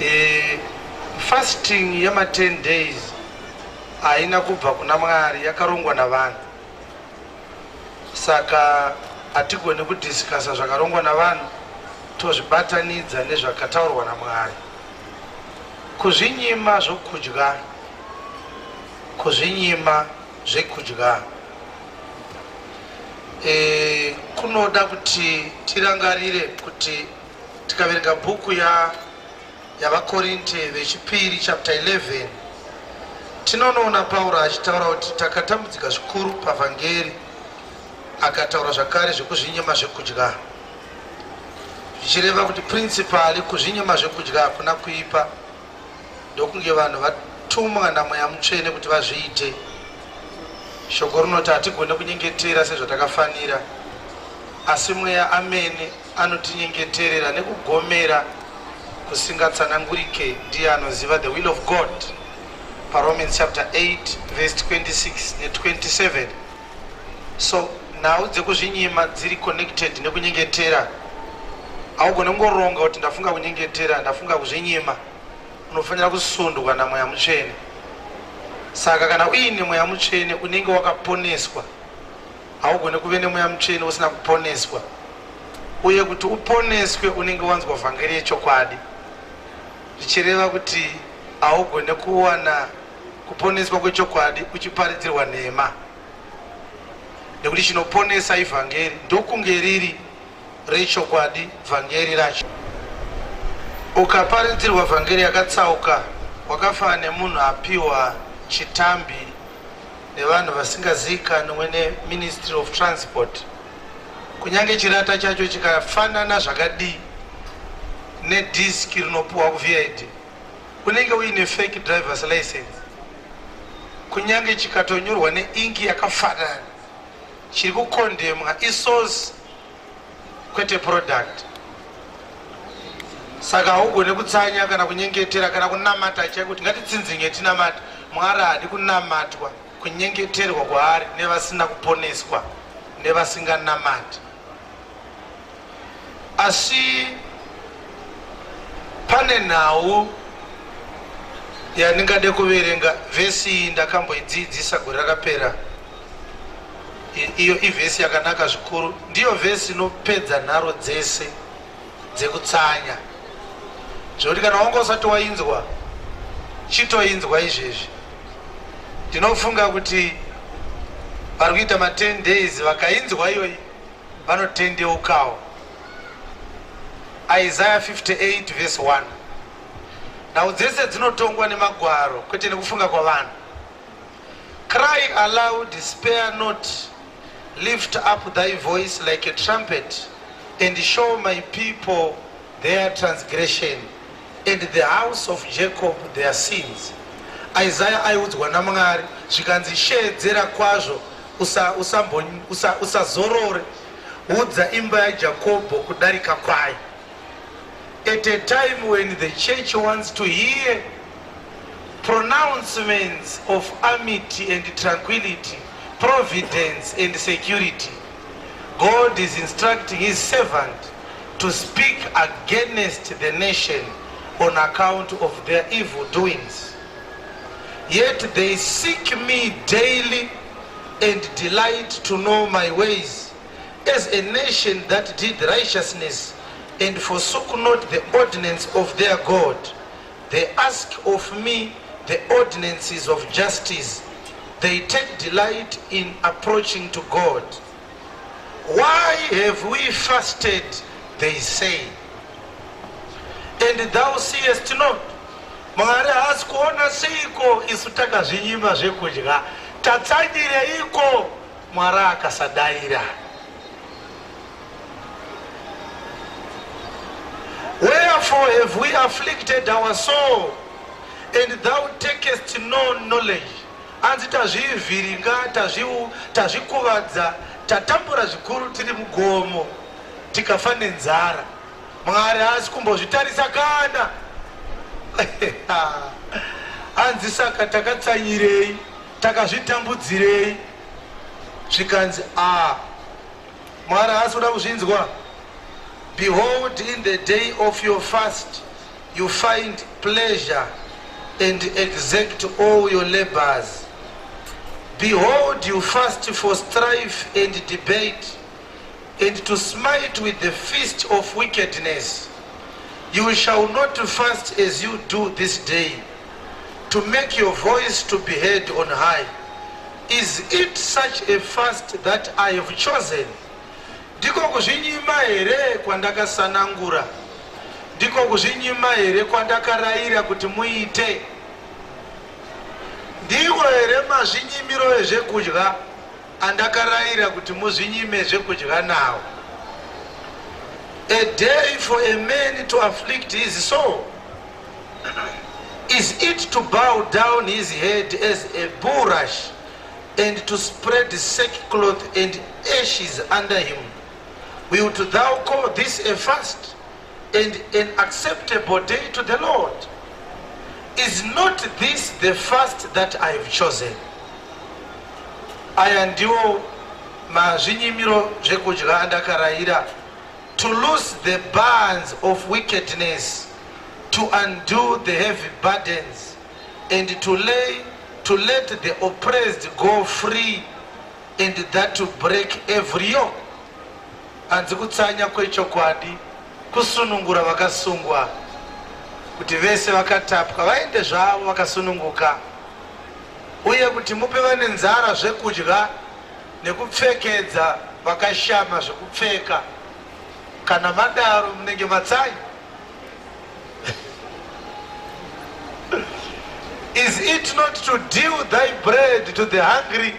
E, fasting yema 10 days haina kubva kuna Mwari, yakarongwa navanhu. Saka hatigoni kudhisikasa zvakarongwa navanhu tozvibatanidza nezvakataurwa naMwari. Kuzvinyima zvokudya, kuzvinyima zvekudya e, kunoda kuti tirangarire kuti tikaverenga bhuku ya yavaKorinte vechipiri chapter 11 tinonoona Pauro achitaura kuti takatambudzika zvikuru pavhangeri, akataura zvakare zvekuzvinyima zvekudya, zvichireva kuti principally kuzvinyima zvekudya hakuna kuipa, ndokunge vanhu vatumwa naMweya Mutsvene kuti vazviite. Shoko rinoti hatigone kunyengetera sezvatakafanira, asi Mweya amene anotinyengeterera nekugomera kusingatsanangurike. Ndiye anoziva the will of God paRomans chapter 8 verse 26 ne27. So nhau dzekuzvinyima dziri connected nekunyengetera. Haugone kungoronga kuti ndafunga kunyengetera, ndafunga kuzvinyima. Unofanira kusundwa naMweya Mutsvene. Saka kana uine Mweya Mutsvene unenge wakaponeswa. Haugone kuve neMweya Mutsvene usina kuponeswa. Uye kuti uponeswe unenge wanzwa vhangeri yechokwadi, zvichireva kuti haugone kuwana kuponeswa kwechokwadi uchiparidzirwa nhema, nekuti chinoponesa ivhangeri, ndokunge riri rechokwadi vhangeri racho. Ukaparidzirwa vhangeri yakatsauka, wakafanana nemunhu apiwa chitambi nevanhu vasingaziikanwe neMinistry of Transport. Kunyange chirata chacho chikafanana zvakadii nedhiski rinopuwa kuVID, unenge uine fake driver's license. Kunyange chikatonyorwa neinki yakafanana, chiri kukondemwa isource kwete product. Saka haugone kutsanya kana kunyengetera kana kunamata chaiko kuti ngatitsinzinye tinamate. Mwari haadi kunamatwa, kunyengeterwa kwaari nevasina kuponeswa nevasinganamati. Asi pane nhau yandingade kuverenga vhesi iyi, ndakamboidziidzisa gore rakapera. Iyo ivhesi yakanaka zvikuru, ndiyo vhesi inopedza nharo dzese dzekutsanya, zvekuti kana wanga usati wainzwa chitoinzwa izvezvi. Ndinofunga kuti vari kuita ma 10 days vakainzwa iyoyi vanotendeukawo. Isaiah 58 verse 1. Nhau dzese dzinotongwa nemagwaro kwete nekufunga kwavanhu. Cry aloud, spare not, lift up thy voice like a trumpet, and show my people their transgression, and the house of Jacob their sins. Isaiah aiudzwa naMwari zvikanzi sheedzera kwazvo usazorore, udza imba yaJakobho kudarika kwayo. At a time when the church wants to hear pronouncements of amity and tranquility, providence and security, God is instructing his servant to speak against the nation on account of their evil doings. Yet they seek me daily and delight to know my ways, as a nation that did righteousness and forsook not the ordinance of their God. They ask of me the ordinances of justice. They take delight in approaching to God. Why have we fasted, they say, and thou seest not? Mwari haasi kuona seiko isu takazvinyima zvekudya, tatsanyireiko Mwari akasadaira? Wherefore have we afflicted our soul, and thou takest no knowledge? Anzi tazvivhiringa, tazvikuvadza, tatambura zvikuru tiri mugomo, tikafa nenzara. Mwari haasi kumbozvitarisa kana. Anzi saka takatsanyirei, takazvitambudzirei? Zvikanzi a Mwari haasi kuda kuzvinzwa. Behold, in the day of your fast you find pleasure and exact all your labors. Behold, you fast for strife and debate, and to smite with the fist of wickedness. You shall not fast as you do this day, to make your voice to be heard on high. Is it such a fast that I have chosen? Ndiko kuzvinyima here kwandakasanangura? Ndiko kuzvinyima here kwandakarayira kuti muite? Ndiko here mazvinyimiro ezvekudya andakarayira kuti muzvinyime zvekudya nawo? A day for a man to afflict his soul. Is it to bow down his head as a bulrush and to spread sackcloth and ashes under him? Wilt thou call this a fast and an acceptable day to the Lord? Is not this the fast that I have chosen? Aya ndiwo mazvinyimiro zvekudya andakarayira, to loose the bands of wickedness, to undo the heavy burdens, and to lay to let the oppressed go free, and that to break every yoke. Hanzi kutsanya kwechokwadi kusunungura vakasungwa, kuti vese vakatapwa vaende zvavo vakasununguka, uye kuti mupe vane nzara zvekudya nekupfekedza vakashama zvekupfeka. Kana madaro munenge matsanya. Is it not to deal thy bread to the hungry,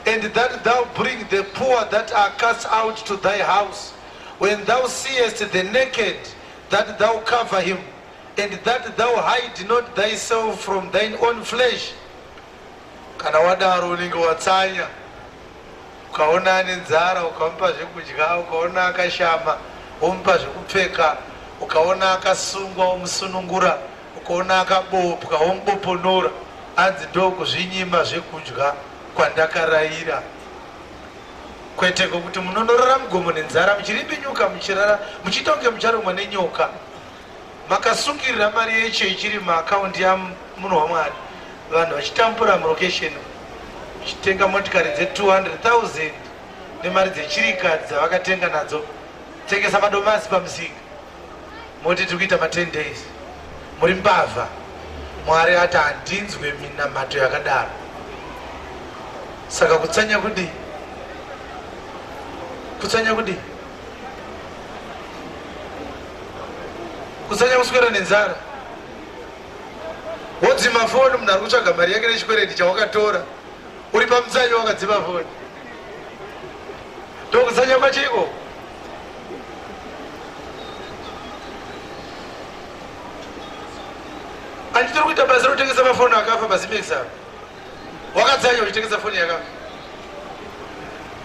and that thou bring the poor that are cast out to thy house? When thou seest the naked, that thou cover him, and that thou hide not thyself from thine own flesh? Kana wadaro unenge watsanya. Ukaona ane nzara ukamupa zvekudya, ukaona akashama womupa zvekupfeka, ukaona akasungwa womusunungura, ukaona akabopwa womuboponora. Hanzi ndokuzvinyima zvekudya kwandakarayira, kwete kwokuti munonorara mugomo nenzara muchirimbinyuka, muchirara muchiita kunge mucharumwa nenyoka, makasungirira mari yechechi iri muakaundi yamunhu waMwari, vanhu vachitambura murokesheni, muchitenga motikari dze200 000 nemari dzechirikadzi dzavakatenga nadzo, tengesa madomasi pamusika, moti tiri kuita ma10 days. Muri mbavha. Mwari ati handinzwe minamato yakadaro. Saka kutsanya kudii? Kutsanya kudii? Kutsanya kuswera nenzara, wodzima foni, munhu ari kutsvaga mari yake nechikwereti chawakatora, uri pamutsanyo wakadzima foni. Ndokutsanya kwachiko. Handitiri kuita basa rekutengesa mafoni akafa paZimex apa. Wakatsanya uchitengesa foni yakafa,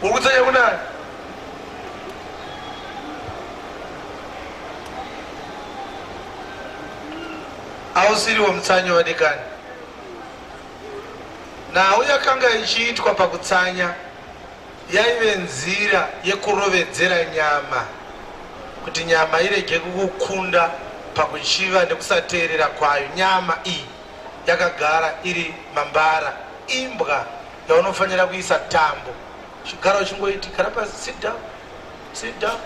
uri kutsanya kunani? Ausiriwo mutsanyo, vadikani. Nhau yakanga ichiitwa pakutsanya yaive nzira yekurovedzera nyama kuti nyama irege kukukunda pakuchiva nekusateerera kwayo. Nyama iyi yakagara iri mambara, imbwa yaunofanira kuisa tambo, uchigara uchingoiti gara pasi, sit down, sit down.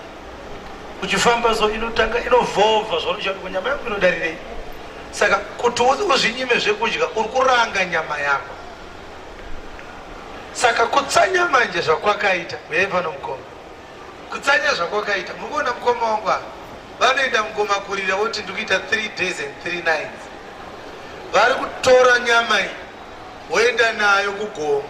Uchifamba so inotanga inovhovha zvaunochati nyama yangu inodarirei. Saka kuti uzvinyime zvekudya, uri kuranga nyama yako. Saka kutsanya manje zvakwakaita, uyai pano mukoma, kutsanya zvakwakaita, muri kuona mukoma wangu ava vanoenda mukoma kurira voti ndikuita 3 days and 3 nights. Vari kutora nyama iyi voenda nayo kugomo,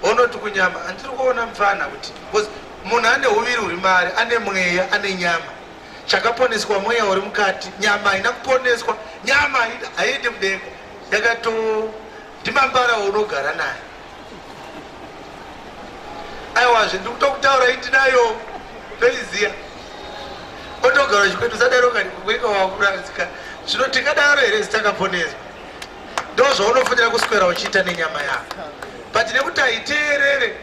vonoti kunyama, handiri kuona mufana kuti, because munhu ane uviri huri maari, ane mweya, ane nyama. Chakaponeswa mweya uri mukati, nyama haina kuponeswa. Nyama haiendi mudenga, yakato ndimambara waunogara naye. Aiwazve ndiri kutokutaura indinayo, toiziya, otogara chikwetu. Usadaro kani kukweka wakuradzika. Zvino tingadaro here zitakaponeswa? Ndo zvaunofanira kuswera uchiita nenyama yako, but nekuti haiteerere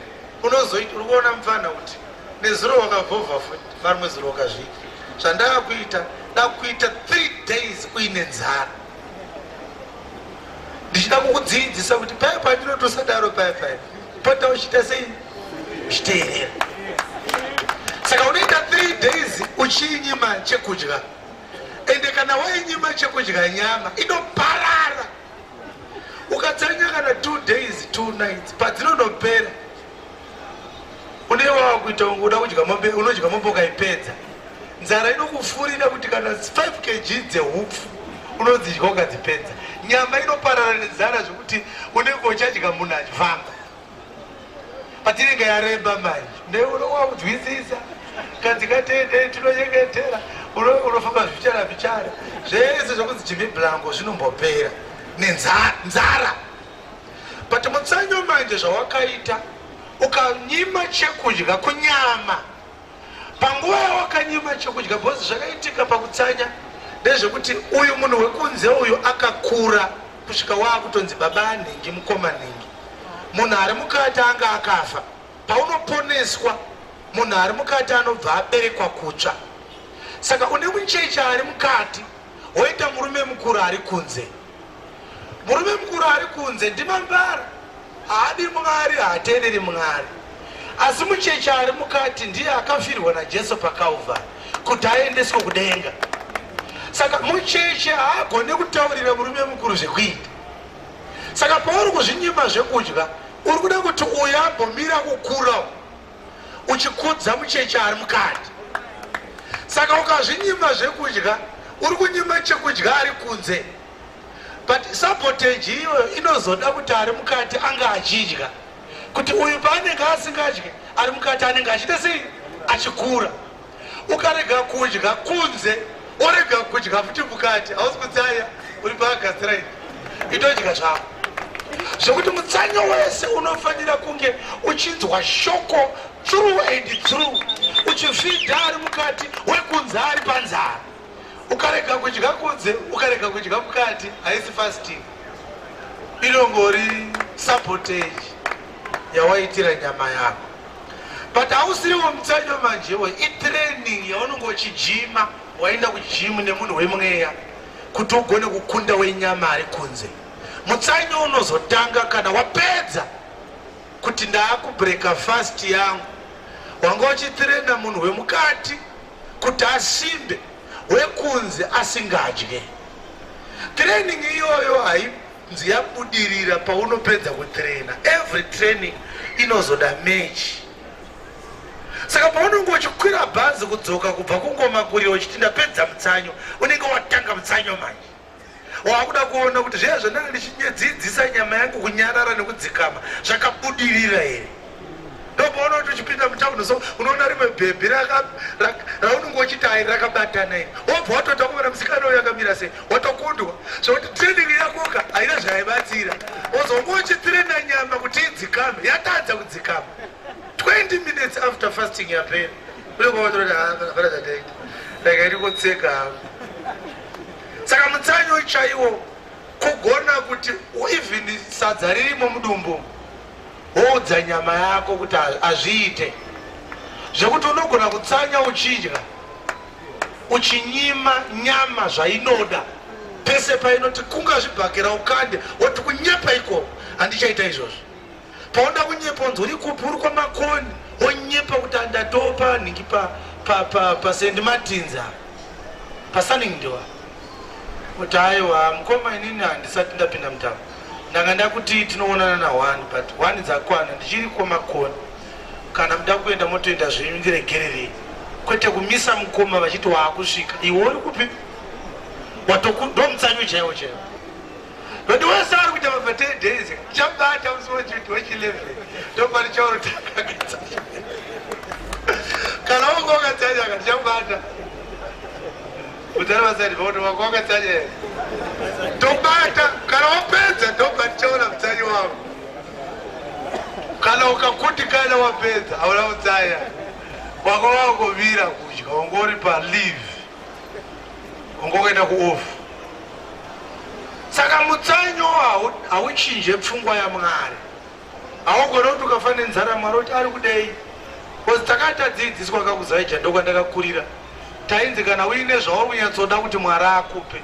unozoita. Uri kuona mufana kuti nezuro wakavhovha futi, marimwe zuro wakazviita. Zvandaakuita, dakuita 3. days uine nzara. Ndichida kukudzidzisa kuti paya pandinotosadaro paya paya pota uchiita sei? Uchiteerera. Saka unoita 3 days uchiinyima chekudya, ende kana wainyima chekudya nyama inoparara. Ukatsanya kana 2 days 2 nights, padzinonopera unenge wava kuita kunge uda kudya mombe, unodya mombe ukaipedza. Nzara inokufurira kuti kana 5 kg dzehupfu unodzidya ukadzipedza. Nyama inoparara nenzara zvekuti unenge uchadya munhu achifamba. Patinenge yareba manje neunowakudzwisisa kanzi katendei tinonyengetera, unofamba zvichara zvichara zvese zvokunzi Jimmy Blanco zvinombopera nenzara. But mutsanyo manje zvawakaita, ukanyima chekudya kunyama panguva yawakanyima chekudya, because zvakaitika pakutsanya ndezvekuti uyu munhu wekunze uyu akakura kusvika waakutonzi baba anhingi, mukoma nhingi. Munhu ari mukati anga akafa. Paunoponeswa, munhu ari mukati anobva aberekwa kutsva. Saka une mucheche ari mukati, woita murume mukuru ari kunze. Murume mukuru ari kunze ndimambara, haadi Mwari, haateereri Mwari. Asi mucheche ari mukati ndiye akafirwa naJesu paKalvari kuti aendeswe kudenga. Saka mucheche haagone kutaurira murume mukuru zvekuita. Saka pauri kuzvinyima zvekudya, uri kuda kuti uyu ambomira kukura uchikudza mucheche ari mukati. Saka ukazvinyima zvekudya, uri kunyima chekudya ari kunze. But sabotage iyoyo inozoda kuti ari mukati anga achidya, kuti uyu paanenge asingadye, ari mukati anenge achiita sei? Achikura. Ukarega kudya kunze, orega kudya futi mukati, hausi kutsanya, uri paagastrite, itodya zvako. Zvekuti mutsanyo wese unofanira kunge uchinzwa shoko through and through, uchifidha ari mukati, wekunze ari panzara. Ukarega kudya kunze, ukarega kudya mukati, haisi fasting, inongori sabotage yawaitira nyama yako. But hausiriwo mutsanyo manjewo, itraining yaunonge uchijima. Waenda kujimu nemunhu wemweya kuti ugone kukunda wenyama ari kunze. Mutsanyo unozotanga kana wapedza kuti ndaakubreka fast yangu. Wanga uchitrena munhu wemukati kuti asimbe, wekunze asingadye. Training iyoyo hainzi yabudirira paunopedza kutrena. Every training inozoda match. Saka paunenge uchikwira bhazi kudzoka kubva kungoma kurira uchiti ndapedza mutsanyo, unenge watanga mutsanyo manje. Wakuda kuona kuti zviya zvandanga ndichinyedzidzisa nyama yangu kunyarara nekudzikama zvakabudirira here. Ndopaona kuti uchipinda mutauni so unoona rimwe bhebhi raunenge uchiti ai rakabatana iri, wobva watota kuona musikana uyu akamira sei, watokundwa. Zvekuti training yakoka haina zvaibatsira, wozonge uchitrena nyama kuti idzikame, yatadza kudzikama. 20 minutes after fasting yapera, unenge watoroti hapana zvataita, rega ndingotseka hangu. Saka mutsanyo chaiwo kugona kuti even sadza ririmo mudumbu, woudza nyama yako kuti hazviite. Zvekuti unogona kutsanya uchidya, uchinyima nyama zvainoda. Pese painoti kunga zvibhakera ukande, woti kunyepa ikoko, handichaita izvozvo. Paunoda kunyepa unzi uri kupi, uri kwaMakoni, wonyepa kuti andatopa nhingi paSt Martins apa, paSunningdale apa. Kuti aiwa mukoma, inini handisati ndapinda mutambo, ndanga ndakuti tinoonana na 1, but 1 dzakwana, ndichiri kwaMakoni. Kana muda kuenda motoenda zvenyu, ndiregererei. Kwete kumisa mukoma vachiti waakusvika, iwe uri kupi? Ndo mutsanyo chaiwo chaiwo. But wese ari kuita pa 10 days, chabata musi wechi11, ndopanichaurotanga. Kana wanga wakatsanya ka, ndichabata mutari vasaidi vakuti wanga wakatsanya here, tobata. Kana wapedza, ndobva ndichaona mutsanyo wako. Kana ukakundikana wapedza, hauna kutsanya, wanga wangomira kudya, wanga uri paleave, wanga wakaenda kuoff. Saka mutsanyo hauchinje pfungwa yaMwari. Haugone kuti ukafa nenzara Mwari kuti ari kudei, because takati tadzidziswa kakuzaija, ndokwandakakurira. Tainzi kana uine zvauri kunyatsoda kuti Mwari akupe,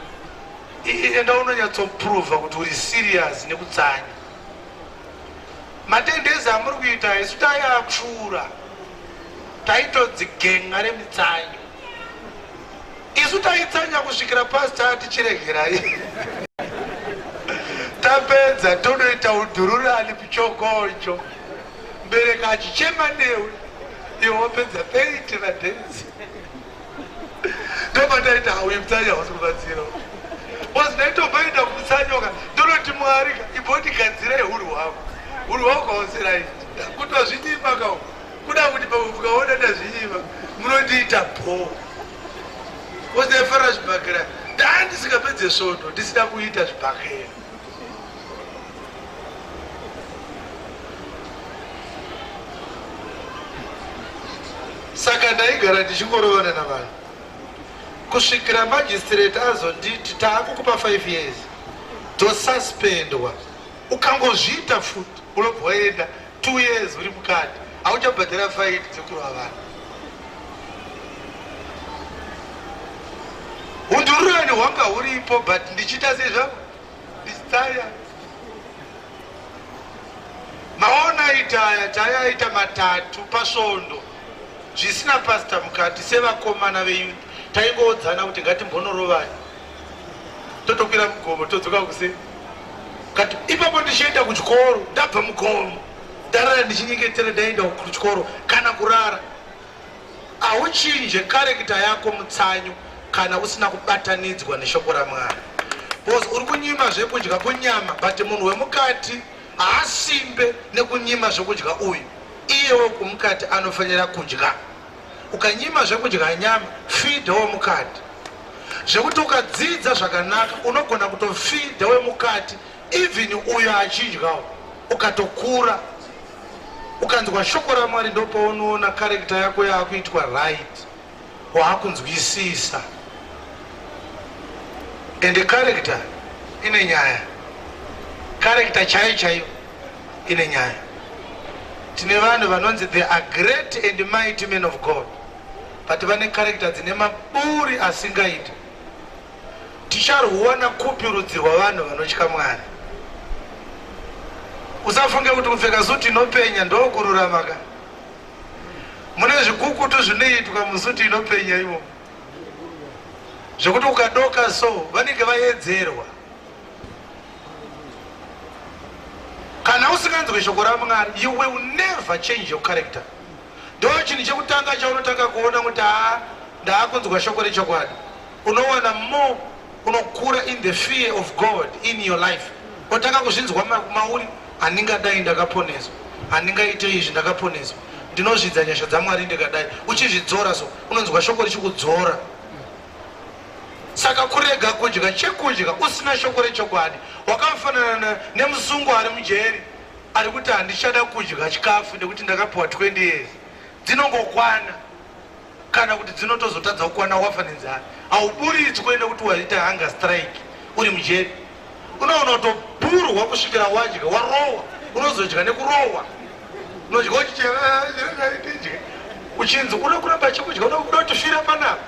enda unonyatsoprova kuti uri serious nekutsanya. Matendezi amuri kuita isu taiapfuura, taitodzi gen'a remitsanyo. Isu taitsanya kusvikira pastor ati chiregerai. Tapedza tonoita udhururani pichokocho. Mbereka achichema newe iwe wapedza 30 madhezi. Ndopataita hauyi mutsanya hausi kubatsira. Because ndaitomboenda kumutsanyoka ndonoti Mwari ka imbondigadzirai huru hwako. Huru hwako hausi right. Kutozvinyima ka uku. Kuda kuti pamwe mukaona ndazvinyima munondiita bhoo. Because ndaifarira zvibhakera. Ndandisingapedze svondo ndisina kuita zvibhakera. Saka ndaigara ndichingorovana navanhu kusvikira magistrate azonditi taakukupa 5 years tosuspendwa ukangozviita futi unobva waenda 2 years uri mukati hauchabhadhara faini dzekurova vanhu. Hundururani hwanga huripo but ndichiita sei zvangu ndichitsaya maona itaya tayaita matatu pasvondo zvisina pastor mukati sevakomana veyouth taingoodzana kuti ngatimbonorovani totokwira mugomo todzoka kuse kati ipapo ndichienda kuchikoro ndabva mugomo ndarara ndichinyengetera ndaenda kuchikoro kana kurara Hauchinje character yako mutsanyo kana usina kubatanidzwa neshoko raMwari. Because uri kunyima zvekudya kunyama but munhu wemukati haasimbe nekunyima zvekudya uyu. Iye wekumukati anofanira kudya. Ukanyima zvekudya nyama, feed wemukati. Zvekuti ukadzidza zvakanaka unogona kutofeeda wemukati even uyo achidyawo ukatokura. Ukanzwa shoko raMwari ndopaunoona character yako yaakuitwa right, waakunzwisisa. Ende character ine nyaya, character chaiyo chaiyo ine nyaya. Tine vanhu vanonzi they are great and mighty men of God, but vane character dzine maburi asingaiti. Ticharwuwana kupi rudzi rwavanhu vanotya Mwari? Usafunge kuti kupfeka suti inopenya ndokururama ka. Mune zvikukutu zvinoitwa musuti inopenya imomo zvekuti ukadoka so vanenge vayedzerwa. Kana usinganzwe shoko raMwari, you will never change your character. Ndo chinhu chekutanga chaunotanga kuona kuti haa ndaakunzwa shoko rechokwadi. Unowana more unokura in the fear of God in your life. Otanga kuzvinzwa mauri, handingadai ndakaponeswa, handingaite izvi ndakaponeswa, ndinozvidza nyasha dzaMwari ndikadai. Uchizvidzora so unonzwa shoko richikudzora. Saka kurega kudya chekudya usina shoko rechokwadi wakafanana nemusungwa ari mujeri ari kuti handichada kudya chikafu nekuti ndakapiwa 20 years dzinongokwana kana kuti dzinotozotadza kukwana wafa nenzara hauburitswe nekuti waita hunger strike uri mujeri unoona kutopurwa kusvikira wadya warohwa unozodya nekurohwa unodya uchichedye uchinzi uda kuramba chekudya uda kutifira panapa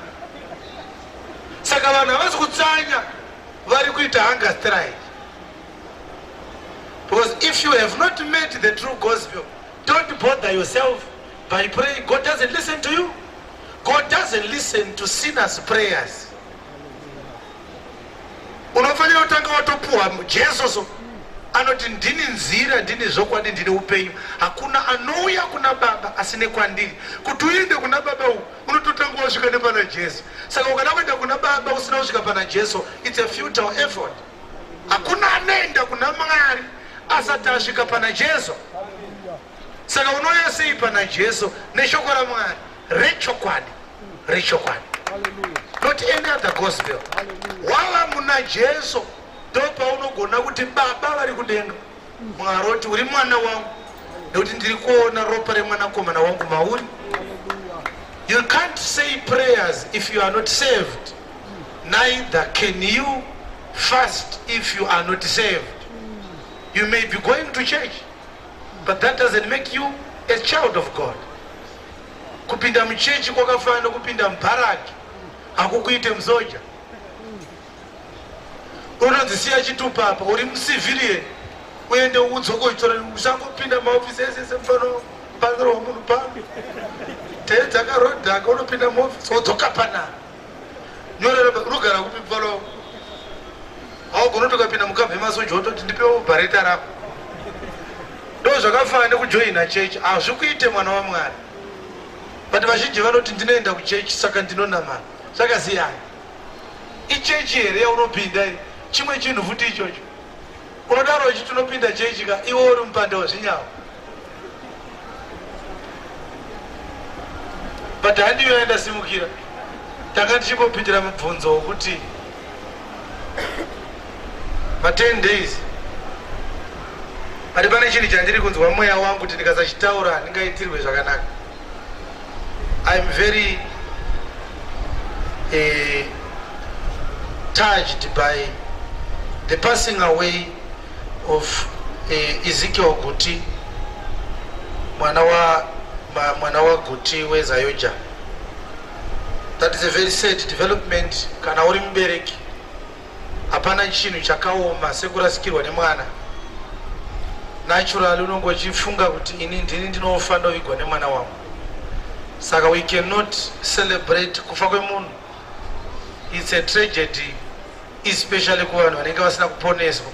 saka vanhu havasi kutsanya vari kuita hunger strike Because if you have not met the true gospel, don't bother yourself by praying. God doesn't listen to you. God doesn't listen to sinners' prayers. Unofanira kutanga watopuwa Jesu so anoti ndini nzira ndini zvokwadi ndini upenyu hakuna anouya kuna baba asi nekwandiri kuti uende kuna baba uku unototanga wasvika nepana jesu saka ukada kuenda kuna baba usina kusvika pana jesu it's a futile effort Hakuna anoenda kuna Mwari asati asvika pana Jesu. Saka unouya sei pana Jesu? Neshoko raMwari rechokwadi, rechokwadi, not any other gospel. Wava muna Jesu ndopaunogona kuti Baba vari kudenga, Mwari oti uri mwana wangu nekuti ndiri kuona ropa remwanakomana wangu mauri. You can't say prayers if you are not saved. Neither can you fast if you are not saved. You may be going to church, but that doesn't make you a child of God. Kupinda muchechi kwakafanana nokupinda mubharaki. Hakukuite musoja. Unonzi siya chitupa apa, uri mucivilian, uende udzoke uchitora. Usangopinda maofisi ese ese mufano panorohwa munhu pano teedza karodhaka, unopinda muofisi wodzoka panapa. Nyorera, unogara kupi mufano? Haugona kuti ukapinda mukabva yemasoja wototi ndipewo bhareta rako. Ndo zvakafanana nekujoina chechi, hazvikuite mwana waMwari. But vazhinji vanoti ndinoenda kuchechi saka ndinonamata. Zvakasiyana. Ichechi here yaunopinda iyi? Chimwe chinhu futi ichocho. Unodaro uchiti unopinda chechi ka, iwe uri mupande wezvinyawo. But handiyo yandasimukira. Tanga tichingopindira mubvunzo wokuti ma 10 days, but pane chinhu chandiri kunzwa mweya wangu kuti ndikasachitaura handingaitirwe zvakanaka. I'm very touched by the passing away of Ezekiel Guti, mwana wa mwana waGuti weZAOGA. That is a very sad development. Kana uri mubereki, hapana chinhu chakaoma sekurasikirwa nemwana. Naturally unonge uchifunga kuti ini ndini ndinofa, ndovigwa nemwana wangu. Saka we cannot celebrate kufa kwemunhu. It's a tragedy, especially kuvanhu vanenge vasina kuponeswa.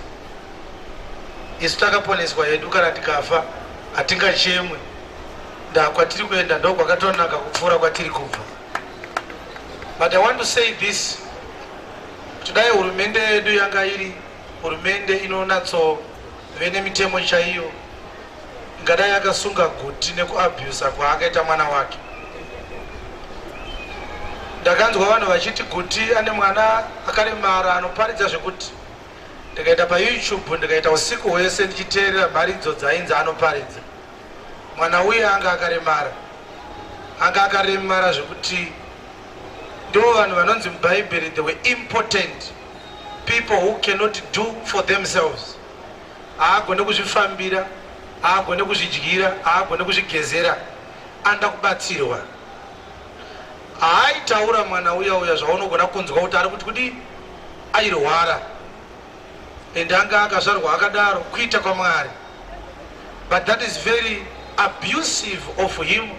Isu takaponeswa hedu, kana tikafa hatingachemwe. Nda kwatiri kuenda ndo kwakatonaka kupfuura kwatiri kubva. But I want to say this, kuti dai hurumende yedu yanga iri hurumende inonatsove nemitemo chaiyo, ingadai yakasunga Guti nekuabusa kwaakaita mwana wake. Ndakanzwa vanhu vachiti Guti ane mwana akaremara anoparidza, zvekuti ndikaenda paYouTube ndikaita usiku hwese ndichiteerera mharidzo dzainzi anoparidza. Mwana uye anga akaremara, anga akaremara zvekuti ndo vanhu vanonzi muBhaibheri they were impotent, people who cannot do for themselves. Haagone kuzvifambira, haagone kuzvidyira, haagone kuzvigezera, anoda kubatsirwa. Haaitaura mwana uya uya zvaunogona kunzwa kuti ari kuti kudii. Airwara and anga akazvarwa akadaro, kuita kwaMwari. But that is very abusive of him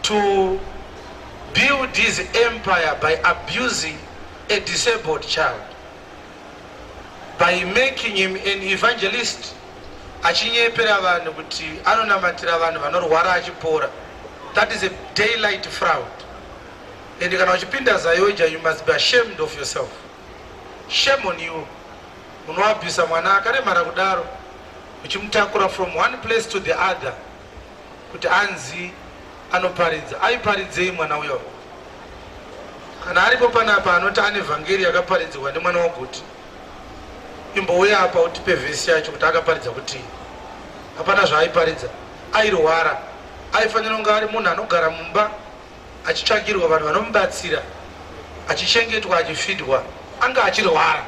to build his empire by abusing a disabled child, by making him an evangelist, achinyepera vanhu kuti anonamatira vanhu vanorwara achipora. That is a daylight fraud, and kana uchipinda ZAOGA, you must be ashamed of yourself. Shame on you. Munoabvisa mwana akaremara kudaro, uchimutakura from one place to the other kuti anzi anoparidza. Aiparidzei mwana uyo? Kana aripo panapa anoti ane vhangeri yakaparidzwa nemwana waGuti, imbouya apa utipe vhesi yacho kuti akaparidza kuti. Hapana zvaaiparidza, airwara. Aifanira kunge ari munhu anogara mumba achitsvagirwa vanhu vanomubatsira, achichengetwa, achifidwa. Anga achirwara.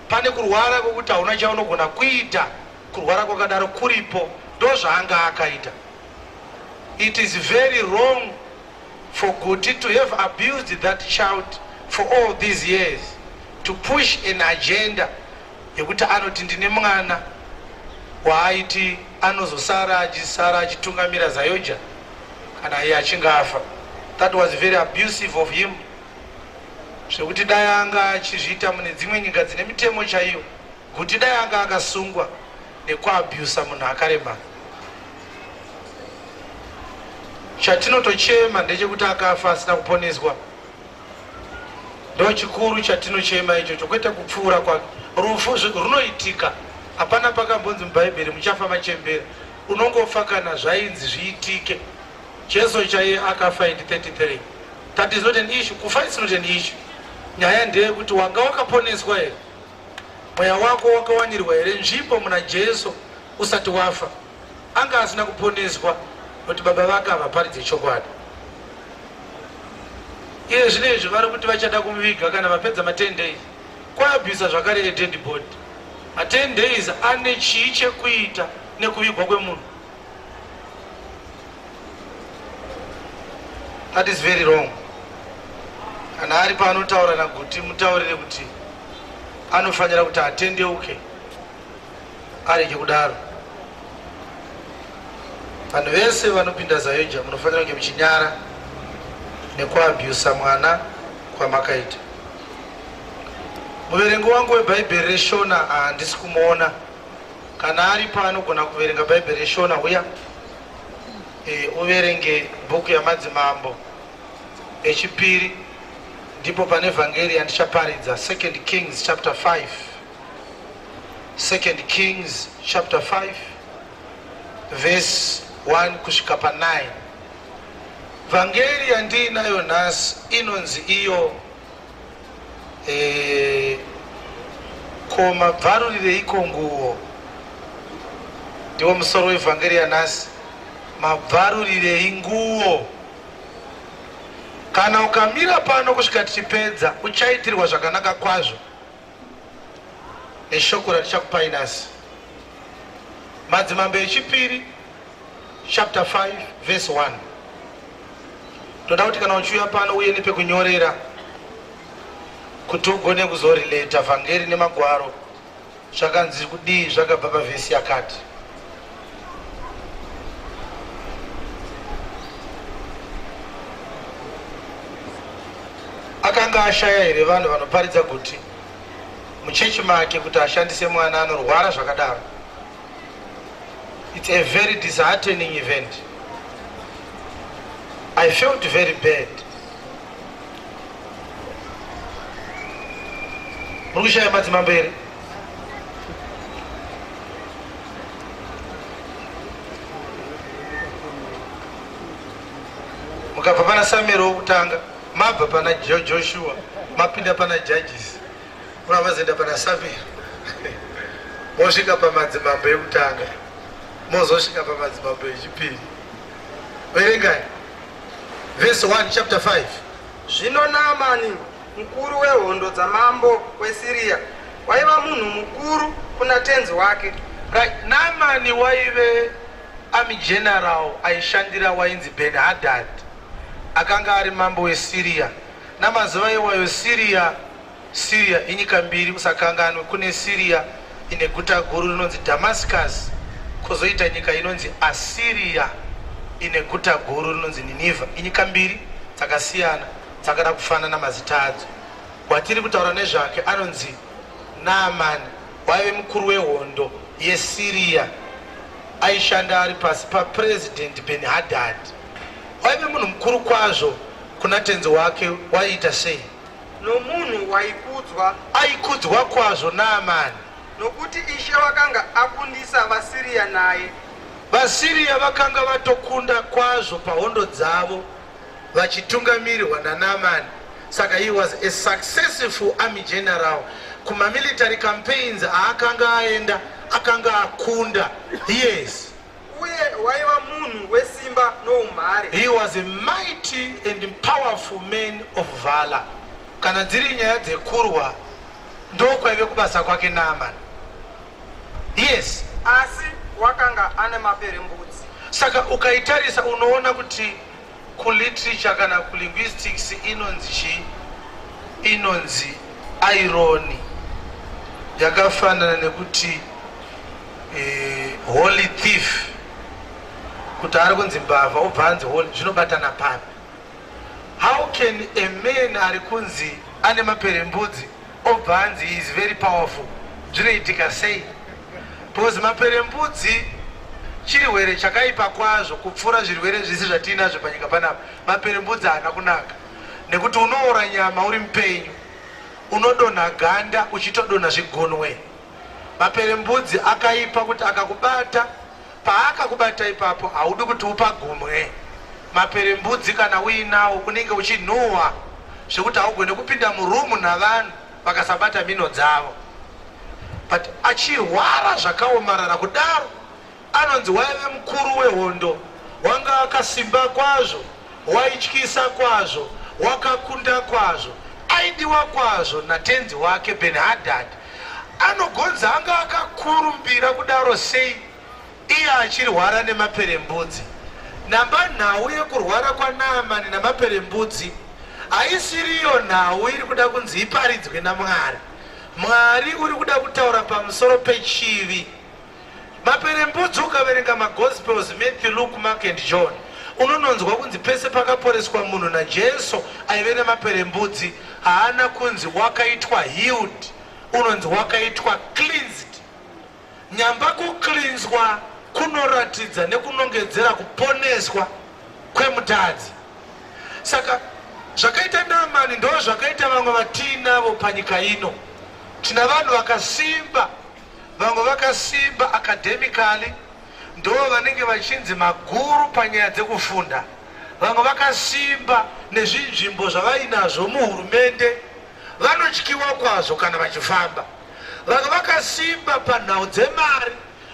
Pane kurwara kwokuti hauna chaunogona kuita. Kurwara kwakadaro kuripo, ndo zvaanga akaita. It is very wrong for Guti to have abused that child for all these years to push an agenda yekuti anoti ndine mwana waaiti anozosara achisara achitungamira ZAOGA kana iye achinge afa. That was very abusive of him, zvekuti dai anga achizviita mune dzimwe nyika dzine mitemo chaiyo, Guti dai anga akasungwa nekuabusa munhu akaremara. Chatinotochema ndechekuti akafa asina kuponeswa, ndo chikuru chatinochema ichocho, kwete kupfuura kwake. Rufu runoitika. Hapana pakambonzi muBhaibheri muchafa machembera. Unongofa kana zvainzi zviitike. Jesu chaiye akafa at 33. That is not an issue. Kufa is not an issue. Nyaya ndeyekuti wanga wakaponeswa here? Mweya wako wakawanirwa here nzvimbo muna Jesu usati wafa? Anga asina kuponeswa nokuti baba vake havaparidze chokwadi. Iye zvino izvi vari kuti vachada kumuviga kana vapedza ma10 days. Kwaabvisa zvakare a dead body. Ma10 days ane chii chekuita nekuvigwa kwemunhu? That is very wrong. Kana ari paanotaura naGuti, mutaurire kuti anofanira kuti atendeuke arege kudaro. Vanhu vese vanopinda ZAOGA munofanira kunge muchinyara nekuabhusa mwana kwamakaita. Muverengi wangu webhaibheri reShona handisi kumuona. Kana aripo anogona kuverenga bhaibheri reShona, huya e, uverenge bhuku yaMadzimambo echipiri, ndipo pane vhangeri yandichaparidza. Second Kings chapter 5, Second Kings chapter 5 verse 1 kusvika pa9. Vhangeri yandiinayo nhasi inonzi iyo e, ko mabvarurireiko nguo? Ndiwo musoro wevhangeri yanhasi, mabvarurirei nguo. Kana ukamira pano kusvika tichipedza, uchaitirwa zvakanaka kwazvo neshoko ratichakupai nhasi. Madzimambo echipiri chapter 5 verse 1. Toda kuti kana uchiuya pano uye nepekunyorera kuti ugone kuzorileta vhangeri nemagwaro zvakanzi kudii zvakabva pavhesi yakati. Akanga ashaya here vanhu vanoparidza kuti muchechi make kuti ashandise mwana anorwara zvakadaro? It's a very disheartening event. I felt very bad. Muri kushaya madzimambo here? Mukabva pana Samuel wokutanga, mabva pana Joshua, mapinda pana Judges, mavazoenda pana Samuel, mosvika pamadzimambo ekutanga, mozosvika pamadzimambo echipiri. Verengai verse 1 chapter 5. Zvino Naamani mukuru wehondo dzamambo weSiria waiva munhu mukuru kuna tenzi wake. Right, Naamani waive army general aishandira wainzi Ben-Hadad, akanga ari mambo weSiria. Namazuva iwayo Siria, Syria inyika mbiri usakanganwe, kune Syria ine guta guru rinonzi Damascus, kozoita nyika inonzi Assyria ine guta guru rinonzi Nineveh. Inyika mbiri dzakasiyana dzakada kufanana mazita adzo. Watiri kutaura nezvake anonzi Naaman, waive mukuru wehondo yeSyria aishanda ari pasi paPresident Ben-Hadad. Waive munhu mukuru kwazvo kuna tenzi wake. Waiita sei? Nomunhu waikudzwa. Aikudzwa kwazvo Naamani. Nokuti Ishe wakanga akundisa vaSiria naye. VaSiria vakanga vatokunda kwazvo pahondo dzavo vachitungamirirwa naNaamani. Saka he was a successful army general. Kumamilitary campaigns aakanga aenda akanga akunda. Yes. Uye waiva munhu wesimba noumhare. He was a mighty and powerful man of valor. Kana dziri nyaya dzekurwa ndokwaive kubasa kwake Naaman. Yes. Asi wakanga ane maperembudzi. Saka ukaitarisa unoona kuti kuliterature kana kulinguistics inonzi chii? Inonzi irony, yakafanana nekuti eh, holy thief, kuti ari kunzi mbavha obva anzi holy, zvinobatana papi? How can a man ari kunzi ane maperembudzi obva anzi he is very powerful? Zvinoitika sei? Because maperembudzi chirwere chakaipa kwazvo kupfuura zvirwere zvese zvatiinazvo panyika panapa. Maperembudzi haana kunaka nekuti unoora nyama uri mupenyu, unodonha ganda uchitodonha zvigunwe. Maperembudzi akaipa kuti akakubata, paakakubata ipapo haudi kuti upagumwe. Maperembudzi kana uinawo unenge uchinhuhwa zvekuti haugone kupinda murumu navanhu vakasabata mhino dzavo. But achirwara zvakaomarara kudaro, anonzi waive mukuru wehondo, wanga akasimba kwazvo, waityisa kwazvo, wakakunda kwazvo, aidiwa kwazvo natenzi wake Ben-Hadad. Anogonza anga akakurumbira kudaro sei iye achirwara nemaperembudzi? Namba nhau yekurwara kwaNaamani namaperembudzi. Haisiriyo nhau iri kuda kunzi iparidzwe naMwari. Mwari uri kuda kutaura pamusoro pechivi. Maperembudzi ukaverenga maGospels Matthew, Luke, Mark and John unononzwa kunzi pese pakaporeswa munhu naJesu aive nemaperembudzi haana kunzi wakaitwa healed unonzi wakaitwa cleansed. Nyamba kucleanswa kunoratidza nekunongedzera kuponeswa kwemutadzi. Saka zvakaita Naamani ndo zvakaita vamwe vatiinavo panyika ino. Tina vanhu vakasimba, vamwe vakasimba academically ndo vanenge vachinzi maguru panyaya dzekufunda. Vamwe vakasimba nezvinzvimbo zvavainazvo muhurumende vanotyiwa kwazvo kana vachifamba. Vamwe vakasimba panhau dzemari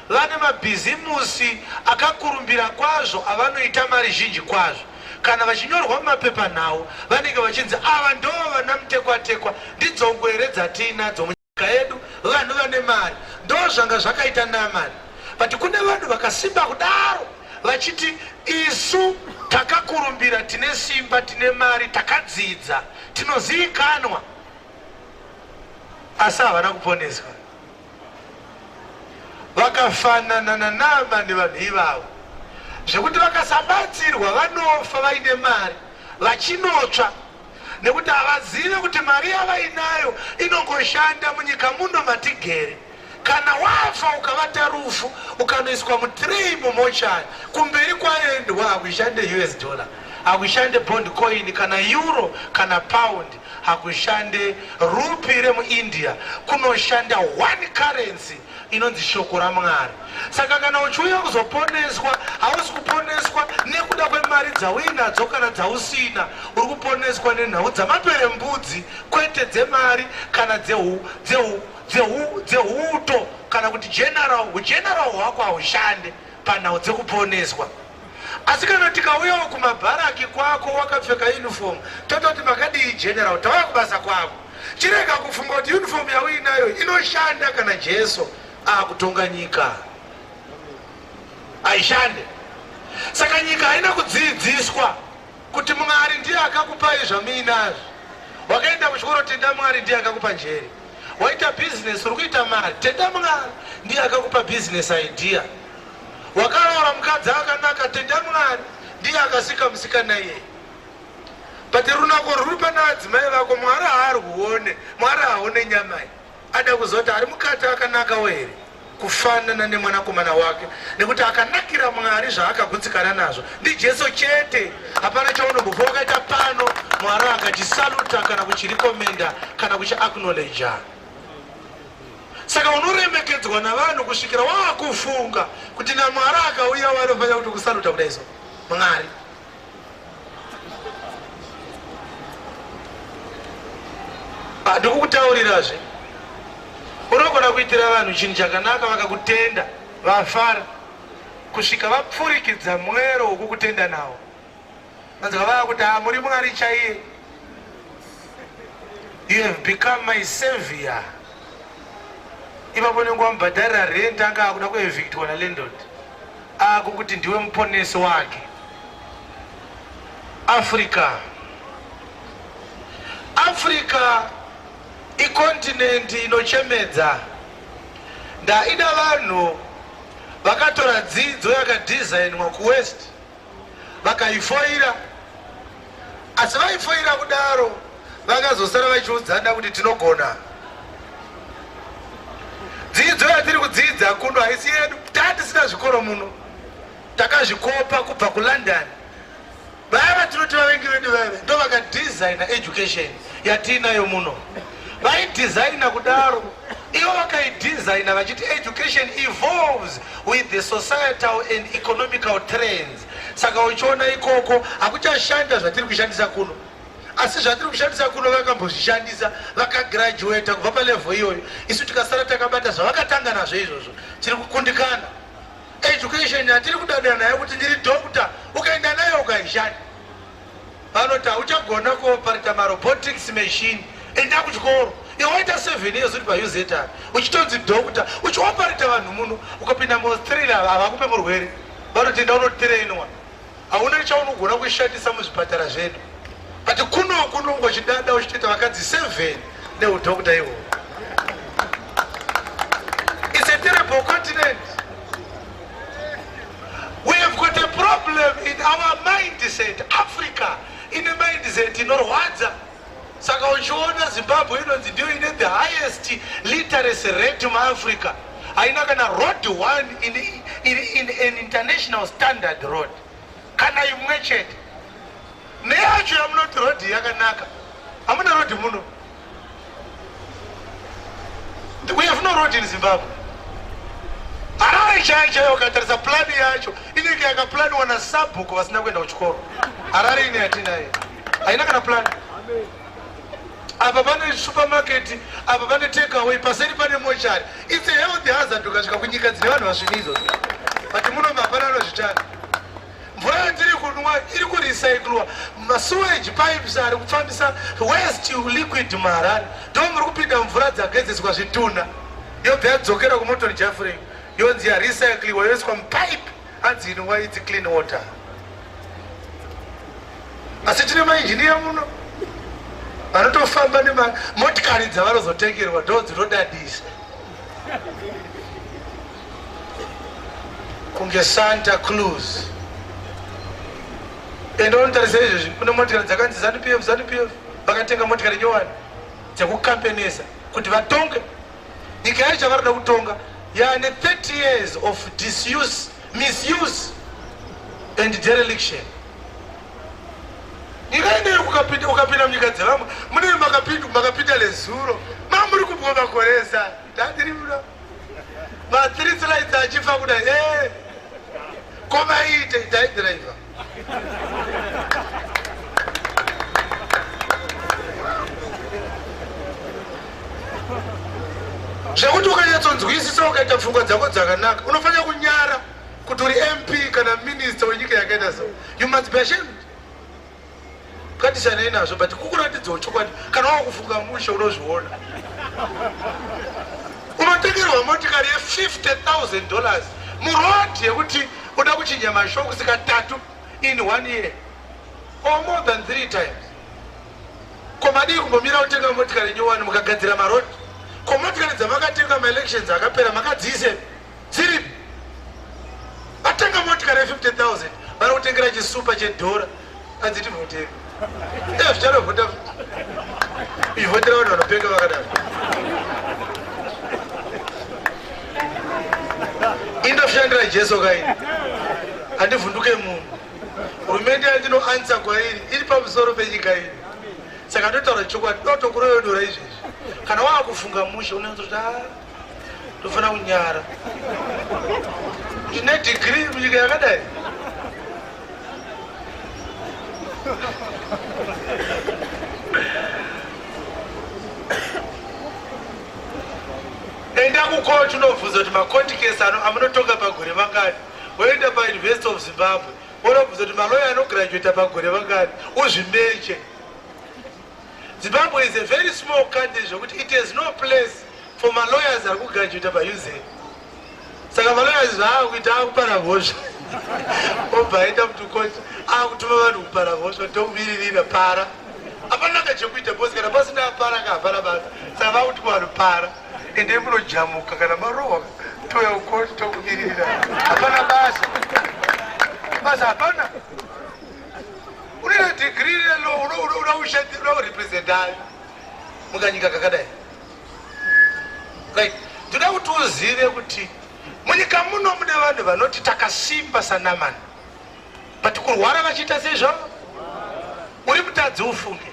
Vane mabhizimusi akakurumbira kwazvo avanoita mari zhinji kwazvo. Kana vachinyorwa mumapepanhau vanenge vachinzi ava ndoo vana mutekwatekwa, ndidzo ngwere dzatiinadzo munyika yedu, vanhu vane mari. Ndoo zvanga zvakaita Naamani. But kune vanhu vakasimba kudaro vachiti isu takakurumbira, tine simba, tine mari, takadzidza, tinozivikanwa, asi havana kuponeswa. Vakafanana naNaamani vanhu ivavo zvekuti vakasabatsirwa vanofa vaine mari vachinotsva nekuti havazive kuti mari yavainayo inongoshanda munyika muno matigere. Kana wafa ukavata rufu ukanoiswa mutrey mumochari kumberi kwaendwa hakushande us dollar hakushande bond coin kana euro kana pound Hakushande rupee remuIndia, kunoshanda one currency inonzi shoko raMwari. Saka kana uchiuya kuzoponeswa, hausi kuponeswa nekuda kwemari dzauinadzo kana dzausina. Uri kuponeswa nenhau dzamaperembudzi, kwete dzemari kana dzehuto kana kuti general. Hugeneral hwako haushande panhau dzekuponeswa. Asi kana tikauyawo kumabharaki kwako wakapfeka uniform tototi makadii general tauya kubasa kwako. Chirega kufunga kuti uniform yauinayo inoshanda kana Jesu akutonga nyika. Haishande. Saka nyika haina kudziidziswa kuti Mwari ndiye akakupai zvamuinazvo. Wakaenda kuchikoro tenda Mwari ndiye akakupa njere. Waita business uri kuita mari tenda Mwari ndiye akakupa business idea. Wakaroora mukadzi akanaka tenda Mwari ndiye akasika musikana iyeye. But runako rwuri pana adzimai vako Mwari haarwuone. Mwari haone nyama iyi. Ada kuzoti ari mukati akanakawo here kufanana nemwanakomana wake nekuti akanakira Mwari zvaakagutsikana nazvo ndiJesu chete. Hapana chaunombofa wakaita pano Mwari akachisaluta kana kuchirekomenda kana kuchiacknowledger. Saka unoremekedzwa navanhu kusvikira waakufunga kuti naMwari akauya vanofanira kuti kusaluta kudai so Mwari. Ah, ndikukutaurirazve unogona kuitira vanhu chinhu chakanaka vakakutenda vafara kusvika vapfurikidza mwero wokukutenda nawo. Vanzwa vava kuti ah, muri Mwari chaiye. You have become my savior. Ipapo unenge wamubhadharira rent anga akuda kuevictwa nalandlord. Akukuti ndiwe muponesi wake. Africa. Africa ikontinenti inochemedza. Ndaida vanhu vakatora dzidzo yakadhizainwa kuWest vakaifoira asi vaifoira kudaro vakazosara vachiudzana kuti tinogona dzidzo yatiri kudzidza kuno haisi yedu tatisina zvikoro muno takazvikopa kubva kulondon Vaya vatinoti vavengi vedu vaive ndo vakadhizaina education yatiinayo muno. Vaidhizaina kudaro ivo vakaidhizaina vachiti education evolves with the societal and economical trends. Saka uchiona ikoko hakuchashanda zvatiri kushandisa kuno asi zvatiri kushandisa kuno vakambozvishandisa vakagraduata kubva palevel iyoyo isu tikasara takabata zvavakatanga nazvo izvozvo tiri kukundikana Education yatiri kudada nayo kuti ndiri doctor, ukaenda nayo ukaishanda vanoti hauchagona kuopareta marobotics machine, enda kuchikoro. Iwe waita 7 years uri paUZR uchitonzi doctor, uchiopareta vanhu muno, ukapinda muAustralia havakupe murwere, vanoti enda unotrainwa, hauna chaunogona kushandisa muzvipatara zvedu. But kuno kunongo chidada uchitoita vakadzi 7 neudoctor ihwo. It's a terrible continent. We have got a problem in our mindset. Africa ine mindset inorwadza. Saka uchiona Zimbabwe inonzi ndiyo ine the highest literacy rate muAfrica. Haina kana road one in an international standard road. Kana imwe chete. Neyacho yamunoti road yakanaka. Hamuna road muno. We have no road in Zimbabwe. Harare chaiyo chaiyo ukatarisa plani yacho inenge yakaplaniwa nasabhuku vasina kuenda kuchikoro. Harare ine yatinayo haina kana plani. Apa pane supermarket, apa pane takeaway, paseri pane mochari. It's a health hazard ukasvika kunyika dzine vanhu vasvini idzodzo. But muno hapana anozvitanga. Mvura yatiri kunwa iri kurecyclwa, masewage pipes ari kufambisa waste liquid muHarare, ndo muri kupinda mvura dzagezeswa zvitunha, yobva yadzokera kuMorton Jaffray, yonzi yarecycliwa yoiswa mupipe, hanzi inwa idzi clean water. Asi tine mainjiniya muno vanotofamba nemotikari dzavanozotengerwa, ndo dzinodadisa kunge Santa Claus. Ende unotarisa izvezvi kune motikari dzakanzi ZANU PF, ZANU PF, vakatenga motikari nyowani dzekukampenesa kuti vatonge nyika yacho yavarikuda kutonga yaane 30 years of disuse, misuse and dereliction. Nyika ineyi ukapinda munyika dzevamwe mune makapinda lezuro mamuri kubwa makoresa tatiri muno ma3 slides achifa kudai eh komaite taidriver zvekuti ukanyatsonzwisisa ukaita pfungwa dzako dzakanaka unofanira kunyara kuti uri MP kana minister wenyika yakaita so. You must be ashamed. Ngatishanei nazvo, but kukuratidzawo chokwadi kana wakufunga mushe unozviona. Unotengerwa motikari ye$50,000 muroad yekuti uda kuchinja mashokisi katatu in 1 year or more than 3 times. Ko madii kumbomira kutenga motikari nyowani mukagadzira marodi? Ko motikari dzamakatenga maelections akapera makadziisepi? Dziripi? Vatenga motikari ye50,000 vari kutengera chisupa chedhora, hanzi tivhotere. Zvichanovhota ivhotera vanhu vanopenga vakadaro. Indoshandira Jesu kaini, handivhunduke munhu. Hurumende yandinoansa kwairi iri pamusoro penyika ino, saka ndotaura chokwadi, dotokuroyodora izvezvi. Kana waakufunga mushe unonzoti ndofanira kunyara ndine degree munyika yakadai. Enda kukoti unobvunza kuti makoti kesi amunotonga pagore mangani, woenda paUniversity of Zimbabwe wonobvunza kuti maloya anograduata pagore mangani, uzvimeche. Zimbabwe is a very small country zvekuti it has no place for malawyers ari kugraduata paUZ. Saka malawyers zvaakuita akupara mhosva, obva aenda mutukoti akutuma vanhu kupara mhosva, tokumiririra para. Hapana chekuita bosi kana pasina para ka hapana basa. Saka vakuti kuvanhu para, endei munojamuka kana marohwa touya kukoti tokumiririra. Hapana basa, basa hapana. Une degree relaw unoda kurepresentani mukanyika kakadai? Right, ndoda kuti uzive kuti munyika muno mune vanhu vanoti takasimba saNamani, but kurwara vachiita seizvavo. Uri mutadzi ufunge.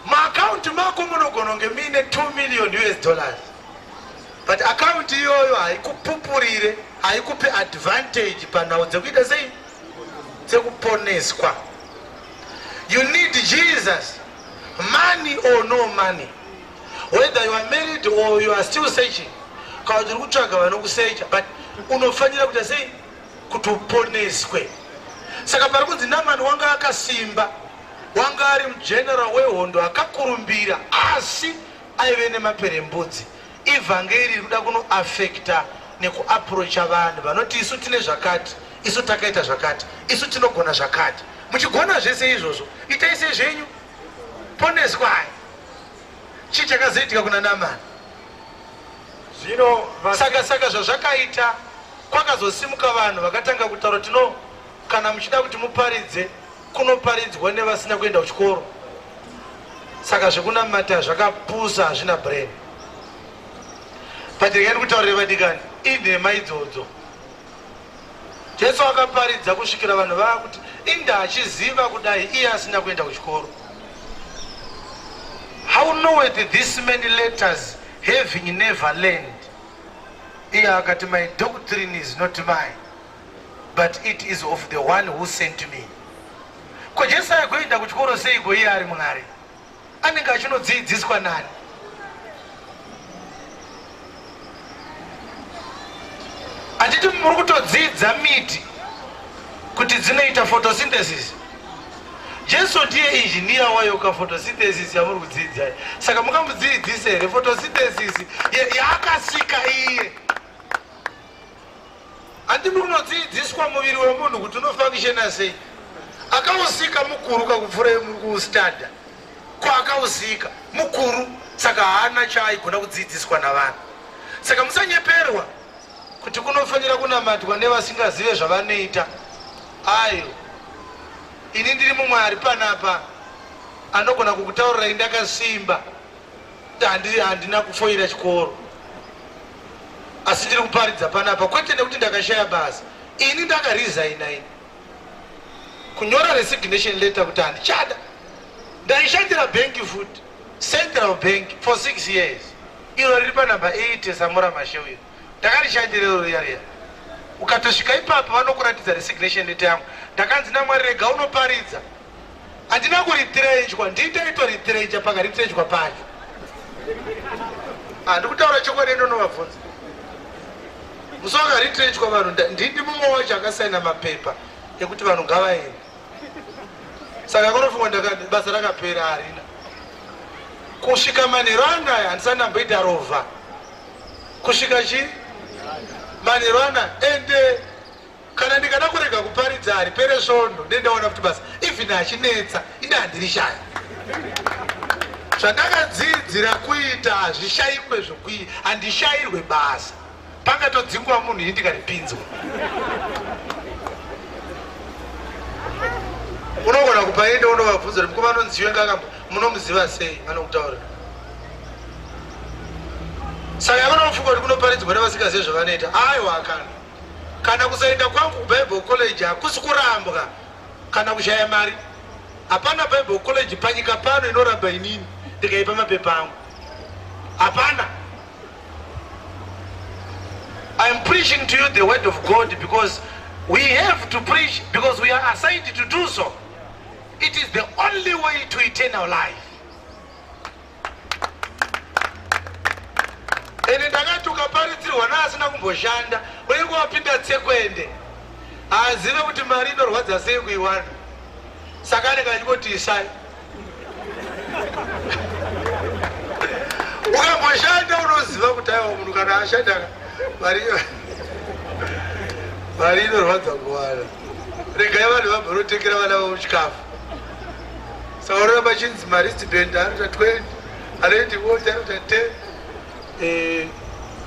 Maakaunti mako munogona kunge muine 2 million US dollars, but akaunti iyoyo haikupupurire, haikupe advantage panhau dzekuita sei, dzekuponeswa. You need Jesus, money or no money, whether you are married or you are still searching, kana kuti uri kutsvaga vanokusecha, but unofanira kuita sei kuti uponeswe. Saka pari kunzi Namani wanga akasimba, wanga ari mugeneral wehondo akakurumbira, asi aive nemaperembudzi. Ivhangeri riri kuda kunoafekta nekuaprocha vanhu vanoti isu tine zvakati, isu takaita zvakati, isu tinogona zvakati. Muchigona zvese izvozvo, itai sezvenyu, poneswai. Chii chakazoitika kuna Namani? Zvino saka saka zvazvakaita, kwakazosimuka vanhu vakatanga kutaura kuti no, kana muchida kuti muparidze, kunoparidzwa nevasina kuenda kuchikoro. Saka zvekunamata zvakapusa, hazvina brain. But regai ndikutaurire vadikani, inhema idzodzo. Jesu akaparidza kusvikira vanhu vakuti inda achiziva kudai iye asina kuenda kuchikoro. How knoweth this many letters having never learned? Iye akati my doctrine is not mine but it is of the one who sent me. Ko Jesu aigoenda kuchikoro seiko iye ari Mwari? Anenge achinodziidziswa nani? Handiti muri kutodzidza miti kuti dzinoita photosynthesis? Jesu ndiye engineer wayo ka photosynthesis yamuri kudzidza. Saka mukamudziidzisa here photosynthesis yaakasika iye? Handi muri kunodziidziswa muviri wemunhu kuti unofunctiona sei? Akausika mukuru kakupfuura muri kuustada. Ko akausika mukuru, saka haana chaaigona kudziidziswa navanhu. Saka musanyeperwa kuti kunofanira kunamatwa nevasingazive zvavanoita. Ayo, ini ndiri mumwe ari panapa anogona kukutaurirai ndakasimba. Handina kufoira chikoro asi ndiri kuparidza panapa kwete nekuti ndakashaya basa. Ini ndakaresigna ini kunyora resignation letter kuti handichada. Ndaishandira bhenki futi, Central Bank, for 6 years. Iro riri panumber 8 Samora Machel iro ndakarishandira iro riya riya. Ukatosvika ipapo vanokuratidza resignation letter yangu. Ndakanzi naMwari rega unoparidza. Handina kuritrenchwa, ndini ndaitoritrencha pakaritrenchwa pacho. Handikutaura chokwadi, ndonovabvunza. Musi wakaritrenchwa vanhu, ndini mumwe wacho akasaina mapepa ekuti vanhu ngavaende. Saka kunofunga ndakati basa rakapera, harina. Kusvika manheru anaya handisati ndamboita rovha. Kusvika chii? Manheru anaya ende kana ndikada kurega kuparidza haripere svondo nendaona kuti basa even achinetsa ini handirishaya. Zvandakadzidzira kuita hazvishaikwe zvokui, handishairwe basa. Pangatodzingwa munhu ini ndikaripinzwa. Unogona kupaenda unovabvunza kuti mukoma anonzi Chiwenga akambo munomuziva sei, vanokutaurira. Saka vanofunga kuti kunoparidzwa nevasingazive zvavanoita. Aiwa kana. Kana kusaenda kwangu kuBible College hakusi kurambwa kana kushaya mari. Hapana Bible College panyika pano inoramba inini ndikaipa mapepa angu. Hapana. I am preaching to you the word of God because we have to preach because we are assigned to do so. It is the only way to eternal life. Ende ndakati ukaparidzirwa naasina kumboshanda unenge wapinda tsekwende, haazive kuti mari inorwadza sei kuiwana, saka anenge achingoti isai. Ukamboshanda unoziva kuti aiwa munhu kana ashanda mari inorwadza kuwana. Regai vanhu vabva vana vavo chikafu. Saka unoramba chinzi maristband anoita 20, anoiti woti anoita 10.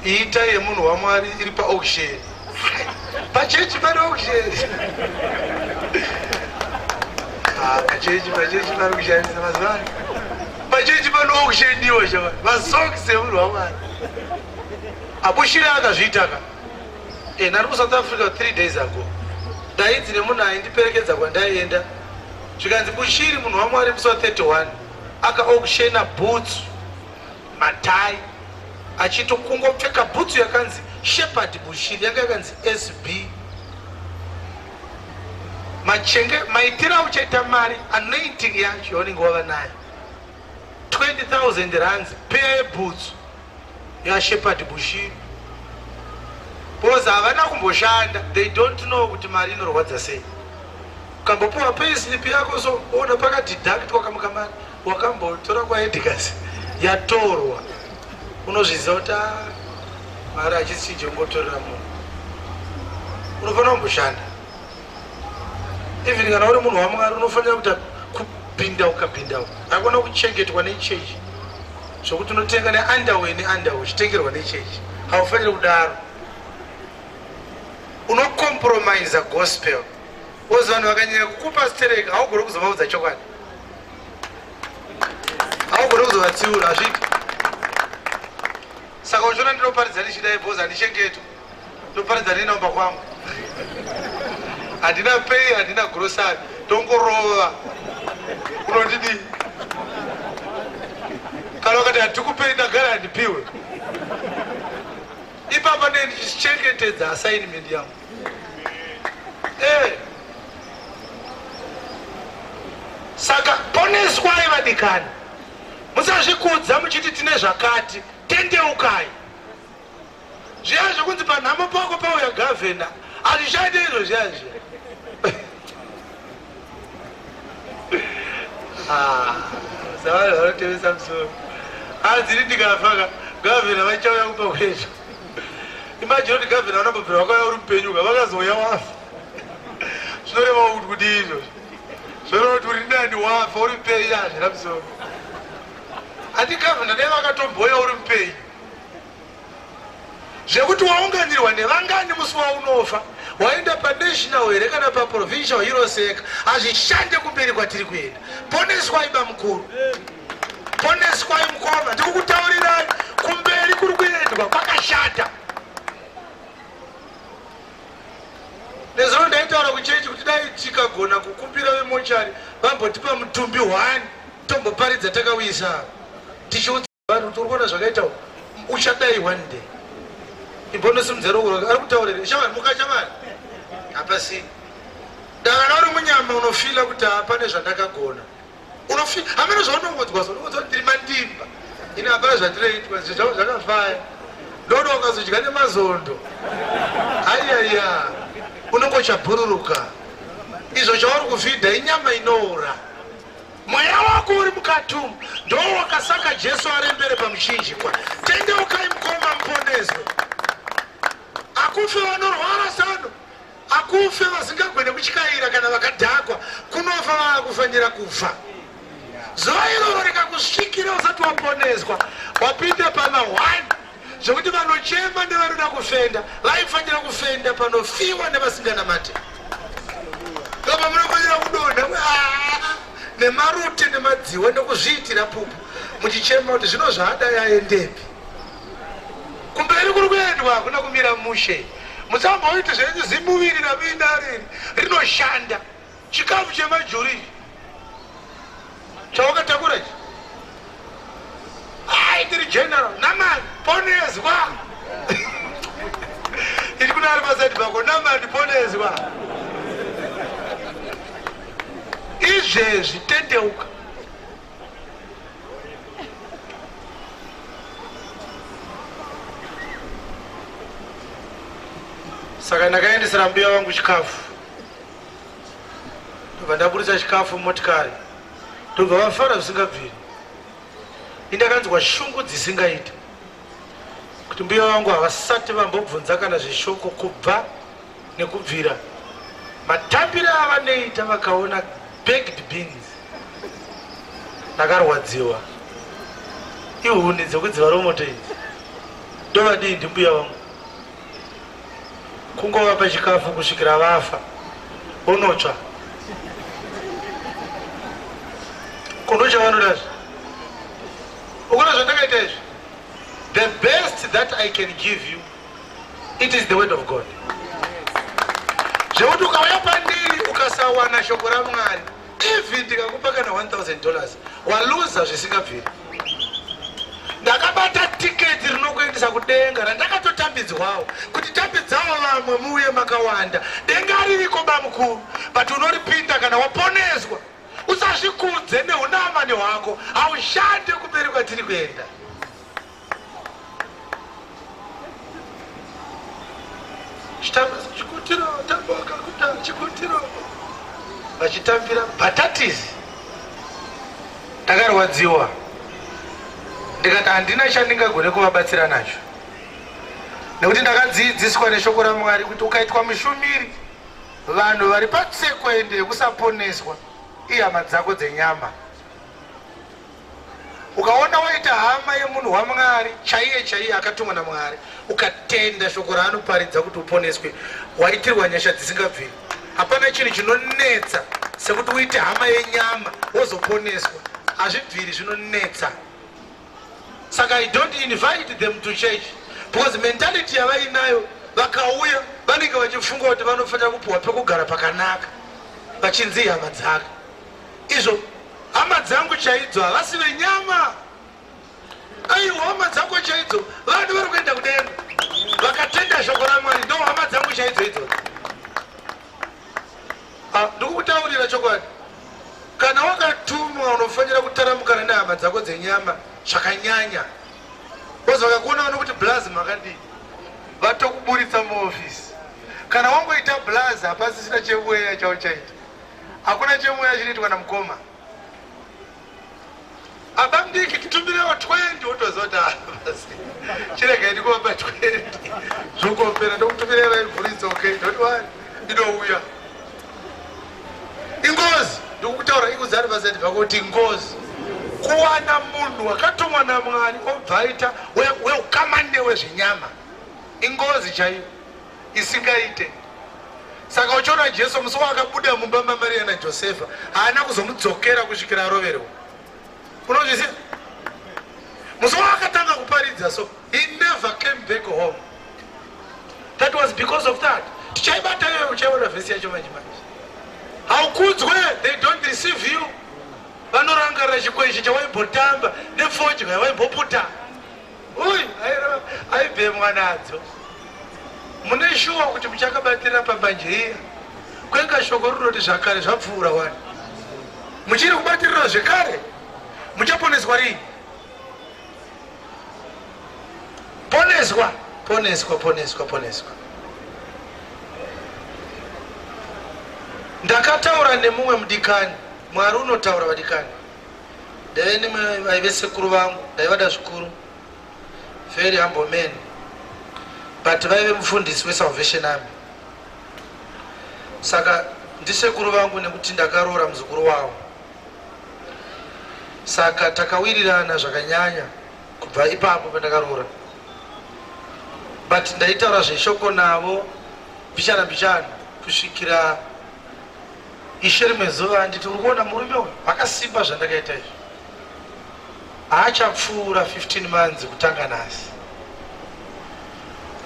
Ita yemunhu waMwari iri paauction. Pachechi pane auction. Pachechi, pachechi pari kushandisa mazuva ano. Pachechi pane auctioniwa shava. Masocks emunhu waMwari. Abushiri akazviita ka. Ndari kuSouth Africa 3 days ago. Ndainzi nemunhu aindiperekedza kwandaienda. Zvikanzi Bushiri munhu waMwari musi wa 31 aka-auctiona boots, matai, achito kungopfeka bhutsu yakanzi Shepherd Bushiri, yanga yakanzi SB. Machenge maitira uchaita mari, anointing yacho yaunenge wava nayo 20,000 rands peya yebhutsu yaShepherd Bushiri, because havana kumboshanda, they don't know kuti mari inorwadza sei. Ukambopiwa payslip yako so ona pakadeductwa kamwe kamari wakambotora kwaEdgars yatorwa, unozviziva kuti mari hachisi chinhu chekungotorera munhu, unofanira kumboshanda. Even kana uri munhu waMwari unofanira kuita kupinda ukapinda hakuna kuchengetwa nechechi zvokuti unotenga neunderwear neunderwear uchitengerwa nechechi. Haufaniri kudaro. Unocompromise gospel. Wozi vanhu vakanyanya kukupa sterek haugone kuzovaudza chokwadi. Haugone kuzovatsiura hazviiti. Saka uchiona ndinoparidza ndichidai because handichengetwa. Ndoparidza nenumber kwangu. Handina pay, handina grocery. Tongorova. Unondidii? Kana ukati hatikupei ndagara handipiwe. Ipapa ndee ndichichengetedza assignment yangu. Eh. Saka poneswai vadikani. Musazvikudza muchiti tine zvakati, tendeukai. Zviya zvekunzi panhamo pako pauya gavhena hazvishande izvo zviya zviya. Ah, savanhu vanotevesa musoro. Hanzi ini ndikafa ka gavhena vachauya kumba kwezvo. Imagine kuti gavhena vanambobvira vakauya uri mupenyu ka vakazouya wafa. Zvinoreva kuti kudii izvozvo? Zvinoreva kuti uri nani wafa uri mupenyu hazvina musoro. Ati gavhena dai vakatomboya uri mupenyu. Zvekuti waunganirwa nevangani musi waunofa, waenda panational here kana paprovincial hiroseka, hazvishande kumberi kwatiri kuenda. Poneswai bamukuru, poneswai mukoma, ndikukutaurirai kumberi kuri kuendwa kwakashata. Nezuro ndaitaura kuchechi kuti dai tikagona kukumbira vemochari vambotipa mutumbi hwani tomboparidza takawisa tichiudza Vanhu kuti urikuona zvakaita uchadai one day. Imbonosimudza ruoko rwake ari kutaura here? Shamwari muka shamwari. Hapasini. Dakana uri munyama unofila kuti hapane zvandakagona. Unofila hameno zvaunongonzwa so unongonzwa kuti ndiri mandimba. Ini hapana zvatinoitwa zvinhu zvangu zvakafaya. Ndoda ukazodya nemazondo. Ayaya. Unongochabhururuka. Izvo chauri kufidha inyama inoora. Mweya wako uri mukati umu ndoo wakasaka Jesu arembere pamuchinjikwa. Tendeukai mukoma muponeswe. Akufe vanorwara sano, akufe vasingagone kutyaira kana vakadhakwa, kunofa vaakufanira kufa. Zuva iroro rikakusvikira usati waponeswa, wapinda pana one zvekuti vanochema nevanoda kufenda vaifanira kufenda panofiwa nevasinganamate. Kama munofanira kudonha ah, nemarute nemadziwa nekuzviitira pupu muchichema kuti zvino zvaadai aendepi. Kumberi kuri kuendwa hakuna kumira mushe. Musamboiti zvenyu zimuviri ramuinaro iri rinoshanda. Chikafu chemajuru ichi chawakatakura ichi hai ndiri general namani ponezwa iri kuna ari pasaidi pako namani ponezwa izvezvi tendeuka saka ndakaendesera mbuya vangu chikafu ndobva ndaburitsa chikafu mumotikari ndobva vafara zvisingabviri indakanzwa shungu dzisingaita kuti mbuya vangu havasati vambobvunza kana zveshoko kubva nekubvira matambiro avanoita vakaona baked beans ndakarwadziwa ihuni dzekudziva romoto idzi ndovadii ndimbuya vangu Kungovapa chikafu kusvikira vafa vonotsva. Ko ndochavanoda zve. Ukuona zvandakaita izvi? The best that I can give you it is the word of God. Zvekuti ukauya pandiri ukasawana shoko raMwari even ndikakupa kana 1000 dollars waluza zvisingabviri ndakabata tiketi rinokuendesa kudenga randakatotambidzwawo kuti tambidzawo vamwe muuye makawanda denga ririko bamukuru but unoripinda kana waponeswa usazvikudze neunamani hwako haushande kumberi kwatiri kuenda Chikutiro tamboka kuta chikutiro vachitambira bhatatisi. Ndakarwadziwa ndikati handina chandingagone kuvabatsira nacho nekuti ndakadzidziswa neshoko raMwari kuti ukaitwa mushumiri. Vanhu vari patsekwende yekusaponeswa ihama dzako dzenyama. Ukaona waita hama yemunhu waMwari chaiye chaiye akatumwa naMwari, ukatenda shoko raanoparidza kuti uponeswe, waitirwa nyasha dzisingabviri. Hapana chinhu chinonetsa sekuti uite hama yenyama wozoponeswa. Hazvibviri, zvinonetsa. Saka I don't invite them to church because mentality yavainayo, vakauya vanenge vachifunga kuti vanofanira kupiwa pekugara pakanaka vachinzi hama dzake. Izvo hama dzangu chaidzo havasi venyama. Aiwa, hama dzako chaidzo vanhu vari kuenda kudenga vakatenda shoko raMwari, ndo hama dzangu chaidzo idzodzo. Ah, ndikukutaurira chokwadi, kana wakatumwa unofanira kutaramukana nehama dzako dzenyama zvakanyanya, because vakakuona vanokuti blaz makadii, vatokuburitsa muofisi. Kana wangoita blaz hapasisina chemweya chauchaita, hakuna chemweya chinoitwa namukoma. Abamdiki titumirewo 20, wotoziva kuti basi chiregai ndikuvapa 20, zvongopera. Ndokutumirai vaivhuritsa. Okay, don't worry, inouya. Ingozi, ndikukutaura ikuzari pasati pako kuti ingozi kuwana munhu wakatumwa naMwari obva aita weukama newe zvenyama. Ingozi chaiyo isingaite. Saka uchiona Jesu musi waakabuda mumba maMariya naJosefa, haana kuzomudzokera kusvikira aroverwa. Unozviziva? Musi waakatanga kuparidza, so he never came back home. That was because of that. Tichaibata iyoyo, uchaiona vhesi yacho manje manje. Haukudzwe, they don't receive you. Vanorangarira chikweshi chawaimbotamba nefodya yawaimboputa. Uy, aibhemwa nadzo. Mune shuwa kuti muchakabatirira pambanje iya? Kwenga shoko rinoti zvakare zvapfuura wani. Muchiri kubatirira zvekare? Muchaponeswa rii? Poneswa, poneswa, poneswa, poneswa. Ndakataura nemumwe mudikani. Mwari unotaura, vadikani. Ndaive nemwe vaive sekuru vangu, ndaivada zvikuru, very humble man, but vaive mufundisi weSalvation Army. Saka ndisekuru vangu nekuti ndakaroora muzukuru wavo, saka takawirirana zvakanyanya kubva ipapo pandakaroora. But ndaitaura zveshoko navo mbichana mbichana kusvikira Ishe rimwe zuva anditi, uri kuona murume uyu akasimba zvandakaita izvi, haachapfuura 15 months kutanga nhasi.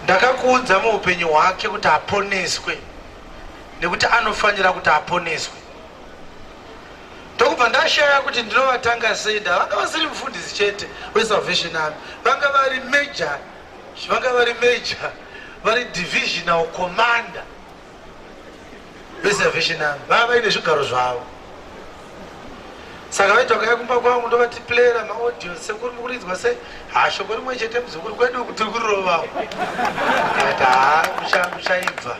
Ndakakuudza muupenyu hwake kuti aponeswe nekuti anofanira kuti aponeswe. Ndokubva ndashaya kuti ndinovatanga sei. Ndavanga vasiri mufundisi chete weSalvation Army, vanga vari major, vanga vari major, vari divisional commander veSalvation Army, vava vaine zvigaro zvavo. Saka vaiti vakauya kumba kwangu, ndovati playera maaudio. Sekuru, mukuridzwa sei? Ha, shoko rimwe chete muzukuru, kwedu uku tiri kurirovawo. Ndikati ha, muchaibva.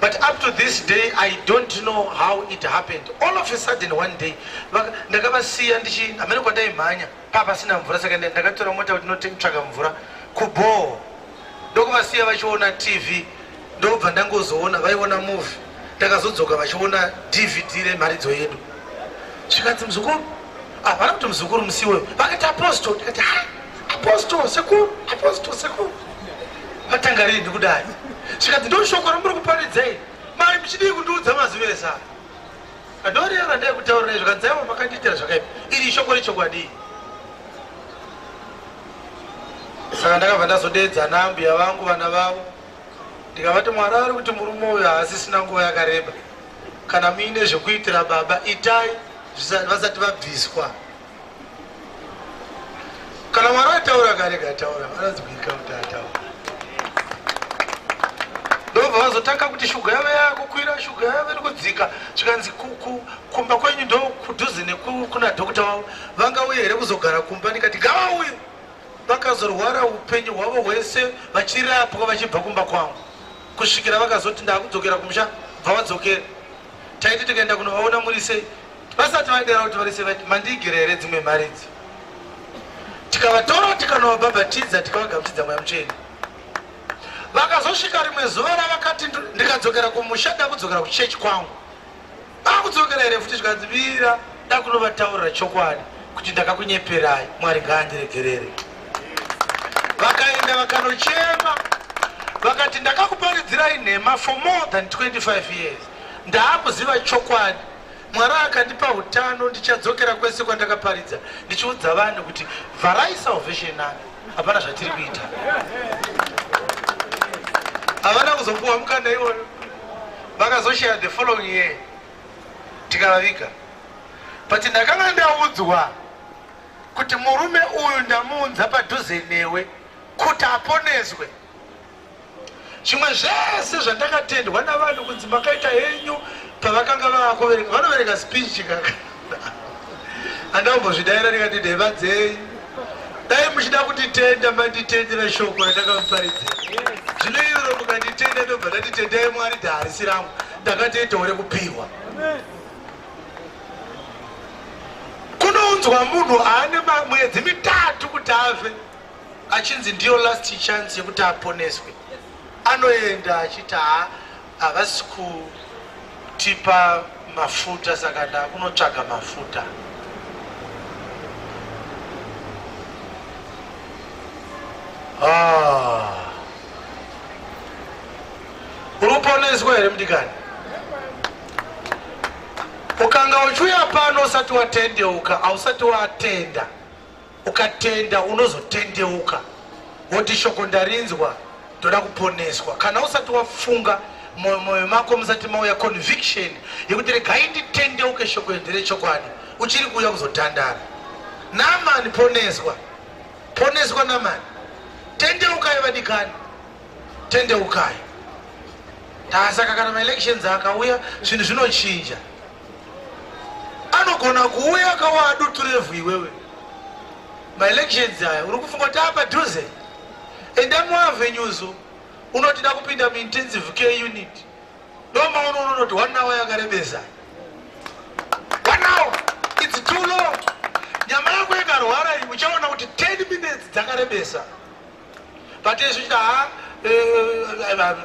But up to this day I don't know how it happened. All of a sudden one day ndakavasiya ndichi hamene kwandaimhanya, papasina mvura, saka ndakatora mota kuti ndinotsvaga mvura kubhoho, ndokuvasiya vachiona TV. Ndobva ndangozoona vaiona movie, ndakazodzoka vachiona DVD remharidzo yedu. Zvikanzi, muzukuru, havana kuti muzukuru musi iwoyo, vakati apostle. Ndikati ha, apostle sekuru, apostle sekuru vatanga rini kudai? Zvikanzi, ndo shoko ramuri kuparidzei, mai muchidii kundiudza mazuva ese aya? Andoreva ndaikutaurirai. Zvikanzi, aiwa, makandiitira zvakaipa, iri shoko rechokwadi. Saka ndakabva ndazodeedza ana ambuya vangu, vana vavo, ndikavati, Mwari ari kuti murume uyu haasisina nguva yakareba. Kana muine zvekuitira baba, itai vasati vabviswa. Kana Mwari ataura karega ataura, vanonzwika kuti ataura. Ndobva vazotanga kuti shuga yavo yakukwira, shuga yavo iri kudzika. Zvikanzi, kumba kwenyu ndo kudhuze nekuna dhokota wavo, vangauye here kuzogara kumba? Ndikati ngavauye. Vakazorwara upenyu hwavo hwese vachirapwa vachibva kumba kwangu kusvikira vakazoti ndakudzokera kumusha. Bva vadzokera, taiti tikaenda kunovaona, muri sei, vasati vadera kuti vari sei, vati, mandiigira here dzimwe mharidzi? Tikavatora, tikanovabhabhatidza, tikavagamuchidza Mweya Mutsvene. Vakazosvika rimwe zuva ravakati ndikadzokera kumusha ndakudzokera kuchechi kwangu. Akudzokera here futi zvikanzi mira ndakunovataurira chokwadi kuti ndakakunyeperai Mwari ngaandiregerere. Vakaenda vakanochema vakati ndakakuparidzirai nhema for more than 25 years ndaakuziva chokwadi Mwari akandipa utano ndichadzokera kwese kwandakaparidza ndichiudza vanhu kuti vharai salvation army hapana zvatiri kuita. Havana kuzopuwa mukana iwoyo, vakazoshaya the following year tikavaviga. But ndakanga ndaudzwa kuti murume uyu ndamuunza padhuze newe kuti aponeswe. Zvimwe zvese zvandakatendwa navanhu kunzi makaita henyu pavakanga vaakuverenga, vanoverenga speech kaka andambozvidaira ndikati nhema dzenyu, dai muchida kunditenda manditendera shoko randakamuparidzira. Zvino iro mukanditenda ndobva ndati tendai Mwari dhaharisi rangu ndakatoitawo rekupihwa. Kunounzwa munhu aane mwedzi mitatu kuti afe achinzi ndiyo last chance yekuti aponeswe, anoenda achiti haa havasi kutipa mafuta saka ndakunotsvaga mafuta. Ah. Uri kuponeswa here mudikani? Ukanga uchiuya pano usati watendeuka, hausati watenda. Ukatenda unozotendeuka woti shoko ndarinzwa ndoda kuponeswa. Kana usati wafunga moyo mako musati mauya conviction yekuti regai nditendeuke shoko iri nderechokwadi, uchiri kuuya kuzotandara. Naamani poneswa, poneswa Naamani, tendeukai vadikani, tendeukai. Saka kana maelections akauya zvinhu zvinochinja. Anogona kuuya akawa duturevhu iwewe. Maelections aya uri kufunga kuti apadhuze, enda muavenues unoti da kupinda muintensive care unit, ndomauno unonoti 1 hour yakarebesa, 1 hour it's too long. Nyama yako ikarwara iyi uchaona kuti 10 minutes dzakarebesa. But izvi ha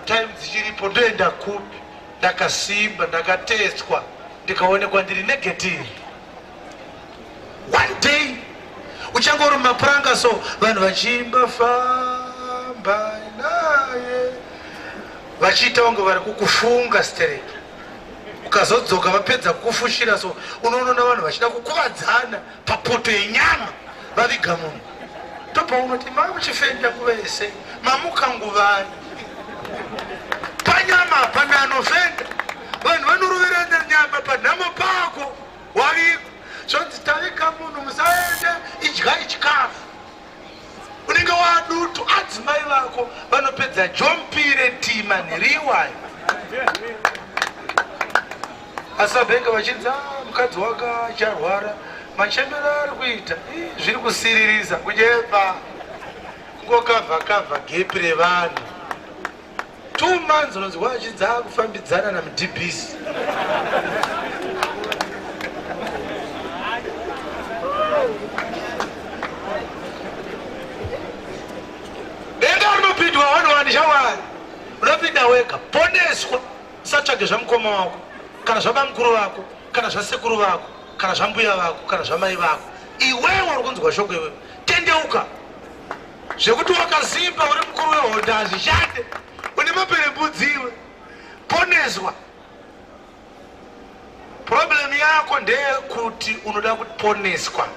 time dzichiripo ndoenda kupi? Ndakasimba, ndakatestwa ndikaonekwa ndiri negative. One day uchange uri mumapuranga so vanhu vachiimba famba naye vachiita kunge vari kukufunga stereki. Ukazodzoka vapedza kukufushira so unoona vanhu vachida kukuvadzana papoto yenyama vaviga munhu. Ndopaunoti mai muchifenda nguva yese mamuka nguvai? Panyama hapana anofenda, vanhu vanoroverana nyama panhamo pako wavigwa. Zvonzi taviga munhu musaende, idyai chikafu. Unenge wadutu, adzimai vako vanopedza jompire tima neriwayo. Asi vabhenge vachinzi ah, mukadzi wake acharwara, machembero ari kuita zviri kusiririsa, kunyepa, kungokavha kavha gepi revanhu. 2 months unonzwa achinzi akufambidzana namudhibhisi. Denga rinopindwa one one shamwari, unopinda wega, poneswa. Usatsvage zvamukoma wako kana zvabamukuru vako kana zvasekuru vako kana zvambuya vako kana zvamai vako. Iwewe uri kunzwa shoko iwewe, tendeuka. Zvekuti wakasimba uri mukuru wehondo hazvishande, une maperembudzi iwe, poneswa. Problem yako ndeyekuti unoda kuponeswa,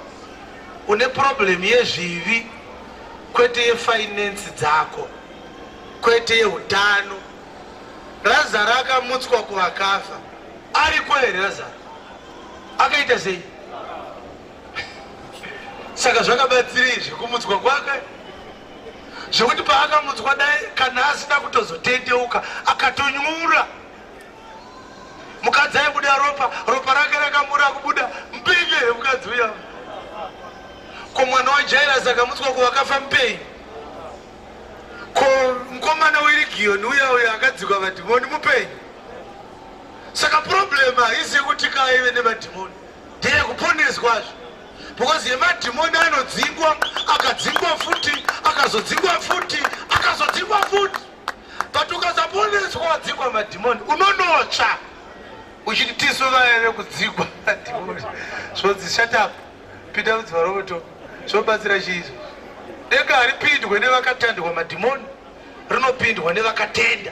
une problem yezvivi kwete yefinance dzako, kwete yeutano. Razaro akamutswa kuvakafa, ariko here Razaro? Akaita sei? Saka zvakabatsirei zvekumutswa kwake? Zvekuti paakamutswa dai kana asina kutozotendeuka akatonyura. Mukadzi aibuda ropa, ropa rake rakamura kubuda mupenyu here mukadzi uya? Ko mwana waJairus akamutswa kuvakafa mupenyu? Ko mukomana weRigiyoni uya uya akadzikwa madhimoni mupenyu? Saka problem haisi yekuti kaive nemadhimoni, ndeyekuponeswazve, because yemadhimoni anodzingwa, akadzingwa futi, akazodzingwa futi, akazodzingwa futi. But ukasaponeswa wadzingwa madhimoni, unonotsva uchiti tisu vaya vekudzingwa madhimoni. Zvonzi shut up, pinda mudziva romoto. Zvobatsira chii izvo? Denga haripindwe nevakatandwa madhimoni, rinopindwa nevakatenda.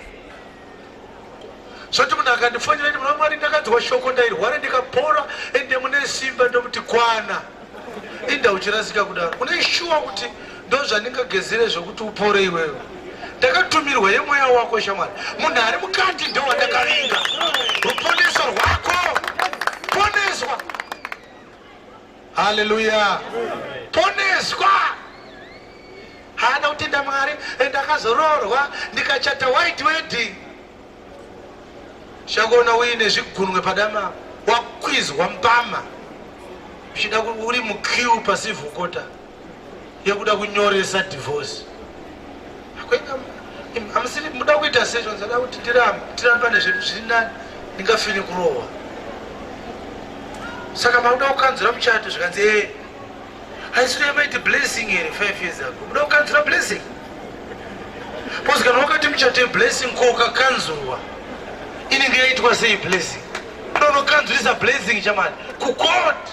Zvoti munhu akandifonera ndi muna Mwari ndakanzwa shoko ndairwara ndikapora ende mune simba ndomuti kwana. Inda uchirasika kudaro. Une shuwa kuti ndozvandingagezere zvekuti upore iwewe. Ndakatumirwa yemweya wako shamwari. Munhu ari mukati ndowandakavinga. Ruponeso rwako. Poneswa. Haleluya. Poneswa. Haana kutenda Mwari and akazoroorwa ndikachata white wedding. Chakuona uine zvigunwe padama wakwizwa mbama uchida uri muqueue pasivhukota yekuda kunyoresa divorce. Hamusiri muda kuita sei zvanzada kuti tirambane zvedu zviri nani ndingafini kurohwa. Saka makuda kukanzura muchato zvikanzi ee haisi yamaiti blessing here 5 years ago muda kukanzura blessing bcause kana wakati muchato blessing ko ukakanzurwa inenge yaitwa sei blessing unonokanzurisa blessing chamani kucourt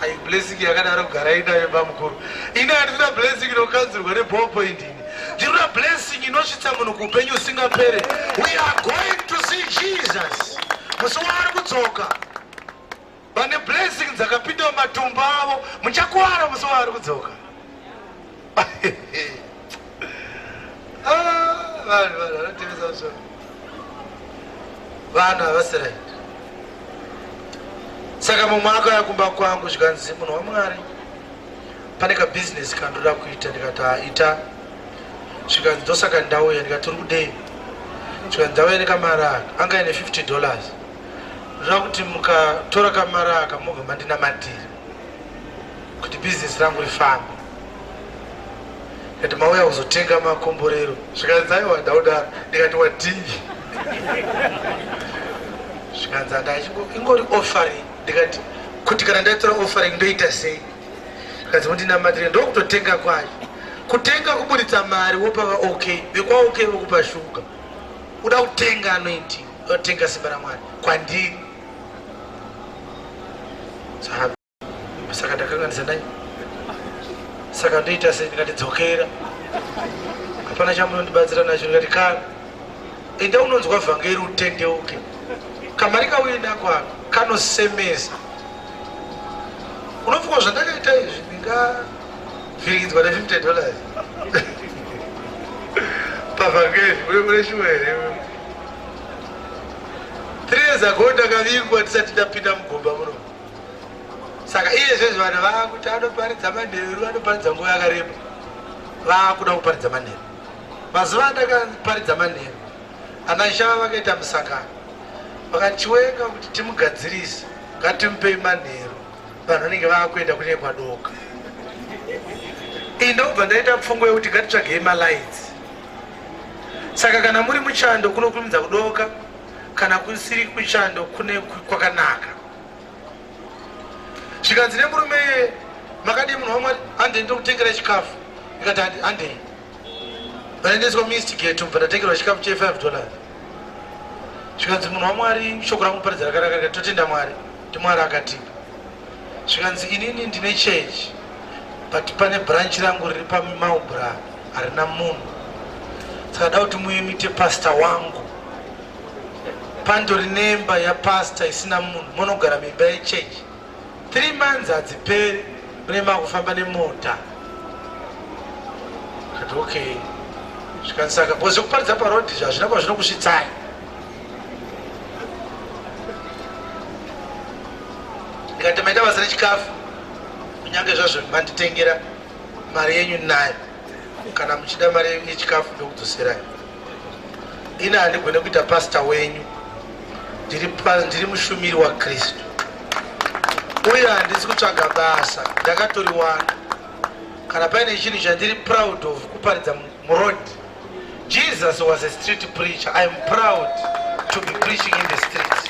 ai blessing yakadaro kugara inayo bamukuru ini handina blessing inokanzurwa neballpoint ini ndinoda blessing inosvitsa munhu kuupenyu usingapere. We are going to see Jesus musi waari kudzoka. Vane blessing dzakapinda mumatumbu avo muchakuwara musi waari kudzoka. Ah, vanhu vanhu vanotevesa musoro. Vanhu havasi right. Saka mumwe akauya kumba kwangu zvikanzi munhu waMwari pane kabhizinesi kandoda kuita ndikati ah, ita zvikanzi ndosaka ndauya ndikati uri kudei zvikanzi ndauya nekamari aka anga ine 50 dollars Ndoda kuti mukatora kamari aka mobva mandinamatira kuti bhizinesi rangu rifambe. Ndikati mauya kuzotenga makomborero. Zvikanzi aiwa ndaudaro. Ndikati wadii? Zvikanzi handachingo ingori offering. Ndikati kuti kana ndatora offering ndoita sei? Zvikanzi mundinamatire ndokutotenga kwacho. Kutenga kuburitsa mari wopa va OK vekwa OK vokupa shuga. Uda kutenga anointing. Ndotenga simba raMwari kwandiri. Saka ndakanganisa nai. Saka ndoita sei ndikati dzokera. Hapana chamunondibatsira nacho ndikati kana. Enda unonzwa vhangeri utendeuke. Kamari kauinako aka kanosemesa. Unofunga zvandakaita izvi ndingavhirikidzwa ne 50 dollars. Pavhangeri une shuwa here? 3 years ago ndakavingwa ndisati ndapinda mugomba muno. Saka iye zvezvi vanhu vakuti anoparidza manheru, anoparidza nguva yakareba, vakuda kuparidza manheru. Mazuva andakaparidza manheru, ana Shava vakaita musangano, vakati Chiwenga kuti timugadzirise, ngatimupei manheru, vanhu vanenge vakuenda kune kwadoka. Ini ndokubva ndaita pfungwa yekuti ngatitsvagei malights. Saka kana muri muchando kunokurumidza kudoka, kana kusiri kuchando kune kwakanaka. Zvikanzi nemurume iye, makadii munhu waMwari, handei ndokutengera chikafu. Ndikati handei. Vaendeswa muEastgate ubva ndatengerwa chikafu che 5 dollars. Zvikanzi munhu waMwari, shoko rangu paridza rakanaka, ndikati totenda Mwari, ndiMwari akatipa. Zvikanzi inini ndine church but pane branch rangu riri paMaubra harina munhu, saka da kuti muye muite pastor wangu. Pandori nemba yapastor isina munhu, monogara muimba yechurch 3 months hadziperi mune makufamba nemota. Kati okay. Zvikanzi saka because zvekuparidza paroad izvi hazvina kwazvinokusvitsai. Ndikati maita basa rechikafu kunyange zvazvo manditengera mari yenyu nayo, kana muchida mari yechikafu ndokudzoserai. Ini handigone kuita pastor wenyu, ndiri mushumiri waKristu uye handisi kutsvaga basa, ndakatoriwana. Kana paine chinhu chandiri proud of kuparidza muroad. Jesus was a street preacher. I am proud to be preaching in the streets.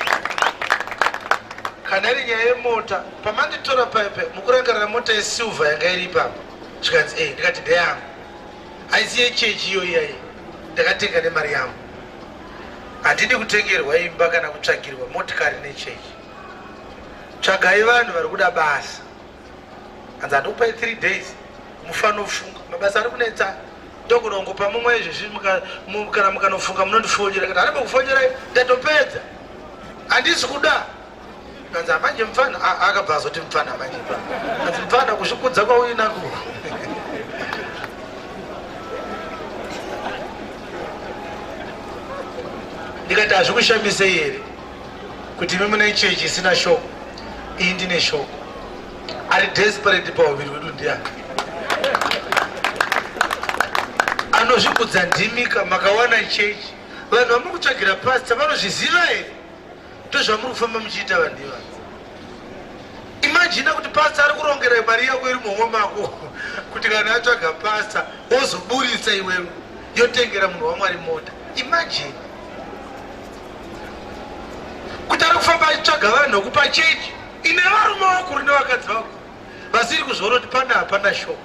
Kana iri nyaya yemota, pamanditora paipe mukurangarira mota yesilver yanga iri ipapo, zvikanzi eh, ndikati ndeyangu, haisi yechechi iyo iyayi. Ndakatenga nemari yangu. Handidi kutengerwa imba kana kutsvagirwa motikari nechechi. Tsvagai vanhu vari kuda basa. Hanzi handikupai 3 days mufanofunga mabasa ari kunetsa ndokunongopa mumwe izvezvi kana mukanofunga munondifonjera kati haripo kufonjerai ndatopedza handisi kuda kanzi amanje mupfana akabva azoti mupfana manje kanzi mupfana kuzvikudza kwauinako. Ndikati hazvikushamisei here kuti imi mune chechi isina shoko, iyi ndine shoko? Ari desperate pauviri hwedu ndiani? Anozvikudza ndimika makawana chechi. Vanhu vamuri kutsvagira pasta vanozviziva here? Ndozvamuri kufamba muchiita vanhu ivava. Imajina kuti pasta ari kurongera mari yako iri muhomwe mako, kuti kana atsvaga pasta wozoburitsa iwewe yotengera munhu waMwari mota. Imagine kuti ari kufamba achitsvaga vanhu vekupa chechi ine varume vakuru nevakadzi vakuru vasiri kuzviona kuti pana hapana shoko.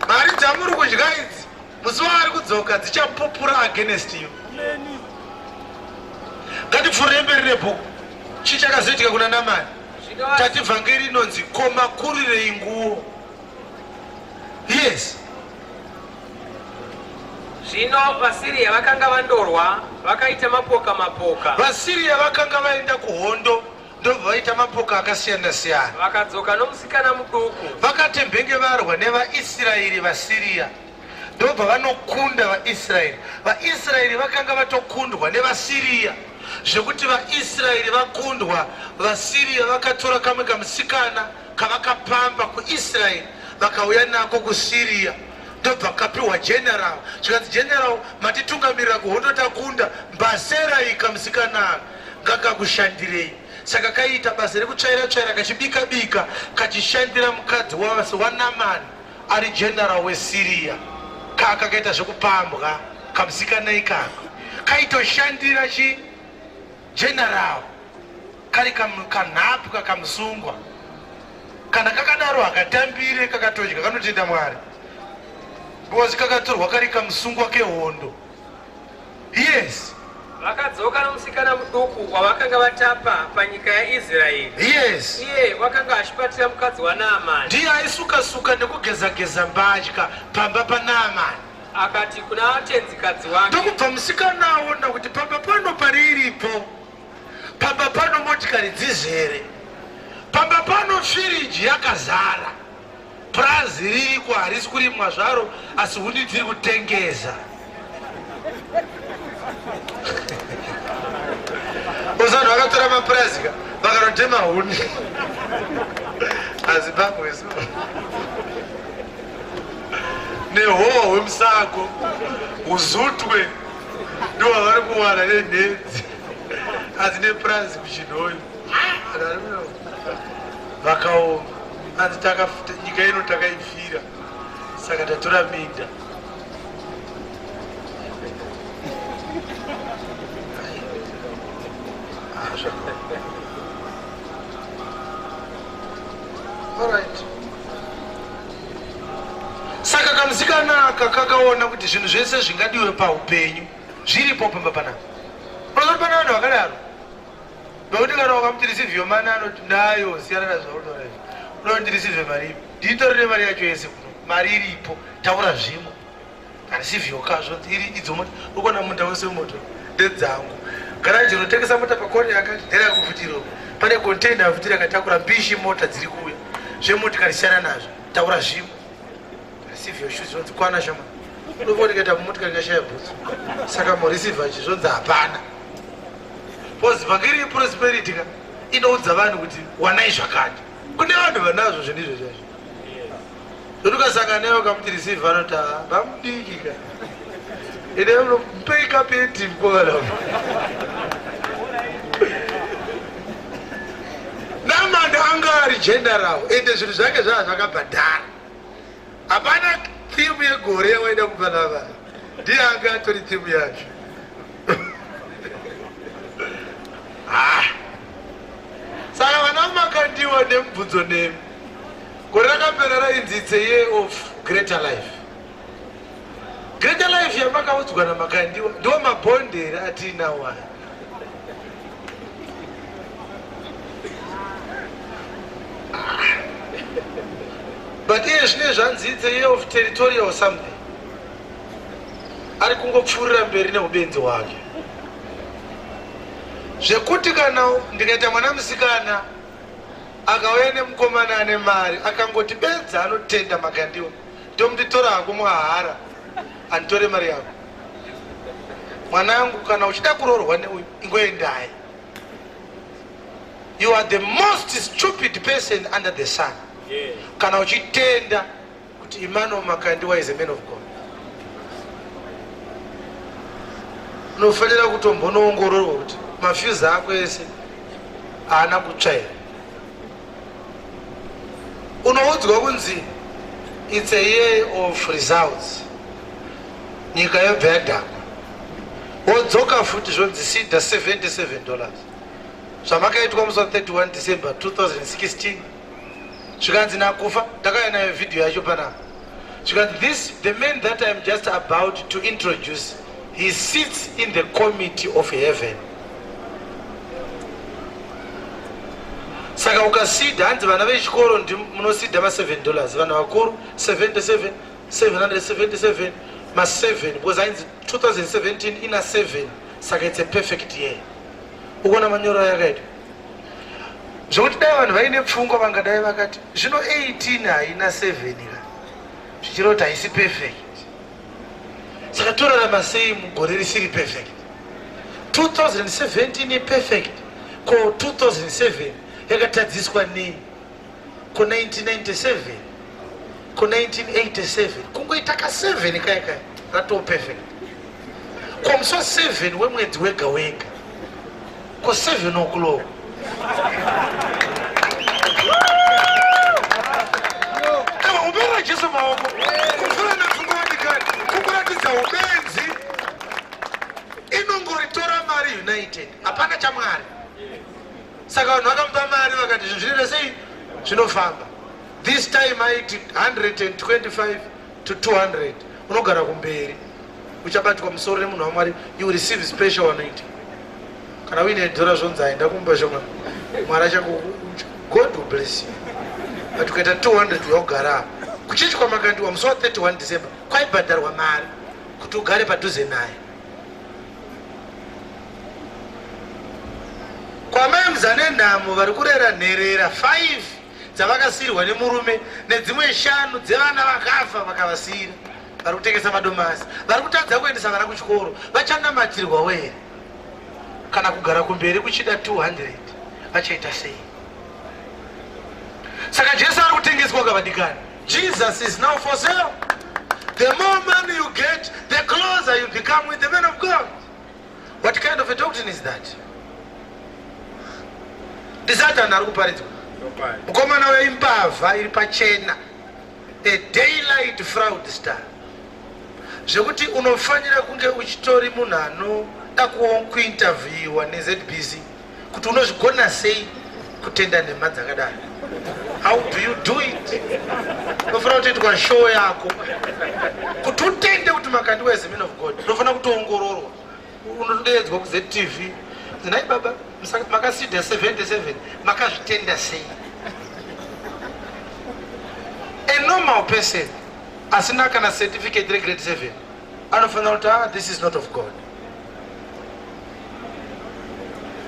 Mari dzamuri kudya idzi, musi waari kudzoka dzichapupura against you. Ngatipfuurire mberi nebhuku. Chii chakazoitika kuna Namani? Tati vhangeri inonzi komakurirei nguo. Yes. Zvino vaSiriya vakanga vandorwa, vakaita mapoka mapoka. VaSiriya vakanga vaenda kuhondo ndobva vaita mapoka akasiyana siyana. Vakadzoka nomusikana muduku. Vakatembenge varwa nevaIsraeri, vaSiriya ndobva vanokunda vaIsraeri. VaIsraeri vakanga vatokundwa nevaSiriya zvekuti vaIsraeri vakundwa, vaSiriya vakatora kamwe kamusikana kavakapamba kuIsraeri vakauya nako kuSiriya, ndobva kapiwa general. Zvikanzi, "General, matitungamirira kuhondo, takunda, mbaserai kamusikana ngakakushandirei." Saka kaiita basa rekutsvaira tsvaira, kachibika bika, kachishandira mukadzi waNamani ari general weSiriya. Kakaita zvekupambwa kamusikana ikako, kaitoshandira chi general kari kanhapwa, kamusungwa. Kana kakadaro hakatambire, kakatodya, kanotenda Mwari because kakatorwa kari kamusungwa kehondo. Yes. Vakadzoka nomusikana muduku wavakanga vatapa panyika yaIsraeri. Iye wakanga achibatira mukadzi waNaamani. Ndiye aisuka-suka nekugeza-geza mbatya pamba paNaamani. Akati kuna tenzikadzi wake. Ndokubva musikana aona kuti pamba pano pari iripo, pamba pano motikari dzizere, pamba pano firiji yakazara, purazi ririko harisi kurimwa zvaro asi huni dziri kutengesa. Ozvanhu vakatora mapurazi ka vakanotema huni aZimbabwe so nehowa hwemusango uzutwe ndowavari kuwana nenhedzi, asi nepurazi kuChinhoyi vakaoma. Anzi nyika ino takaifira, saka tatora minda. Alright. Saka kamusikana aka kakaona kuti zvinhu zvese zvingadiwe paupenyu zviripo pamba panapa. Unozoti pane vanhu vakadaro nokuti kana ukamuti, "Receive your money," anoti, "Nayo, siyana nazvautaura izvi. Unoti receive mari ipi? Nditorere mari yacho yese kuno, mari iripo, taura zvimwe." Receive your car, zvonzi iri idzo mota urikuona munda wese wemoto ndedzangu. Garaji rinotengesa mota pakona yakati nderakufutiro, pane container futi rakatakura mbishi mota dziri kuuya. Zvemotikari siyana nazvo, taura zvimwe. Receive your shoes, zvonzi kwana shama, unofa ndikaita mumotikari ndashaya bhutsu. Saka mureceive achi zvonzi hapana, because vhangeri yeprosperity ka inoudza vanhu kuti wanai zvakati. Kune vanhu vanazvo zvinhu izvo chaizvo zvokuti ukasangana naye ukamuti receive, anoti, "Vamudiki ka ine mupei kapu yetea mukomana." Namani anga ari general, ende zvinhu zvake zvava zvakabhadhara. Hapana theme yegore yawaida kubva navana, ndiye anga atori theme yacho. Ah. Saka vana Makandiwa, nemubvunzo nemi, gore rakapera rainzi, "It's a year of greater life." Greater life yamakaudzwa naMakandiwa ndiwo mabhondi here atiinawo aya? But iye zvine zvanzi it's a year of territorial something. Ari kungopfuurira mberi neubenzi hwake. Zvekuti kana ndikaita mwana musikana akauya nemukomana ane mari akangoti bedza anotenda Makandiwa ndomuti tora hako muhahara anditore mari yako mwanangu kana uchida kuroorwa neuyu ingoendai. You are the most stupid person under the sun. Kana uchitenda kuti Emmanuel Makandiwa is a man of God, unofanira kutombonoongororwa kuti mafyuzi ako ese haana kutsva here. Unoudzwa kunzi it's a year of results, nyika yobva yadhakwa, wodzoka futi zvonzi sida $77 zvamakaitwa musi wa 31 December 2016. Zvikanzi nakufa, ndakauya nayo vhidhiyo yacho panapa. Zvikanzi this the man that I'm just about to introduce, he sits in the committee of heaven. Saka ukasidha, hanzi vana vechikoro munosidha ma $7, vanhu vakuru 77 777 ma 7, because ainzi 2017 ina 7, saka it's a perfect year. Ukuona manyoro ayakaitwa zvekuti dai vanhu vaine pfungwa vangadai vakati zvino 18 haina 7 ka, zvichireva kuti haisi perfect. Saka torarama sei mugore risiri perfect? 2017 perfect, ko 2007 yakatadziswa nei? Ko 1997, ko 1987 kungoita ka 7 kaya kaya ratoo perfect. Ko musi wa 7 wemwedzi wega wega, ko 7 o'clock. Uberera Jesu maoko kufura nepfungwa vadikani kukuratidza ubenzi. Inongoritora mari United, hapana chaMwari. Saka vanhu vakamupa mari vakati zvinhu zvinoita sei, zvinofamba. This time aiti 125 to 200 unogara kumberi, uchabatwa musoro nemunhu waMwari, you receive special anointing. Kana uine dhora zvonzi aenda kumba shoma, Mwari achaku, God will bless you. But ukaita 200 uyogara apa kuchechi kwaMakandiwa musi wa 31 December kwaibhadharwa mari kuti ugare padhuze naye. Kwamai Muzane Nhamo vari kurera nherera 5 dzavakasiirwa nemurume nedzimwe 5 dzevana vakafa vakavasiira. Vari kutengesa madomasi, vari kutadza kuendesa vana kuchikoro, vachanamatirwawo here? Kana kugara kumberi kuchida 200 vachaita sei? Saka Jesu ari kutengeswa kavadikani. Jesus is now for sale. The more money you get, the closer you become with the man of God. What kind of a doctrine is that? NdiSatan ari kuparidzwa. Mukomana weimbavha iri pachena, a daylight fraudster, zvekuti unofanira kunge uchitori munhu anoda kuinterviewa neZBC kuti unozvigona sei kutenda nhema dzakadaro. How do you do it? Unofanira kutoitwa show yako kuti utende kuti Makandiwa is a man of God. Unofanira kutoongororwa, unodeedzwa kuZTV. Nhai baba, makasida 77 makazvitenda sei? A normal person asina kana certificate regrade 7 anofanira kuti ah, this is not of God.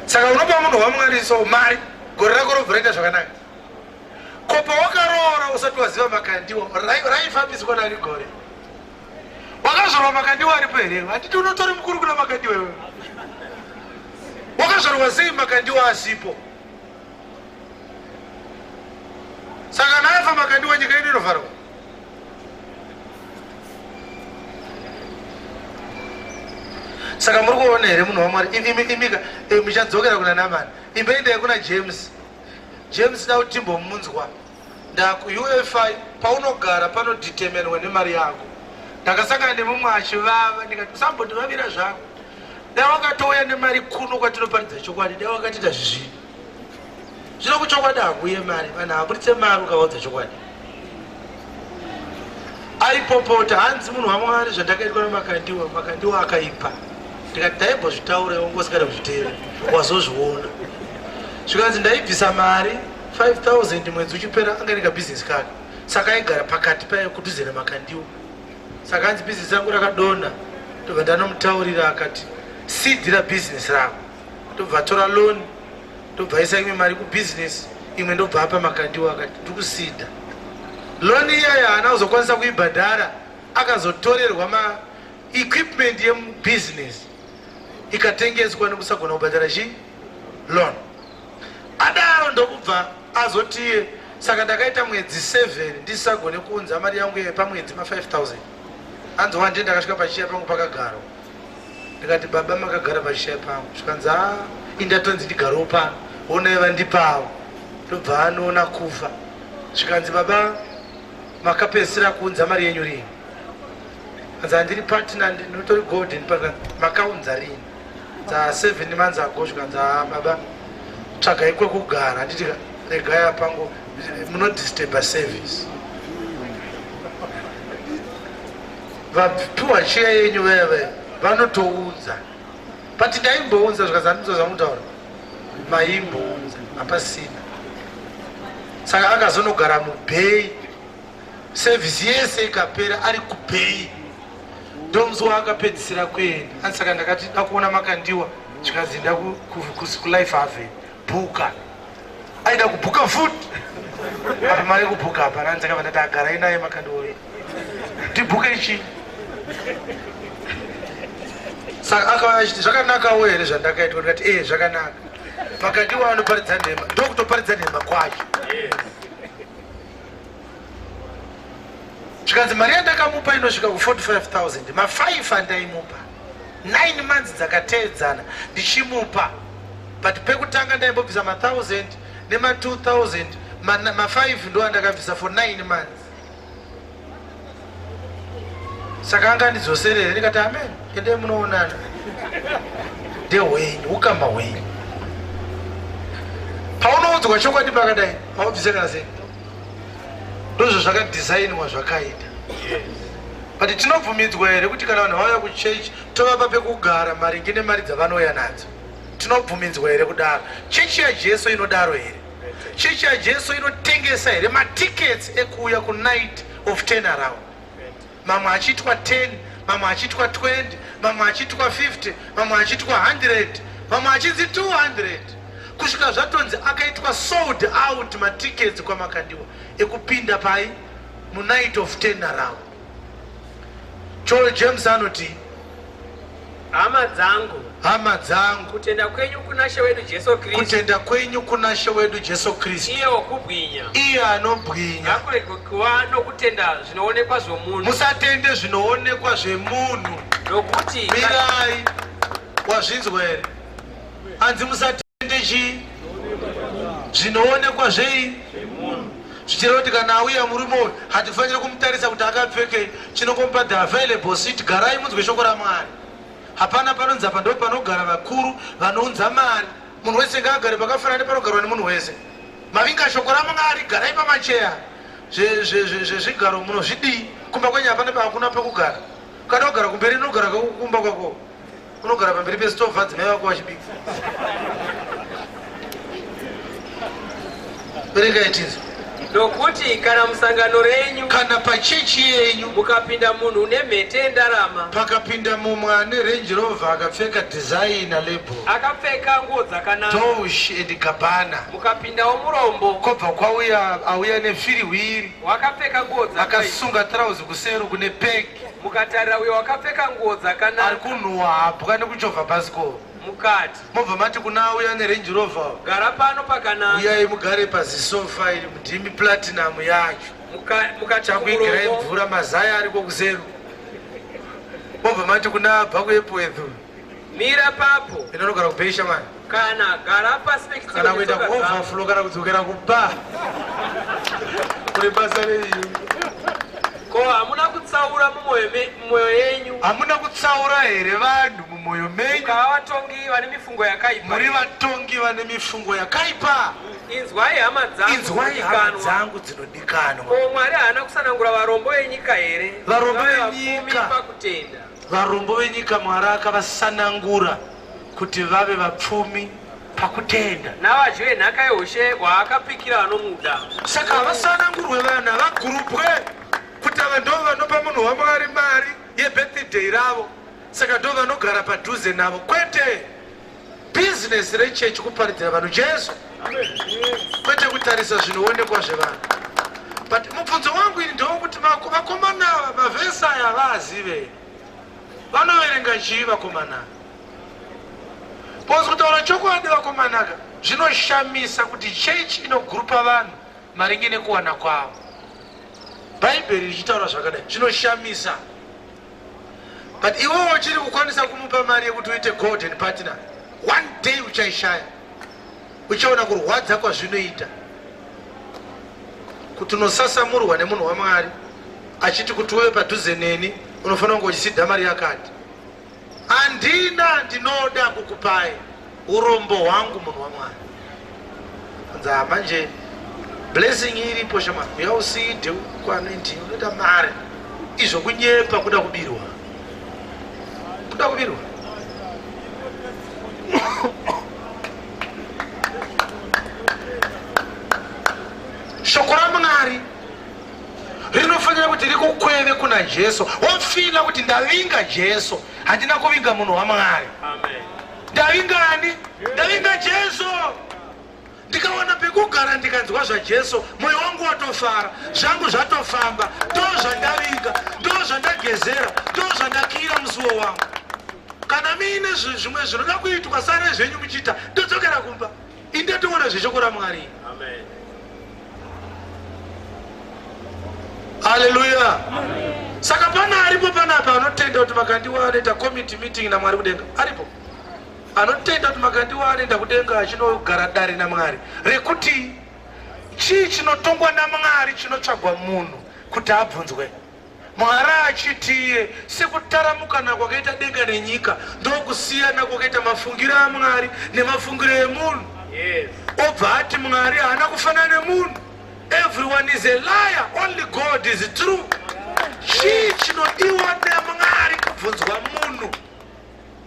Saka unopa munhu waMwari so mari, gore rako robva raita zvakanaka. Ko pawakaroora usati waziva Makandiwa, raifambiswa nani gore? Wakazvarwa Makandiwa aripo here? Handiti unotori mukuru kuna Makandiwa iwewe? Wakazvarwa sei Makandiwa asipo? Saka kana afa Makandiwa nyika ino inovharwa. Saka muri kuona here munhu waMwari? Imika muchadzokera kuna Namani, imboendai kuna James. James da kuti timbomunzwa. Ndaku UFI paunogara panodeterminwa nemari yako. Ndakasangana nemumwe achivava ndikati usambotivavira zvako, dai wakatouya nemari kuno kwatinoparidza chokwadi, dai wakatiita zvisvini. Zvino kuchokwadi hakuuye mari, vanhu havaburitse mari ukavaudza chokwadi. Aipopota hanzi munhu waMwari zvandakaitwa naMakandiwa, Makandiwa akaipa. Ndikati ndaimbozvitaura iwe wanga usingade kuzviteerera, wazozviona. Zvikanzi ndaibvisa mari 5000 mwedzi uchipera anga ine kabusiness kake. Saka aigara pakati paye kudhuze naMakandiwa. Saka hanzi business rangu rakadonha ndobva ndanomutaurira akati sidhira business rako. Ndobva atora loan ndobva aisa imwe mari kubusiness imwe ndobva apa Makandiwa akati ndikusida. Loan iyaya haana kuzokwanisa kuibhadhara akazotorerwa ma equipment yemubusiness ikatengeswa nekusagona kubhadhara chi loan. Adaro ndokubva azotiye saka ndakaita mwedzi 7 ndisisagone kuunza mari yangu yepamwedzi ma 5000 anzi wandii ndakasvika pachiya pangu pakagarwa ndikati baba makagara pachiya pangu zvikanzi a indatonzi ndigarewo pano honai vandipawo ndobva anoona kufa zvikanzi baba makapedzisira kuunza mari yenyu rini anzi handiri partner ndinotori golden partner makaunza rini dza 7 months ago zvikanzi haa baba tsvagai kwekugara handiti regai apango munodisturba service vapiwa cheya yenyu vaya vaya vanotounza but ndaimbounza zvikanzi handinzwa zvamutaura maimbounza hapasina saka akazonogara mubhei service yese ikapera ari kubhei ndomusi waakapedzisira kuenda ani saka ndakati da kuona Makandiwa zvikanzi nda kuLife Haven bhuka aida kubhuka futi apa mari yekubhuka hapana ani saka ndati agarai naye Makandiwa ndibhuke chii saka akauya achiti zvakanakawo here zvandakaitwa ndikati ee zvakanaka Makandiwa anoparidza nhema ndokutoparidza nhema kwacho zvikanzi mari yandakamupa inosvika ku45000 ma5 andaimupa 9 months dzakateedzana ndichimupa but pekutanga ndaimbobvisa ma1000 nema2000 ma5 ndo andakabvisa for 9 months saka anga andidzoserere ndikati amen endei munoonana ndehwenyu ukama hwenyu paunoudzwa chokwadi pakadai haubvise kana sei ndozvo zvakadhizainwa zvakaita but tinobvumidzwa here kuti kana vanhu vauya kuchechi tovapa pekugara maringe nemari dzavanouya nadzo tinobvumidzwa here kudaro chechi yaJesu inodaro here chechi yaJesu inotengesa here matickets ekuuya kunight of turn around mamwe achiitwa 10 mamwe achiitwa 20 mamwe achiitwa 50 mamwe achiitwa 100 mamwe achinzi 200 kusvika zvatonzi akaitwa sold out matickets kwaMakandiwa ekupinda pai munight of turn around Joel James anoti hama dzangu hama dzangu kutenda kwenyu kuna She wedu Jesu Kristu kutenda kwenyu kuna She wedu Jesu Kristu iye wokubwinya iye anobwinya ngakurege kuva nokutenda zvinoonekwa zvomunhu musatende zvinoonekwa zvemunhu nokuti mirai wazvinzwa here anzi musatende chii zvinoonekwa zvei zvichireva kuti kana auya murume uyu hatifaniri kumutarisa kuti akapfekei chinongomupa the available seat garai munzwe shoko raMwari hapana panonzi apa ndo panogara vakuru vanounza mari munhu wese ngaagare pakafanana nepanogarwa nemunhu wese mavinga shoko raMwari garai pamacheya zvezvigaro munozvidii kumba kwenyu hapana hakuna pekugara kana kugara kumberi unogara kumba kwako unogara pamberi pestovha dzimai vako vachibika verengai tinzwe nokuti kana musangano renyu kana pachechi yenyu mukapinda munhu une mhete yendarama pakapinda mumwe ane Range Rover akapfeka designer label akapfeka nguo dzakanaka Dolce and Gabbana mukapindawo murombo kwobva kwauya auya nefiriwiri wakapfeka nguo dzakaipa akasunga trauzi kuseri kune peg mukatarira uyo wakapfeka nguo ari dzakanaka kunhuhwa hapwa nekuchovha bhasikoro mukati mobva mati kuna auya neRange Rover gara pano pakanaka uyai mugare pazisofa iri mudhimi platinum yacho mukati chakuigirai kumurombo mvura mazaya ariko kuseru mobva mati kuna abva kuEpworth mira papo inonogara kubeisha mani kana gara pasi kana kuenda pechitsiko chetsoka dzako kuoverflow kana kudzokera kuba kune basa rei ko hamuna kutsaura mumwoyo yenyu hamuna kutsaura here vanhu mumwoyo menyu mukava vatongi vane mifungo yakaipa muri vatongi vane mifungo yakaipa Inzwai hama dzangu Inzwai hama dzinodikanwa. dzangu dzinodikanwa. Ko Mwari haana kusanangura varombo venyika here? Varombo Vave vapfumi venyika. pakutenda. Varombo venyika Mwari akavasanangura kuti vave vapfumi pakutenda. Navadyi venhaka yeushe hwaakapikira vanomuda. Saka havasanangurwe vanhu, havagurupwe kuti ava ndo vanopa munhu waMwari mari yebirthday ravo, saka ndo vanogara padhuze navo. Kwete. Bhizinesi rechechi kuparidzira vanhu Jesu, kwete kutarisa zvinoonekwa zvevanhu. But mubvunzo wangu ini ndewekuti vakomana ava mavhesi aya havaazive. Vanoverenga chii vakomana? Because kutaura chokwadi vakomanaka, zvinoshamisa kuti chechi inogurupa vanhu maringe nekuwana kwavo. Bhaibheri richitaura zvakadai, zvinoshamisa. But iwewe uchiri kukwanisa kumupa mari yekuti uite golden partner, one day uchaishaya. Uchaona kurwadza kwazvinoita kuti unosasamurwa nemunhu waMwari achiti kuti uve padhuze neni unofanira kunge uchisidha mari yakati. Handina, ndinoda kukupai urombo hwangu munhu waMwari. Anzi manje blessing iripo shama, uya uside kuanointing unoita mari. Izvo kunyepa, kuda kubirwa. Kuda kubirwa. Shoko raMwari rinofanira kuti rikukweve kuna Jesu. Wofila kuti ndavinga Jesu, handina kuvinga munhu waMwari. Ndavinga ani? Ndavinga Jesu. Ndikawana pekugara ndikanzwa zvaJesu, moyo wangu watofara, zvangu zvatofamba. Ndo zvandavinga, ndo zvandagezera, ndo zvandakira musuwo wangu. Kana muine zvimwe zvinoda kuitwa, sare zvenyu muchiita, ndodzokera kumba. Indatoona zveshoko raMwari. Amen. Haleluya. Saka pana aripo panapa anotenda kuti Makandiwa anoita committee meeting naMwari kudenga? Aripo anotenda kuti Makandiwa anoenda kudenga achinogara dare naMwari rekuti chii chinotongwa naMwari chinotsvagwa munhu kuti abvunzwe? Mwari achitiye sekutaramukana kwakaita denga nenyika, ndokusiyana kwakaita mafungiro aMwari nemafungiro emunhu. Obva ati Mwari haana kufanana nemunhu. Everyone is a liar, only God is true. Chii chinodiwa naMwari kubvunzwa munhu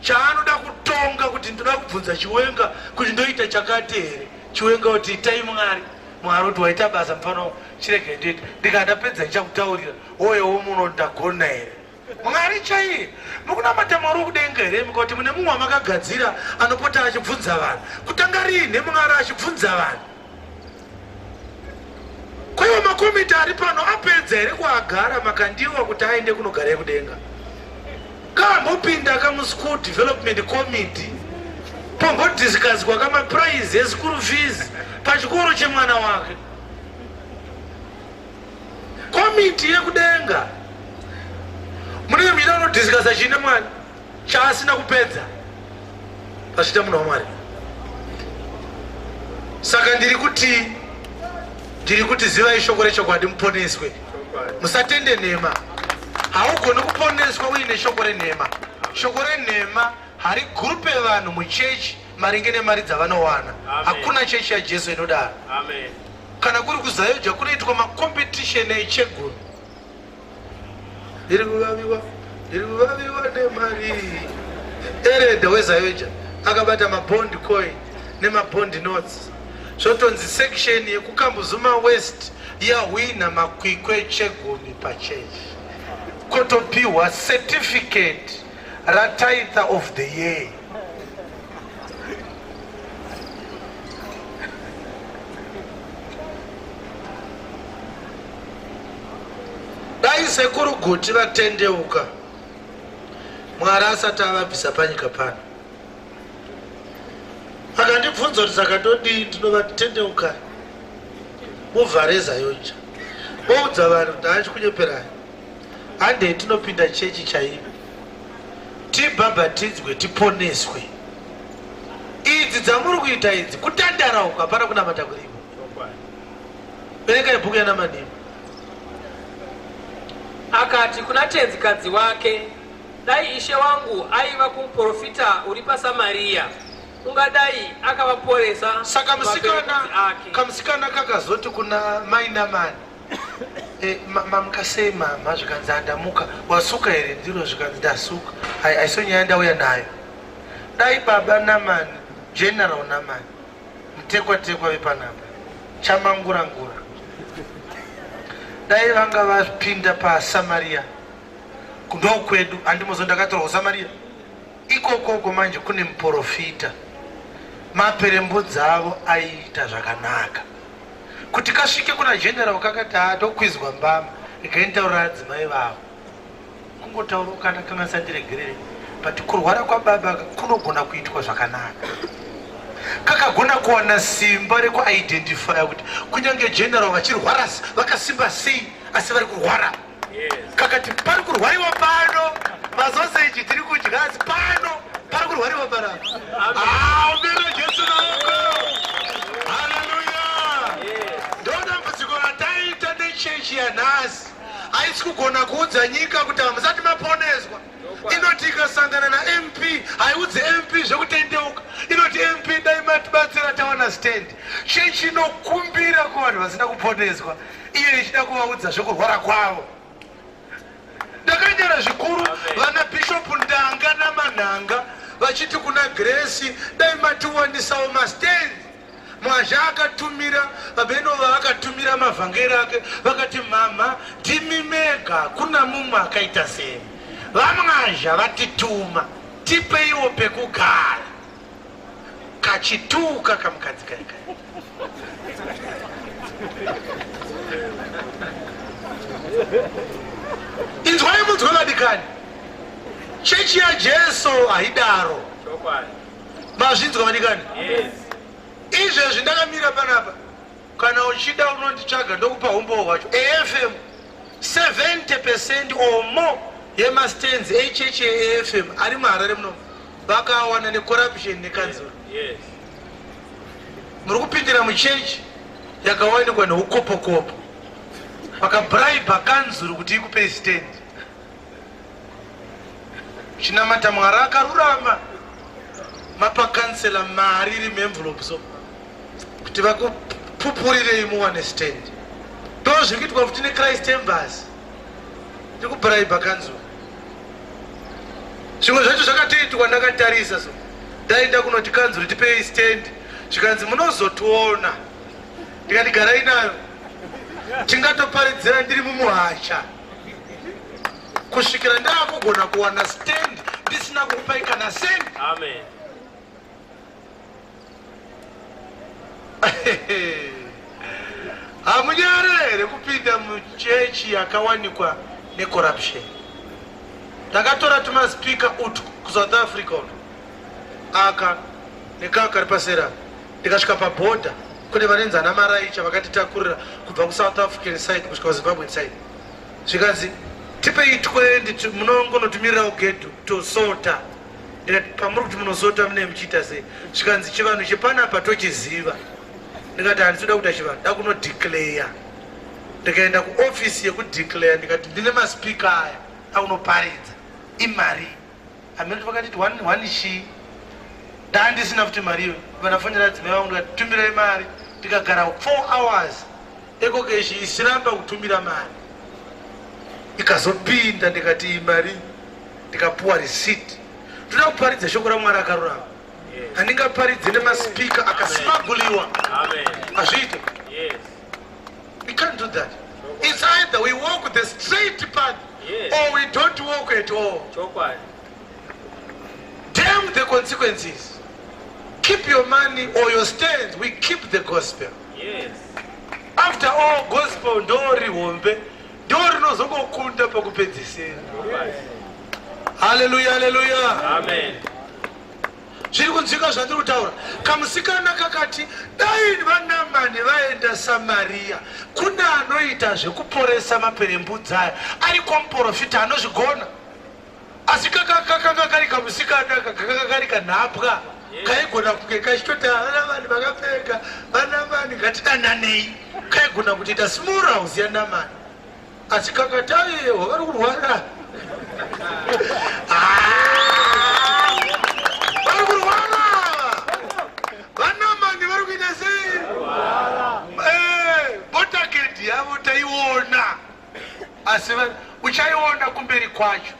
chaanoda kutonga kuti ndoda kubvunza Chiwenga kuti ndoita chakati here? Chiwenga kuti itai Mwari. Mwari kuti waita basa mufana wangu, chirege ndoita. Ndikati ndapedza ndichakutaurira, woyewo muno ndagona here? Mwari chaiye, mukunamata Mwari wekudenga here? Mukati mune mumwe wamakagadzira anopota achibvunza vanhu. Kutanga riinhe Mwari achibvunza vanhu? Kwaiwa makomiti ari pano apedza here kuagara Makandiwa kuti aende kunogara yekudenga? Kambopinda kamuschool development committee, pombodiscusswa kamaprize eschool fees pachikoro chemwana wake. Komiti yekudenga munenge muchida kunodiscussa chii nemwana chaasina kupedza pasvita munhu waMwari? Saka ndiri kuti zivai shoko rechokwadi muponeswe, musatende nhema. Haugoni kuponeswa uine shoko renhema. Shoko renhema harigurupe vanhu muchechi maringe nemari dzavanowana. Hakuna chechi yaJesu inodaro. Amen. Kana kuri kuZAOGA kunoitwa macompetition echegumi. Ndiri kuvaviwa, ndiri kuvaviwa nemari. Elder weZAOGA akabata mabond coin nemabond notes, zvotonzi section yekuKambuzuma West yahwina makwikwi echegumi pachechi, kotopiwa certificate ratither of the year. Dai sekuru Guti vatendeuka Mwari asati avabvisa panyika pano. Akandibvunza kuti saka ndodii, ndinovati tendeukai, muvhare ZAOGA, moudza vanhu kuti hachikunyeperai, handei tinopinda chechi chaiyo, tibhabhatidzwe, tiponeswe. Idzi dzamuri kuita idzi kutandara uku, hapana kunamata kurimo. Verengai bhuku yanaManima. Akati kuna tenzikadzi wake, Dai ishe wangu aiva kumuprofita uri paSamariya. Ungadai akavaporesa Saka musikana maperembudzi ake. Kamusikana kakazoti kuna mai Namani, e, mamuka sei mama? Zvikanzi andamuka. Wasuka here ndiro? Zvikanzi ndasuka. Hai, haiso nyaya ndauya nayo. Dai baba Namani, General Namani, mutekwa tekwa vepanapa, chamangurangura, dai vanga vapinda paSamaria ndokwedu, handimozo ndakatorwa kuSamaria ikokoko manje kune muporofita, maperembudzi avo aiita zvakanaka. Kuti kasvike kuna general kakati atokwizwa mbama, regai nditaurira adzimai vavo. Kungotaura kana kangasandiregerere, but kurwara kwababa kunogona kuitwa zvakanaka. Kakagona kuwana simba rekuidentifya kuti kunyange general vachirwara vakasimba sei, asi vari kurwara. Kakati pari kurwariwa pano, masoseji tiri kudya, asi pano pari kurwariwa panapa. Amen, Jesu maoko. Haleluya. Ndo dambudziko rataita nechechi yanhasi, haisi kugona kuudza nyika kuti hamusati maponeswa. Inoti ikasangana naMP haiudze MP zvekutendeuka, inoti MP dai matibatsira tawana stand. Chechi inokumbira kuvanhu vasina kuponeswa, iyo ichida kuvaudza zvekurwara kwavo. Ndakanyara zvikuru vana Bishop Ndanga naManhanga vachiti kuna Grace, dai matiwanisawo mastands. Mwazha akatumira vabeno vaakatumira mavhangeri ake, vakati mhamha ndimi mega, kuna mumwe akaita semi. VaMwazha vatituma, tipeiwo pekugara. Kachituka kamukadzi kai kai. Inzwai munzwe vadikani, chechi yaJesu haidaro. Mazvinzwa vadikani? Izvezvi ndakamira panapa, kana uchida unonditsvaga ndokupa humbowo hwacho. AFM 70% or more yemastands echechi yeAFM ari muHarare muno vakawana necorruption nekanzuro. Muri kupindira muchechi yakawanikwa neukopokopo, vakabraiba kanzuru kuti ikupei stand. Chinamata Mwari akarurama, mapa kansela mari iri muenvelope so kuti vakupupurirei muwane stand. Ndo zviri kuitwa futi neChrist Embassy, iri kubraiba kanzuru. Zvimwe zvacho zvakatoitwa ndakatarisa so, ndaenda kunoti kanzuru tipei stand, zvikanzi munozotiona. Ndikati garai nayo, tingatoparidzira ndiri mumuhacha kusvikira ndaakugona kuwana stand ndisina kukupai kana cent. Amen. Hamunyare here kupinda muchechi yakawanikwa necorruption? Ndakatora tumaspika utu kuSouth Africa utu, aka nekaka kari pasera, ndikasvika pabhodha kune vanenzi ana maraicha vakatitakurira kubva kuSouth African side kusvika kuZimbabwean side. Zvikanzi tipei 20, munongonotumirirawo gedhu tosota. Ndikati pamuri kuti munosota mune muchiita sei? Zvikanzi chivanhu chepanapa tochiziva. Ndikati handisi kuda kuita chivanhu, da kunodeclare. Ndikaenda kuofisi yekudeclare ndikati ndine maspika aya aunoparidza, imari hameno vakatiti one chii, ndandisina futi mari iyo. Vanafonera adzimai vangu ndikati tumirai mari, ndikagara 4 hours ekokeshi isiramba kutumira mari, ikazopinda. Ndikati iyi mari, ndikapuwa receipt. Ndoda kuparidza shoko raMwari akarurama, handingaparidze nemaspika akasimaguliwa, hazviite. We can't do that. It's either we walk the straight path or we don't walk at all. Damn the consequences. Keep your money or your stands. We keep the gospel. After all, gospel ndo rihombe, ndo rinozongokunda pakupedzisira. Haleluya, haleluya. Amen. Zviri kunzwika zvandiri kutaura? Kamusikana kakati dai vaNamani vaenda Samaria, kune anoita zvekuporesa maperembudzi aya, ariko muprofita anozvigona. Asi kakanga kari kamusikana kakanga kari kanhapwa, kaigona kunge kachitoti vana vakapfeka vaNamani ngatidananei, kaigona kutoita small house yaNamani. Asi kakati aiwa vari kurwara, vari kurwara. kwacho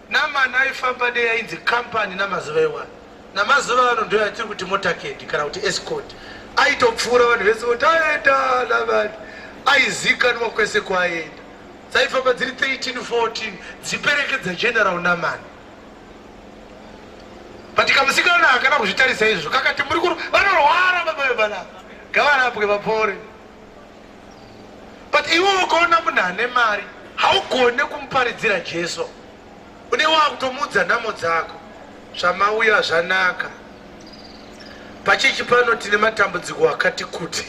Namani aifamba neyainzi company namazuva iwayo. Namazuva ano ndiyo yatiri kuti motakedi kana kuti escort. Aitopfuura vanhu vese voti aenda Namani. Aizikanwa kwese kwaaienda. Dzaifamba dziri 13 14 dziperekedza General Namani. But kamusikana hakana kuzvitarisa izvo kakati muri kuru vanorwara baba vevana ngavarapwe vapore. But iwe ukaona munhu ane mari haugone kumuparidzira Jesu. Une wakutomuudza nhamo dzako. Zvamauya zvanaka. Pachechi pano tine matambudziko akati kuti.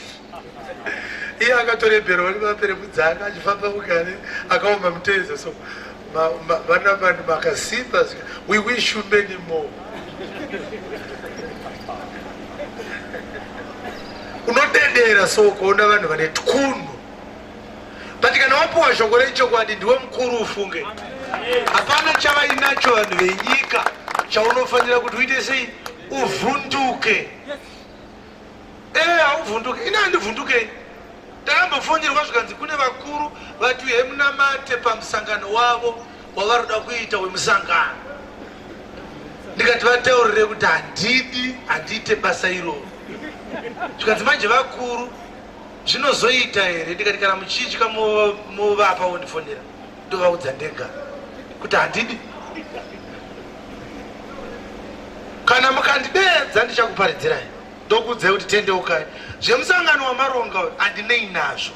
Iye akatoreberwa nemaperemudzana achifamba mugare akaoma mutezo so vana vanhu makasimba we wish you many more. Unodedera so ukaona vanhu vane twunhu but kana wapuwa shoko rechokwadi ndiwe mukuru ufunge. Hapana chavainacho vanhu venyika chaunofanira kuti uite sei uvhunduke. Eh, hauvhunduke. Ini handivhundukei. Ndakambofonjerwa zvikanzi kune vakuru vati uyai munamate pamusangano wavo wavaroda kuita wemusangano. Ndikati vataurire kuti handidi, handiite basa iroro. Zvikanzi manje vakuru zvinozoita here? Ndikati kana muchitya movapa wondifonera ndovaudza ndega kuti handidi. Kana mukandideedza ndichakuparidzirai. Ndokuudzai kuti tendeukai. Zvemusangano wamaronga uyu handinei nazvo.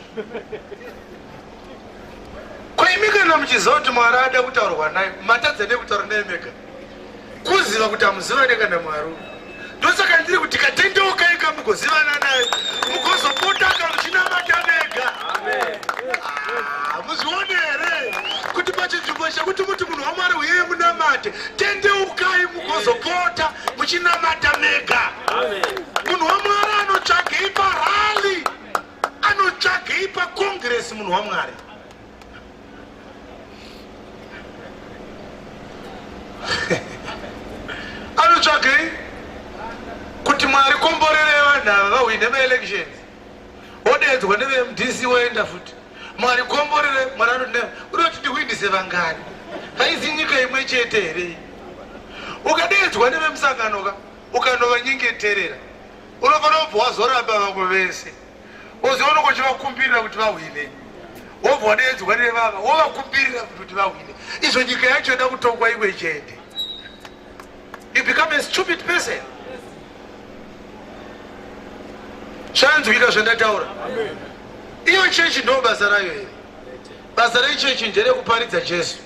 Ko imi kana muchiziva kuti Mwari ada kutaurwa naye, matadza nei kutaura naye mega? Kuziva kuti hamuzivane kana Mwari uyu. Ndosaka ndiri kuti katendeukai ka mugozivana naye, mugozopota ka muchinamata mega. Ah, muzvione here kuti pachinzvimbo chekuti muti munhu waMwari uyeye munamate, tendeukai mugozopota muchinamata mega. Munhu waMwari anotsvagei parally? Anotsvagei pacongress munhu waMwari? Anotsvagei kuti Mwari komborere vanhu ava vahwine maelections? Odeedzwa neveMDC woenda futi. Mwari komborere, Mwari anoti unoti ndihwinise vangani? Haisi nyika imwe chete here? Ukadeedzwa nevemusangano ka ukanovanyengeterera unofanira kubva wazoramba vamwe vese woziva unenge uchivakumbirira kuti vahwine wobva wadeedzwa nevava wovakumbirira kuti vahwine izvo nyika yacho yoda kutongwa imwe chete. You become a stupid person. Zvanzwika zvandataura. Iyo chechi ndo basa rayo here? Basa rechechi nderekuparidza Jesu.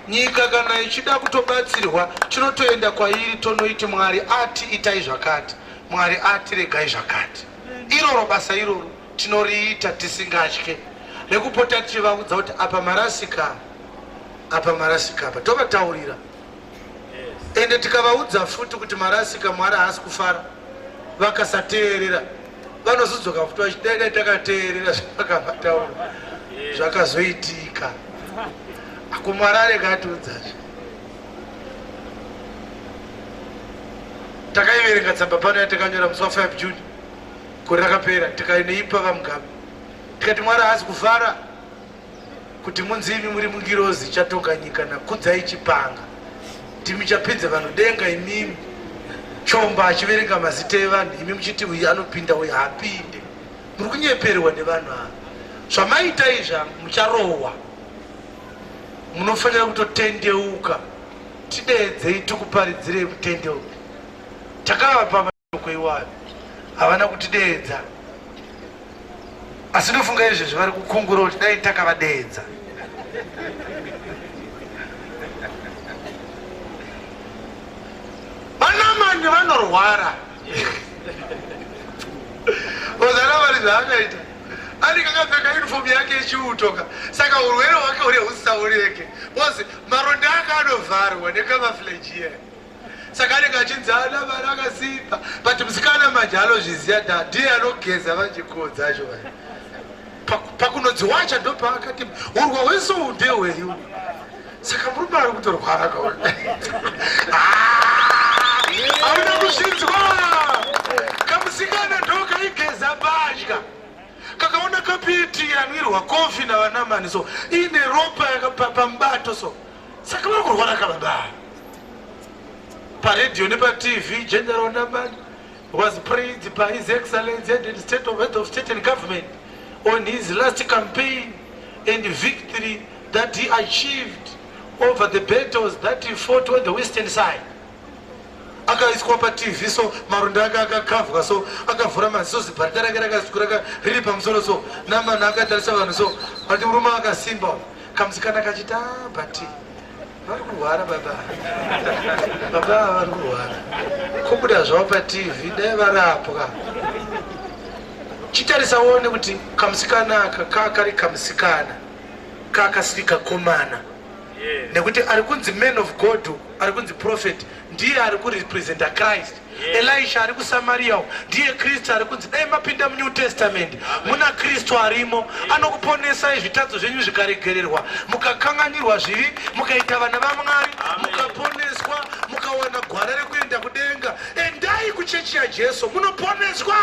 Nyika kana ichida kutobatsirwa tinotoenda kwairi tonoiti Mwari ati itai zvakati, Mwari ati regai zvakati. Iroro basa iroro tinoriita tisingatye rekupota tichivaudza kuti apa marasika apa marasika apa tovataurira. Ende tikavaudza futi kuti marasika Mwari haasi kufara vakasateerera vanozodzoka futi vachiti dai dai takateerera zvakavataura zvakazoitika. Ako Mwari arega atiudzazve. Takaiverenga tsamba pano yatakanyora musi wa 5 June gore rakapera tikainoipa vaMugabe tikati Mwari haasi kufara kuti munzi imi muri mungirozi ichatonga nyika nakudzai chipanga ndimi chapinza vanhu denga imimi chomba achiverenga mazita evanhu imi muchiti uyu anopinda uyu haapinde muri kunyeperwa nevanhu ava zvamaita izvi mucharohwa munofanira kutotendeuka tideedzei tikuparidzirei mutendeuke takavapa mashoko iwayo havana kutideedza asi ndofunga izvezvi vari kukungura kuti dai takavadeedza. Vanamani vanorwara ozana vari zvaakaita anenge akapfeka uniform yake yechiutoka saka urwere hwake hure husisaoneke bcause maronda ake anovharwa nekamafleji iye saka anenge achinzi ana mari akasimba but musikana manje anozviziva da ndiye anogeza manje nguo dzacho vai pakunodziwacha ndopaakati urwa hwese uhu ndehwei saka murume ari kutorwara kaona ah, hauna kuzvinzwa kamusikana ndokaigeza mbatya kakaona kapiti yanwirwa kofi navanamani so iine ropa pamubato so. Saka vari kurwara ka baba. Paredhiyo nepatv, General Naman was praised by His Excellency and the state of head of state and government on his last campaign and victory that he achieved over the battles that he fought on the western side. Akaiswa patv so maronda ake akakavhwa so akavhura maziso zibharita rake rakazvikuraka riri pamusoro so namana akatarisa vanhu so vati murume akasimba kamusikana kachiti ah, but vari kurwara baba baba vari kurwara kubuda zvavo patv dai varapwa chitarisa uone kuti kamusikana aka kakari kamusikana kakasiri kakomana nekuti ari kunzi man of god ari kunzi prophet ndiye ari kurepresenta Christ. Elisha ari kuSamaria ndiye Kristu ari kunzi dai mapinda muNew Testament muna Kristu arimo anokuponesai zvitadzo zvenyu zvikaregererwa mukakanganirwa zvivi mukaita vana vaMwari mukaponeswa mukawana gwara rekuenda kudenga. Endai kuchechi yaJesu munoponeswa.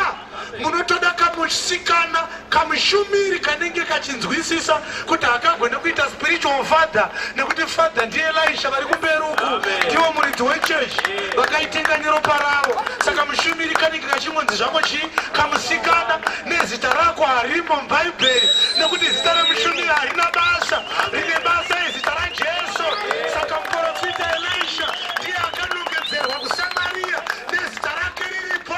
Munotoda kamusikana kamushumiri kanenge kachinzwisisa kuti hakagone kuita spiritual father nekuti father ndiye Elisha vari kumberi uku ndivo muridzi wechechi vakaitenga neropa ravo. Saka mushumiri kanenge kachingonzi zvako chii kamusikana nezita rako harimo mubhaibheri nekuti zita remushumiri harina basa, rine basa izita raJesu. Saka muprofita Elisha ndiye akanongedzerwa kuSamaria nezita rake riripo.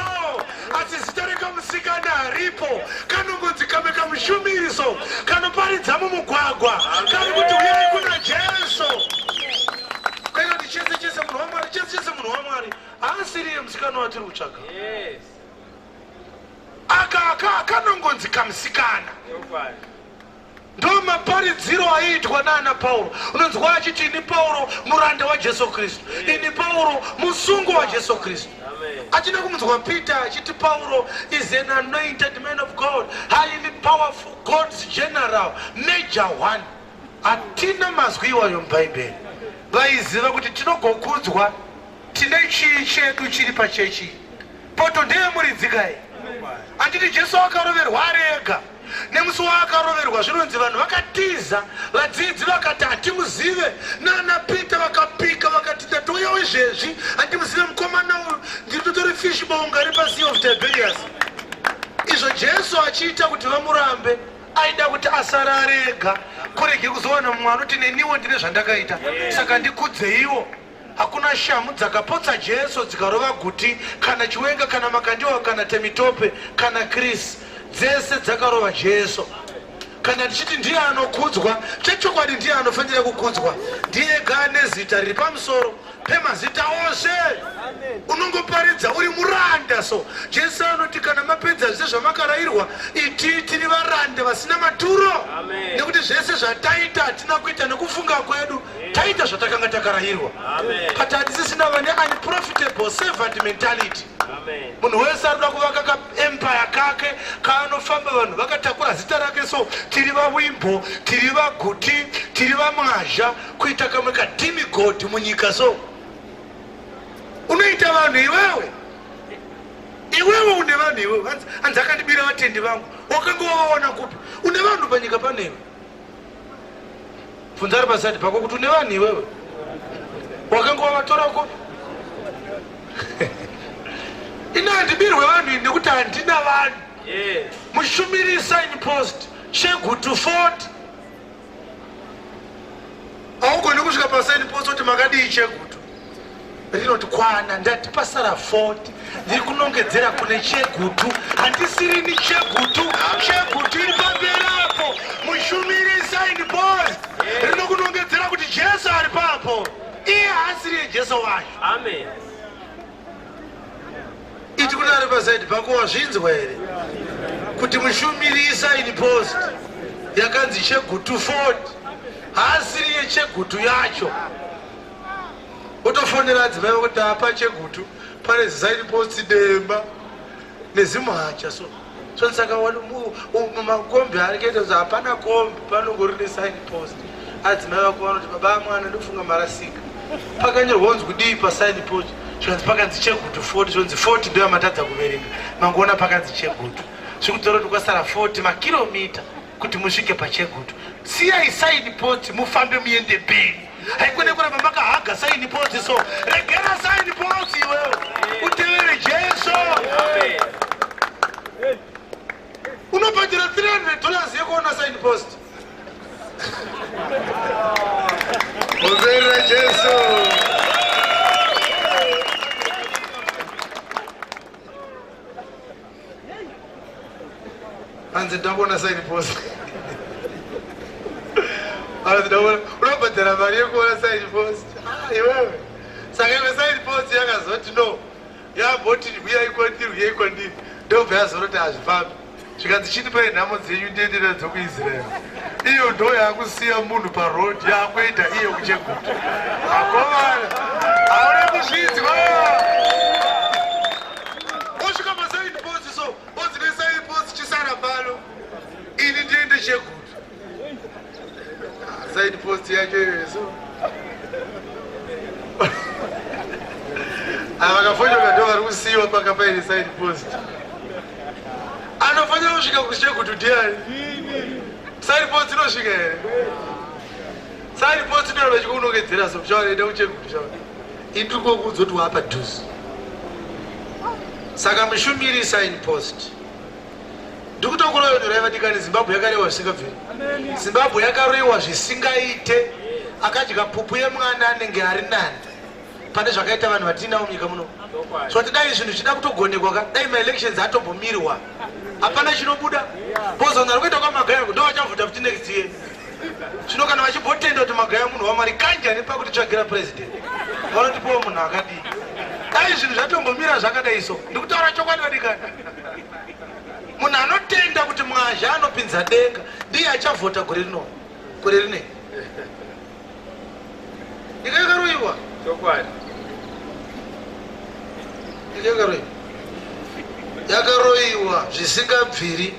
Asi zita rekamusikana haripo, kanongonzi kamwe kamushumiri so kanoparidza mumugwagwa kari kuti uyai kuna Jesu. Kaita kuti chese chese munhu waMwari, chese chese munhu waMwari haasiriye musikana watiri kutsvaga. Aka aka kanongonzi kamusikana. Ndomaparidziro aiitwa naana Pauro. Unonzwa achiti ini Pauro muranda waJesu Kristu, ini Pauro musungwa waJesu Kristu. Achida kumunzwa Peter achiti Pauro is an anointed man of God, highly powerful God's general, major one. Hatina mazwi iwayo muBhaibheri. Vaiziva kuti tinogokudzwa tine chii chedu chiri pachechi. Poto ndeyemuridzi kai? Handiti Jesu akaroverwa ari ega. Nemusi waakaroverwa zvinonzi vanhu vakatiza, vadzidzi vakati hatimuzive, nana Peter vakapika vakati tatouyawo izvezvi handimuzive mukomana uyu, ndiri totori fish bonga repa Sea of Tiberias. Izvo Jesu achiita kuti vamurambe, aida kuti asare ari ega, kurege kuzowana mumwe anoti neniwo ndine zvandakaita, saka ndikudzeiwo. Hakuna shamhu dzakapotsa Jesu dzikarova Guti kana Chiwenga kana Makandiwa kana Temitope kana Chris dzese dzakarova Jesu. Kana tichiti ndiye anokudzwa, chechokwadi ndiye anofanira kukudzwa. Ndiye ega ane zita riri pamusoro pemazita ose. Unongoparidza uri muranda so. Jesu anoti kana mapedza zvese zvamakarairwa, itii tiri varanda vasina maturo. Nekuti zvese zvataita hatina kuita nekufunga kwedu. Taita zvatakanga takarayirwa. But hatisisina vane unprofitable servant mentality. Munhu wese arikuda kuvaka kaempire kake kaanofamba vanhu vakatakura zita rake so tiri vawimbo, tiri vaguti, tiri vamwazha, kuita kamwe kademigod munyika so. Unoita vanhu iwewe. Iwewe une vanhu iwewe. Hanzi akandibira vatendi vangu. Wakanga wavawana kupi? Une vanhu panyika panewe. Bvunza ari paside pako kuti une vanhu iwewe wakanga wavatora kupi? Ini handibirwe vanhu ini nekuti handina vanhu. Mushumiri sign post Chegutu 40 haugoni kusvika pasign post kuti makadii Chegutu rinoti kwana ndati pasara 40 ndiri kunongedzera kune Chegutu handisirini Chegutu Chegutu iri pamberi apo mushumiri sign post rinokunongedzera kuti Jesu ari papo iye haasiriye Jesu wacho. Amen. Iti kune ari pasaidi pako wazvinzwa here kuti mushumiri isign post yakanzi Chegutu 40 haasiriye Chegutu yacho. Wotofonera adzimai vako kuti apa Chegutu pane zisign post demba nezimuhacha so so saka makombi ari kuita kuti hapana kombi panongori nesign post. Adzimai vako vanoti baba mwana ndofunga marasika pakanyorwa kunzi kudii pasign post zvikanzi pakanzi Chegutu 40 zvonzi 40 ndoya matadza kuverenga mangoona pakanzi Chegutu zvikudzora kuti kwasara 40 makiromita kuti musvike paChegutu. Siyai sign post mufambe muende mberi. Haikone kuramba makahaga saini potsi so. Regera saini potsi iwewe. Utevere Jesu. Unobhadhara 300 dollars yekuona sign post. Hosana Jesu. Hanzi ndakuona sign post. Hanzi ndakuona unobhadhara mari yekuona sign post. Ah, iwewe. Saka iwe sign post yakazoti no. Yamboti huyai kwandiri huyai kwandiri ndobva yazoroti hazvifambi zvikanzi chitipai nhamo dzenyu ndiende nadzo kuisrael iyo ndo yakusiya munhu paroad yakuenda iyo kucheguta akomana hauna kuzvinzwa osvika pasign post so onzi nesign post chisara pano ini ndiende cheguta Side post yacho iyoyo so. Ava vakafonyoka ndo vari kusiyiwa paka paine side post. Anofanira kusvika kuchegutu ndiani? Side post inosvika here? Side post inoona chikunongedzera so chaanoenda kuchegutu chawo. Indiri kokuudza kuti wapa dhuzi. Saka mushumiri sign post. Ndikutokuroyonorai vadikani, Zimbabwe yakarewa zvisingabviri. Zimbabwe yakaroiwa zvisingaite. Akadya pupu yemwana anenge ari nani pane zvakaita vanhu vatiinawo munyika muno. So kuti dai zvinhu zvichida kutogonekwa ka, dai maelections atombomirwa. Hapana chinobuda. Because vanhu vari kuenda kwaMagaya ndo vachavhota futi next year. Zvino kana vachimbotenda kuti Magaya munhu waMwari kanjani pakutitsvagira president. Vanotipawo munhu akadii. Dai zvinhu zvatombomira zvakadai so. Ndikutaura chokwadi vadikani. Munhu anotenda kuti mwazha anopinza denga ndiye achavhota gore rino. Gore rine. Nyika yakaroiwa. Chokwadi. Nyika yakaroiwa. Yakaroiwa zvisingabviri.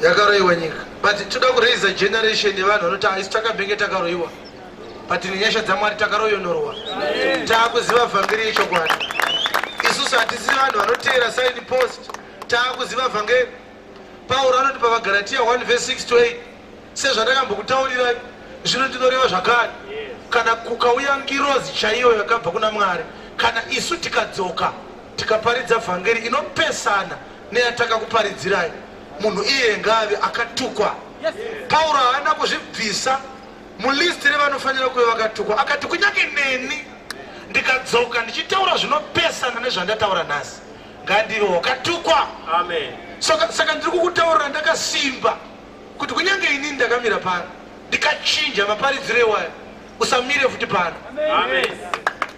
Yakaroiwa nyika. But toda kuraise generation yevanhu vanoti ah, isu takambenge takaroiwa. But nenyasha dzaMwari takaroyonorwa. Taakuziva vhangeri yechokwadi. Isusu hatisi vanhu vanoteera sign post. Taakuziva vhangeri. Pauro anoti paVaGaratia 1 verse 6 to 8 sezvandakambokutaurirai zvino ndinoreva zvakare kana kukauya ngirozi chaiyo yakabva kuna Mwari kana isu tikadzoka tikaparidza vhangeri inopesana neyatakakuparidzirai munhu iye ngaave akatukwa. Pauro haana kuzvibvisa mulist revanofanira kuve vakatukwa akati kunyange neni ndikadzoka ndichitaura zvinopesana nezvandataura nhasi ngandive wakatukwa. Amen. Saka ndiri kukutaurira ndakasimba kuti kunyange inini ndakamira pano ndikachinja maparidziro iwayo usamire futi pano. Amen.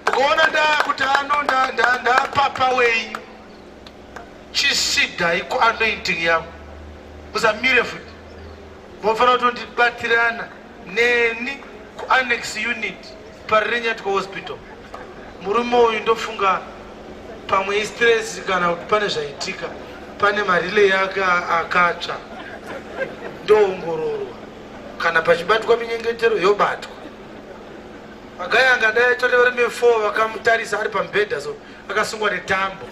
Ukaona ndakuti ano ndapapa wenyu chisidhai kuanointing yangu usamire futi mofanira kutondibatirana neni kuannex unit parirenyatwa hospital. Murume uyu ndofunga pamwe istress kana kuti pane zvaitika, pane marilay ake akatsva, ndoongororwa kana pachibatwa minyengetero yobatwa. Magaya angadai atori varume 4 vakamutarisa ari pamubhedha so akasungwa netambo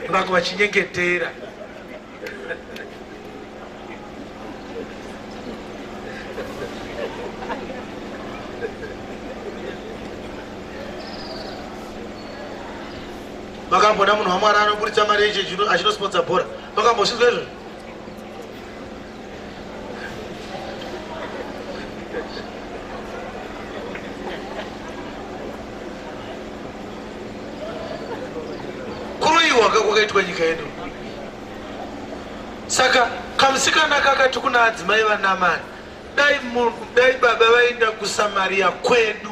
vamwe vachinyengetera. Makambona munhu waMwari anoburitsa mari yechechi achinosponsor bhora? Makambozvinzwa izvozvo? Kuroyiwa kwakaitwa nyika yedu. Saka kamusikana kakati kuna adzimai vaNamani, dai, dai baba vaenda kuSamaria kwedu,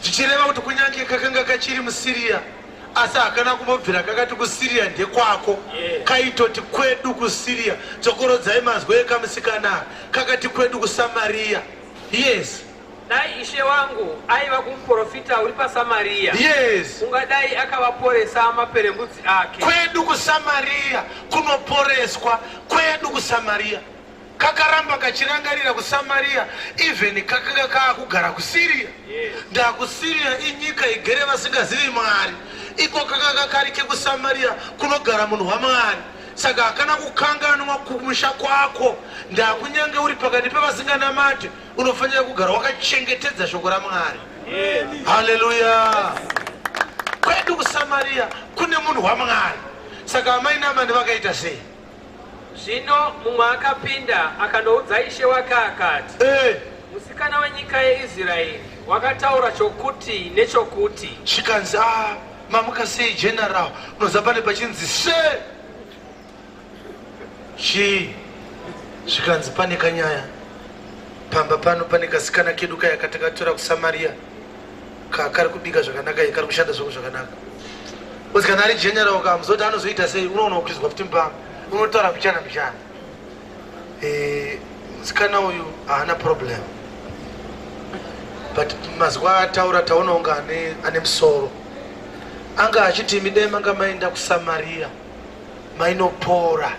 zvichireva kuti kunyange kakanga kachiri muSiria asi hakana kumbobvira kakati kuSiria ndekwako, kaitoti kwedu kuSiria. Dzokorodzai mazwi ekamusikana kakati kwedu kuSamaria. Yes. Dai ishe wangu aiva kumuprofita uri paSamaria, Yes. ungadai akavaporesa maperembudzi ake. Kwedu kuSamaria kunoporeswa, kwedu kuSamaria. Kakaramba kachirangarira kuSamaria even kakanga kaakugara kuSiria. Yes. NdakuSiria inyika igere vasingazivi Mwari. Iko kakanga kari kekuSamaria kunogara munhu waMwari. Saka hakana kukanganwa kumusha kwako. Ndakunyange uri pakati pevasinganamate, unofanira kugara wakachengetedza shoko raMwari. Haleluya! Kwedu kuSamaria kune munhu waMwari. Saka amai Naamani vakaita sei? Zvino mumwe akapinda akandoudza ishe wake akati, Eh, Musikana wenyika yeIsraeri wakataura chokuti nechokuti. Zvikanzi, ah, mamuka sei general? Unoziva pane pachinzi se chii? Zvikanzi pane kanyaya pamba pano, pane kasikana kedu kaya katakatora kuSamaria, kari kubika zvakanaka, kari kushanda zvako zvakanaka. Uzi kana ari general ukamuzoti anozoita sei, unoona kukwizwa futi mupamba, unotaura mbichana mbichana. Eh, musikana uyu haana problem, but mazwa ataura taona unga ane, ane musoro. Anga achiti imi dai manga maenda kuSamaria mainopora.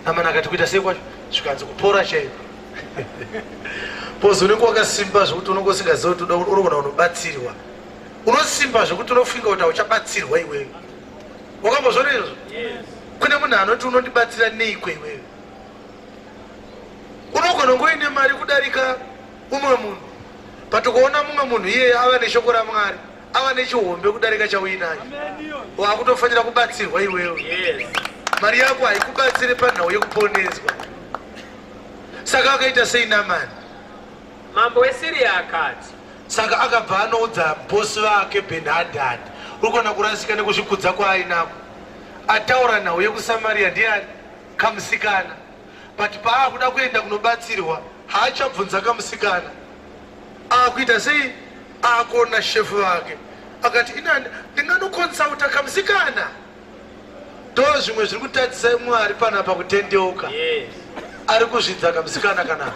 Namani akati kuita sei kwacho? Zvikanzi kupora chaiko. Pozi unenge wakasimba zvekuti unenge usingazivi kuti unogona kunobatsirwa. Unosimba zvekuti unofunga kuti hauchabatsirwa iwewe. Wakambozviona izvozvo? Kune munhu anoti unondibatsira neiko iwewe? Unogona kunge uine mari kudarika umwe munhu, but ukaona mumwe munhu iyeye ava neshoko raMwari, ava nechihombe kudarika chauinacho, wakutofanira kubatsirwa iwewe. Mari yako haikubatsire panhau yekuponeswa. Saka akaita sei Namani? Mambo weSiria akati. Saka akabva anoudza bosi vake Benhadhadhi. Uri kuona kurasika nekuzvikudza kwaainako. Ataura nhau yekuSamaria ndiani? Kamusikana. But paakuda kuenda kunobatsirwa haachabvunza kamusikana. Akuita sei? Akuona shefu vake. Akati ina ndinganokonsauta kamusikana. Ndo zvimwe zviri kutadzisa Mwari panapa kutendeuka. Yes. Ari kuzvidza kamusikana kana.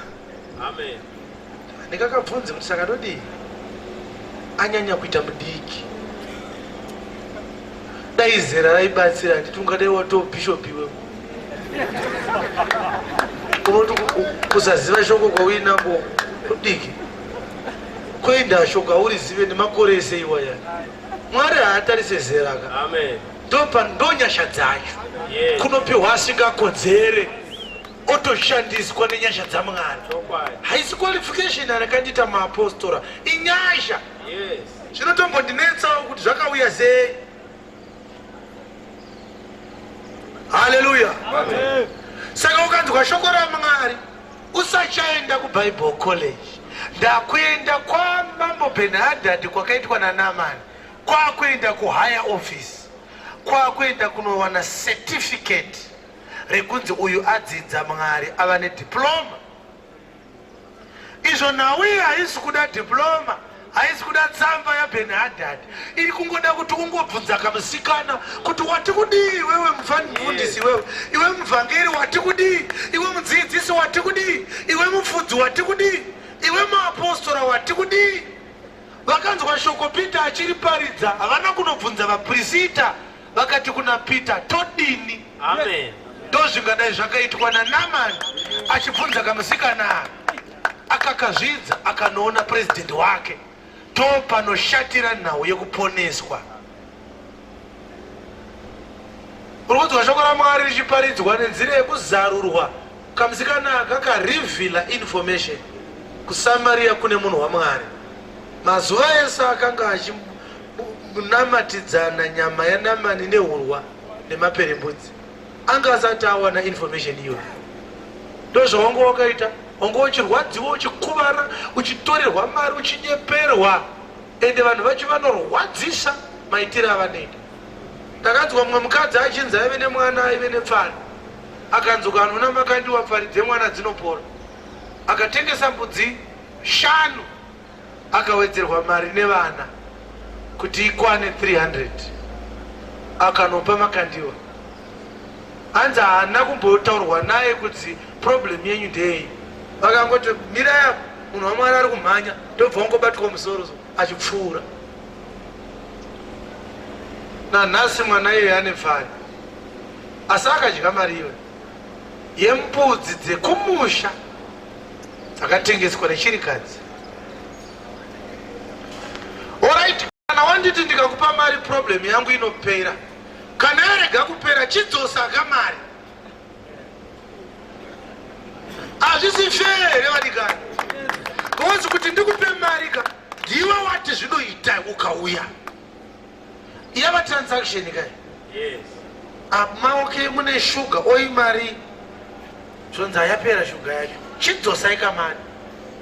Amen. Ndikakabvunze kuti saka ndodii? Anyanya kuita mudiki. Dai zera raibatsira handiti ungadai watoo bishop iwe. Unoti kusaziva shoko kwauinako kudiki. Kuenda shoko haurizive nemakore ese iwaya. Mwari haatarise zera ka. Amen. Ndopa ndonyasha dzacho. Yes. Kunopiwa asingakodzere otoshandiswa nenyasha dzaMwari. Chokwadi. Haisi qualification arakandiita maapostora, inyasha. Yes. Zvinotombondinetsawo kuti zvakauya sei. Haleluya. Saka ukanzwa shoko raMwari usachaenda kuBible College. Ndakuenda kwaMambo Benhadhadhi kwakaitwa naNamani, kwakuenda kuhigher office, kwakuenda kunowana certificate rekunzi uyu adzidza Mwari, ava nediploma. Izvo nhau iyi haisi kuda diploma, haisi kuda tsamba yaBenhadhadhi, iri kungoda kuti ungobvunza kamusikana kuti wati kudii iwewe mufundisi, iwewe iwe muvhangeri wati kudii, iwe mudzidzisi wati kudii, iwe mufudzi wati kudii, iwe muapostora wati kudii. Vakanzwa shoko Peter achiriparidza, havana kunobvunza vaprisita, vakati kuna Peter, todini? Amen. Ndozvingadai zvakaitwa naNamani achibvunza kamusikana akakazvidza akanoona president wake. Topanoshatira nhau yekuponeswa. Uri kunzwa shoko raMwari richiparidzwa nenzira yekuzarurwa. Kamusikana aka kakarivhila information kuSamaria kune munhu waMwari. Mazuva ese akanga achinamatidzana nyama yaNamani nehurwa nemaperembudzi, anga asati awana information iyoyo. Ndozvawanga wakaita, wanga uchirwadziwa, uchikuvara, uchitorerwa mari, uchinyeperwa, ende vanhu vacho vanorwadzisa maitiro avanoita. Ndakanzwa mumwe mukadzi achinzi aive nemwana aive nepfari, akanzi ukanona Makandiwa pfari dzemwana dzinopora. Akatengesa mbudzi 5 akawedzerwa mari nevana kuti ikwane 300, akanopa Makandiwa. Hanzi haana kumbotaurwa naye kuti problem yenyu ndeyei. Vakangoti mirai apo, munhu waMwari ari kumhanya, ndobva wangobatwa musoro so achipfuura. Nanhasi mwana iyeye ane pfari, asi akadya mari iyoyo yembudzi dzekumusha dzakatengeswa nechirikadzi. Alright, kana wanditi ndikakupa mari problem yangu inopera. Kana yarega kupera chidzosa ka mari. Hazvisi fair here vadikani? Because kuti ndikupe mari ka ndiwe wati zvinoita ukauya. Yava transaction kai? Yes. Maoke mune shuga oi mari zvonzi hayapera shuga yacho chidzosai kamari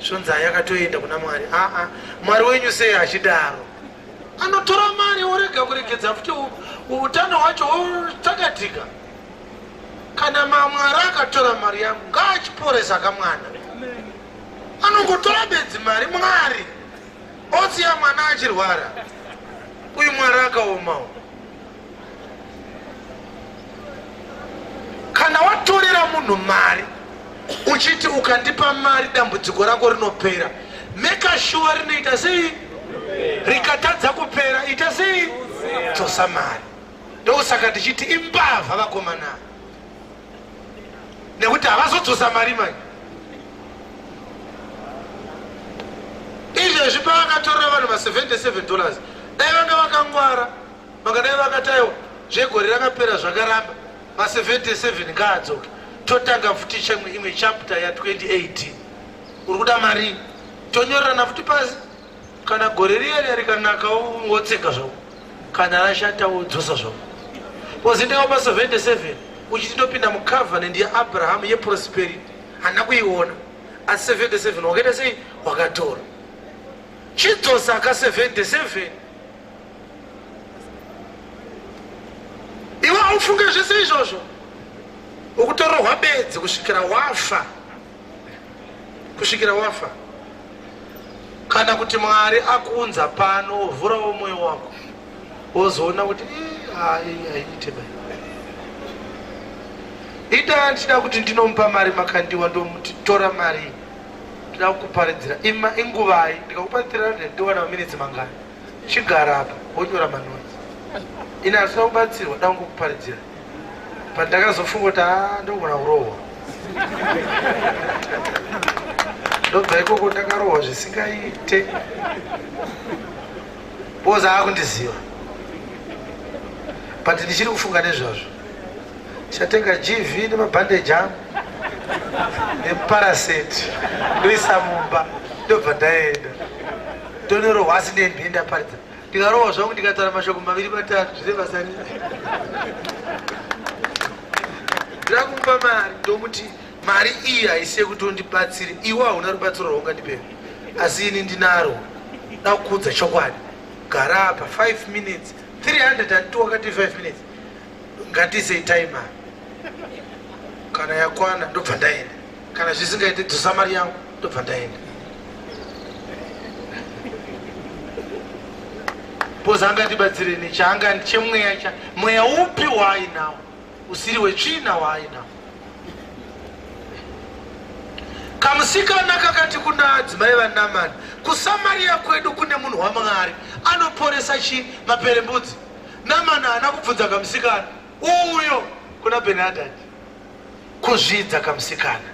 zvonzi hayakatoenda kuna mwari aa mwari wenyu sei achidaro anotora mari orega kuregedza futi utano hwacho wotsakatika kana mamwari akatora mari yangu ngaachiporesa kamwana anongotora bedzi mari mwari osiya mwana achirwara uyu mwari akaomawo kana watorera munhu mari uchiti ukandipa mari dambudziko rako rinopera meka shuwa rinoita sei rikatadza kupera ita sei dzosa mari ndosaka tichiti imbavha vakomana nekuti havazodzosa mari manje izvezvi pavakatorera vanhu ma 77 dollars dai vanga vakangwara Vangadai vakati aiwa zvegore rakapera zvakaramba ma 77 ngaadzoke totanga futi chimwe imwe chapter ya 2018 uri kuda marii tonyorerana futi pasi kana gore riya riya rikanaka wotseka zvako kana rashata wodzosa zvako because ndakapa 77 uchiti ndopinda mucovenant yaabrahamu yeprosperity handina kuiona asi 77 wakaita sei wakatora chidzosa ka 77 iwe haufunge zvese izvozvo ukutorohwa bedzi kusvikira wafa kusvikira wafa kana kuti mwari akuunza pano wovhurawo mwoyo wako wozoona kuti haiite bai ida ndichida kuti ndinomupa mari makandiwa ndomuti tora mari ndida kukuparidzira ima inguvai ndikakupa 300 ndowana maminitsi mangani Chigara apa wonyora manotsi. Ini handisina kubatsirwa da kungokuparidzira. But ndakazofunga kuti haa ndogona kurohwa. Ndobva ikoko ndakarohwa zvisingaite. Because aakundiziva. But ndichiri kufunga nezvazvo. Chatenga GV nemabhandeji angu neparaseti ndoisa mumba ndobva ndaenda. Ndonorohwa asi ndendini ndaparidza. Ndikarohwa zvangu ndikataura mashoko maviri matatu zvine basa rei? Ndira kumupa mari ndomuti mari iyi haisi yekuti undibatsire iwe hauna rubatsiro rwaungandipe asi ini ndinarwo da kukuudza chokwadi gara apa 5 minutes 302 wakati 5 minutes ngatiisei timer kana yakwana ndobva ndaenda kana zvisingaite dzosa mari yangu ndobva ndaenda bcause angandibatsire nechaanga chemweya cha mweya upi waainawo usiri wetsvina waainawo kamusikana kakati kuna adzimai vanamani kusamariya kwedu kune munhu wamwari anoporesa chi maperembudzi namani haana kubvunza kamusikana uyo kuna benhadhadhi Kuzvidza kamusikana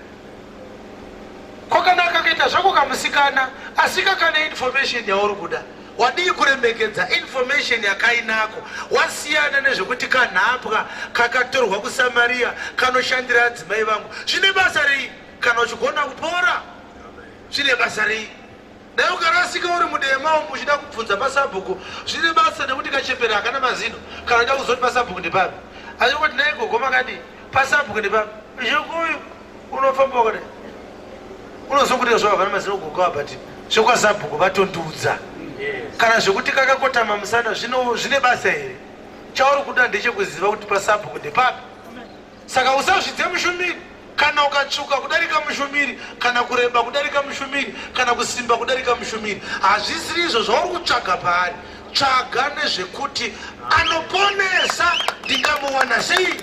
kwakanaka kakaita zvako kamusikana asika kane information yauri kuda wadii kuremekedza information yakainako wasiyana nezvekuti kanhapwa kakatorwa kusamariya kanoshandira adzimai vangu zvine basa rei kana uchigona kupora zvine basa rei Dai ukarasika uri mudema umu uchida kubvunza pasabhuku zvine basa nekuti kachembere hakana mazino kana uchida kuzoti pasabhuku ndepapi asi kuti nhai gogo makadii pasabhuku ndepapi zvekuyu unofamba wakadai unozokuti zvavo havana mazino gogo ava but zvekwasabhuku vatondiudza kana zvekuti kakakotama musana zvine basa here chauri kuda ndechekuziva kuti pasabhuku ndepapi Saka usazvidze mushumiri kana ukatsvuka kudarika mushumiri kana kureba kudarika mushumiri kana kusimba kudarika mushumiri hazvisiri izvo zvauri kutsvaga paari tsvaga nezvekuti anoponesa ndingamuwana sei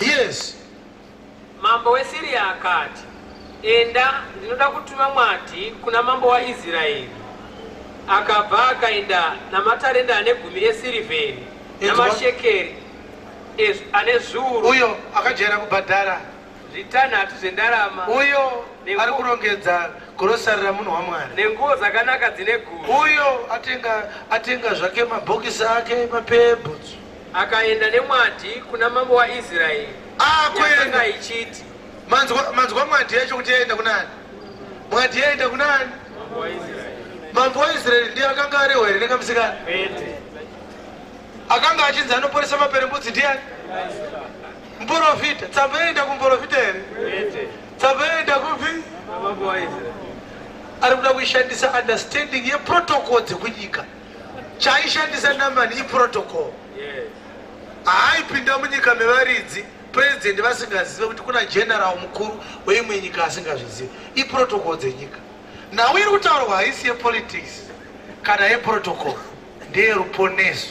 yes Mambo weSiria akati, Enda, ndinoda kutuma mwadhi kuna mambo waIsraeri. Akabva akaenda namatarenda ane gumi esirivheri namashekeri ane zviuru. Uyo akajaira kubhadhara. Zvitanhatu zvendarama. Uyo ari kurongedza grocery ramunhu waMwari. Nenguo dzakanaka dzine gumi. Uyo atenga atenga zvake mabhokisi ake mapebhutsu. Akaenda nemwadhi kuna mambo waIsraeri. Akuenda ichiti. Manzwa manzwa mwadhi yacho kuti yaenda kunani? Mwadhi yaenda kunani? Mambo waIsraeri. Mambo waIsraeri ndiye akanga arehwa here nekamusikana? Kwete. Akanga achinzi anoporesa maperembudzi ndiani? Muporofita. Tsamba yaenda kumuporofita here? Tsamba yaenda kupi? Ari kuda kuishandisa understanding yeprotocol dzekunyika. Chaaishandisa Namani iprotocol. Haaipinda munyika mevaridzi president vasingazive kuti kuna general mukuru weimwe nyika asingazvizive. Iprotocol dzenyika. Nhau iri kutaurwa haisi yepolitics kana yeprotocol, ndeyeruponeso.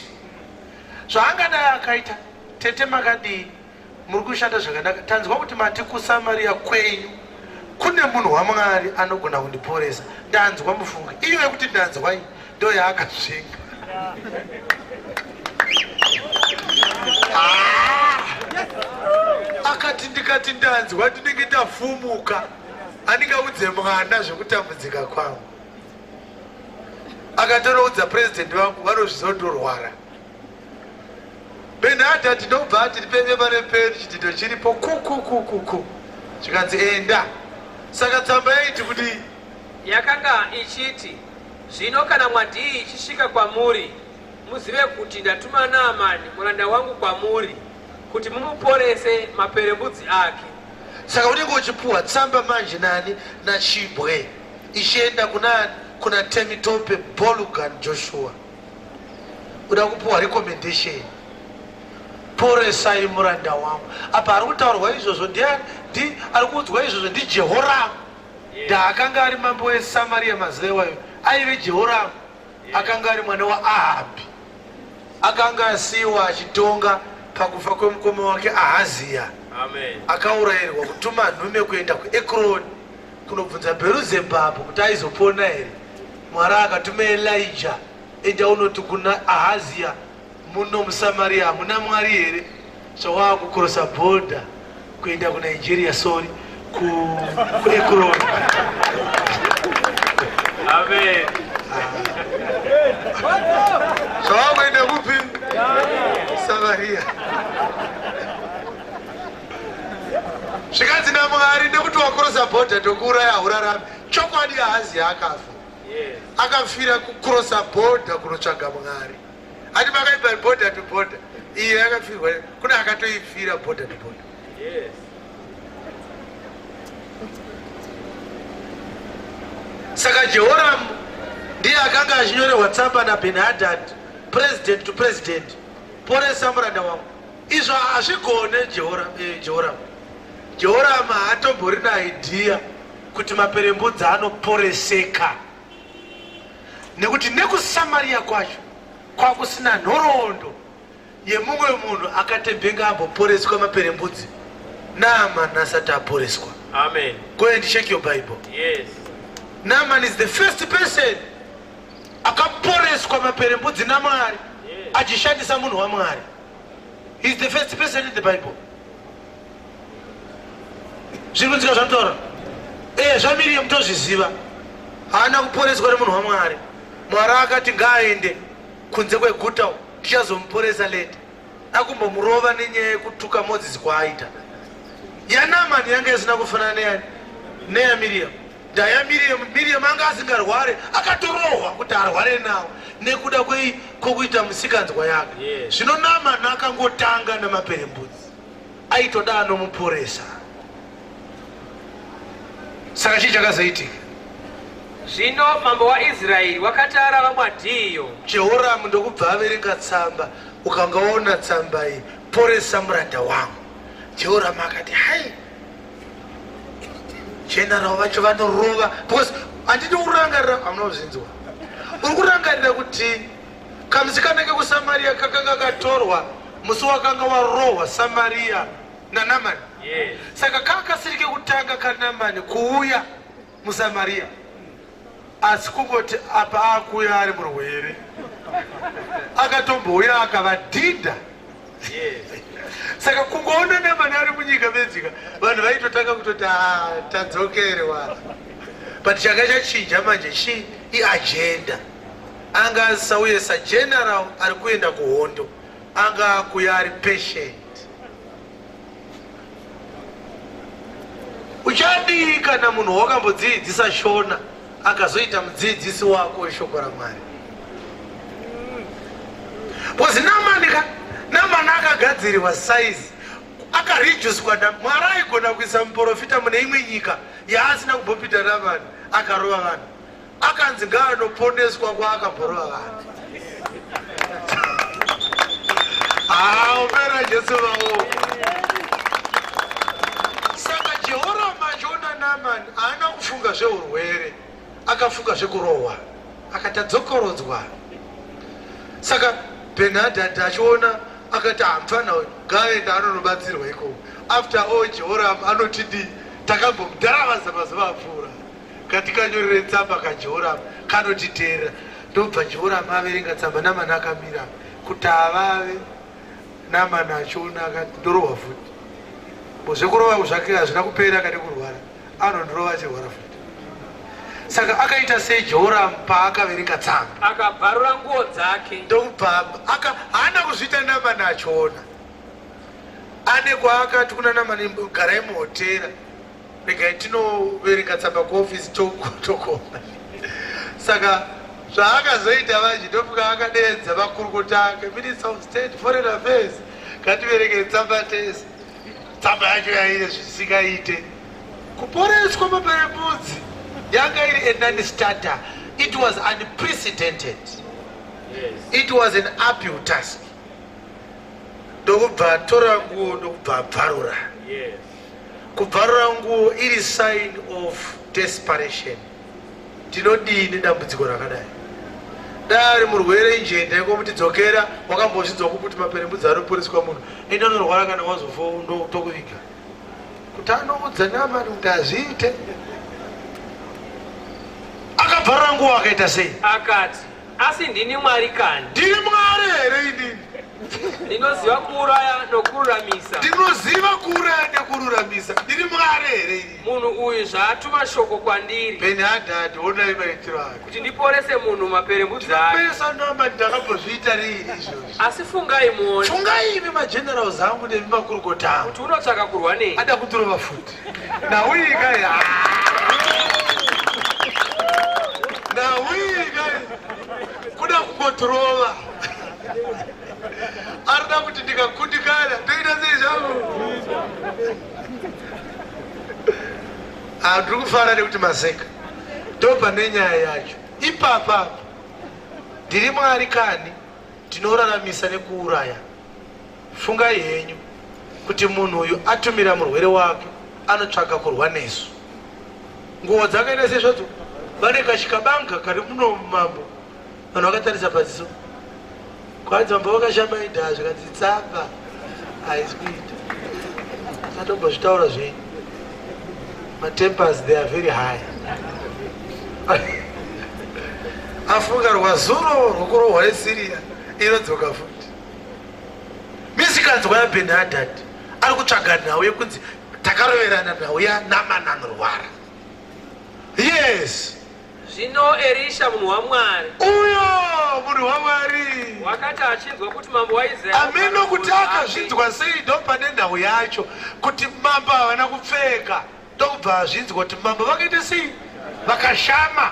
Zvaangadai akaita Tete makadii muri kushanda zvakanaka tanzwa kuti mati kuSamaria kwenyu kune munhu waMwari anogona kundiporesa ndanzwa mufunge iyo yekuti ndanzwa iyi ndo yaakasvinga ah! Akati ndikati ndanzwa ndinenge ndafumuka andingaudze mwana zvekutambudzika kwangu. Akatonoudza president vangu vanozvizondorwara. Benhadhadhi ndobva ati ndipe bepa repeni chidhindo chiripo kukukukuku zvikanzi enda. Saka tsamba yaiti kudii? Yakanga ichiti, Zvino kana mwadii ichisvika kwamuri, muzive kuti ndatuma Naamani muranda wangu kwamuri, kuti mumuporese maperembudzi ake. Saka unenge uchipuhwa tsamba manje nani? NaChibwe ichienda kunani? Kuna Temitope Bolugan Joshua. Uda kupuwa recommendation, poresai muranda wangu. Apa ari kutaurwa izvozvo ndiani? Ndi ari kuudzwa izvozvo ndiJehoramu. Ndaakanga ari mambo weSamaria mazuva iwayo aive Jehoramu, akanga ari mwana waAhabhi, akanga asiyiwa achitonga pakufa kwemukoma wake Ahaziya. Akaurayirwa kutuma nhume kuenda kuEkroni kunobvunza Bheruzebhabhu kuti aizopona here. Mwari akatuma Elija, enda unoti kuna Ahazia, muno muSamaria hamuna Mwari here? Zvawaakukurosa bhodha kuenda kuNigeria, sorry, kuEkroni. Amen. Zvawakuenda kupi? Samaria. Zvikanzi naMwari, nekuti wakurosa bhodha ndokuuraya, haurarami. Chokwadi Ahazia akafa. Akafira kucrossa border kunotsvaga Mwari. Ati makaipa border to border. Iyo yakafirwa kuna akatoifira border to border. Yes. Saka Jehoram ndiye akanga achinyorerwa tsamba naBenhadad, president to president, poresa muranda wangu. Izvo hazvigone Jehoram, Jehoram. Jehoram haatomborina idea kuti maperembudzi anoporeseka, nekuti nekuSamaria kwacho kwakusina nhoroondo yemumwe munhu akatembenge amboporeswa maperembudzi Naaman asati aporeswa. Amen. Go and check your Bible. Yes. Naaman is the first person akaporeswa maperembudzi naMwari achishandisa munhu waMwari. He is the first person in the Bible. Zviri kunzika zvanotaura? Eh, zvaMiriam tozviziva. Haana kuporeswa nemunhu waMwari. Mwari akati ngaaende kunze kweguta, tichazomuporesa later. Akumbomurova nenyaya yekutuka Moses kwaaita. YaNamani yanga isina kufanana neyani? NeyaMiriam. Ndaya Miriam, Miriam anga asingarware, akatorohwa kuti arware nawo nekuda kwei kwokuita musikanzwa yake. Zvino Naamani akangotanga namaperembudzi, aitoda anomuporesa. Saka chii chakazoitika? Zvino mambo waIsraeri wakati arava mwadhiyo, Jehoramu ndokubva averenga tsamba. Ukanga waona tsamba iyi, poresa muranda wangu. Jehoramu akati, hai, general vacho vanorova, because handidi kurangarira, hamuna kuzvinzwa. Uri kurangarira kuti kamusikana kekuSamaria kakanga katorwa musi wakanga warohwa Samaria naNamani. Yes. Saka kakasiri kekutanga kaNamani kuuya muSamaria, asi kungoti apa akuuya ari murwere, akatombouya akavadhinda. Yes. Saka kungoona Namani ari munyika medzika, vanhu vaitotanga kutoti ah, tadzokerwa. But changa chachinja manje chi iagenda. Anga asauye sageneral ari kuenda kuhondo, anga akuya ari patient. Uchadii kana munhu wakambodziidzisa Shona akazoita mudziidzisi wako weshoko raMwari? Because Namani ka Namani akagadzirirwa size akarijuswa na Mwari aigona kuisa muprofita mune imwe nyika yaasina kumbopinda Namani akarova vanhu akanzi ngaanoponeswa kwaakamborova vanhu. Aopera Jesu vawo. Saka Jehoramu achiona Naamani haana kufunga zveurwere, akafunga zvekurohwa, akati adzokorodzwa. Saka Benhadhadhi achiona akati hamfana uyu ngaaenda anonobatsirwa ikoko. After all Jehoramu anotidii takambomudharavaza mazuva apfuura. Ngatikanyorere tsamba kaJehoramu kanotiteerera. Ndobva Jehoramu averenga tsamba Namani akamira kuti avave. Namani achiona akati ndorohwa futi. Zvekurova zvake hazvina kupera akade kurwara. Anondirova achirwara futi. Saka akaita sei Jehoramu paakaverenga tsamba? Akabvarura nguo dzake. Ndokubva aka haana kuzviita Namani achiona. Ane kwaakati kuna Namani garai muhotera. Regai tinoverenga tsamba kuofisi tokoma. Saka zvaakazoita manje ndofuka akadeedza makurukota ake Minister of State Foreign Affairs ngativerenge tsamba tese. Tsamba yacho yaine zvisingaite. Kuporeswa maperembudzi yanga iri a non-starter. It was unprecedented. Yes. It was an uphill task. Ndokubva atora nguo ndokubva abvarura. Yes. Kubvarura nguo iri sign of desperation. Tinodii nedambudziko rakadai? Dai ari murwere injenda yekomuti dzokera wakambozvinzwa kukuti maperembudzi anoporeswa munhu enda unorwara kana wazofa tokuviga. Kuti anoudza Naamani kuti hazviite. Akabvarura nguo akaita sei? Akati, Asi ndini Mwari kani? Ndini Mwari here inini? Ndinoziva kuuraya nokururamisa. Ndinoziva kuuraya nekururamisa. Ndini Mwari here inini? Munhu uyu zvaatuma shoko kwandiri. Benhadhadhi, onai maitiro ake. Kuti ndiporese munhu maperembudzi ake. Pesa namba ndakambozviita riini izvozvi. Asi fungai muone. Fungai imi magenerals angu nemi makurukota angu. Kuti unotsvaka kurwa nei? Ada kutirova futi. Nawika ya. Nawika. Kuda kungotirova. Arida kuti ndikakundikana ndoita sei zvangu? Ah, ndiri kufara nekuti maseka. Ndopane nyaya yacho. Ipapa ndiri Mwari kani ndinoraramisa nekuuraya. Fungai henyu kuti munhu uyu atumira murwere wake anotsvaka kurwa nesu. Nguo dzakaita sezvadzo vane kachikabanga kari muno mambo. Vanhu vakatarisa paziso. Kwanzi mambo vakashama indaa zvikanzi tsamba haisi kuita. Satombozvitaura zvenyu. Matempers they are very high. Afunga rwazuro rwokurohwa neSyria inodzoka futi. Misikanzwa yaBenhadad ari kutsvaga nhau yekunzi takaroverana nhau yaNaman anorwara. Yes. Zvino Erisha munhu waMwari. Uyo munhu waMwari. Wakati achinzwa kuti mambo waIsraeri. Ameno kuti akazvinzwa sei ndopane nhau yacho kuti mambo havana kupfeka ndokubva azvinzwa kuti mambo vakaita sei vakashama.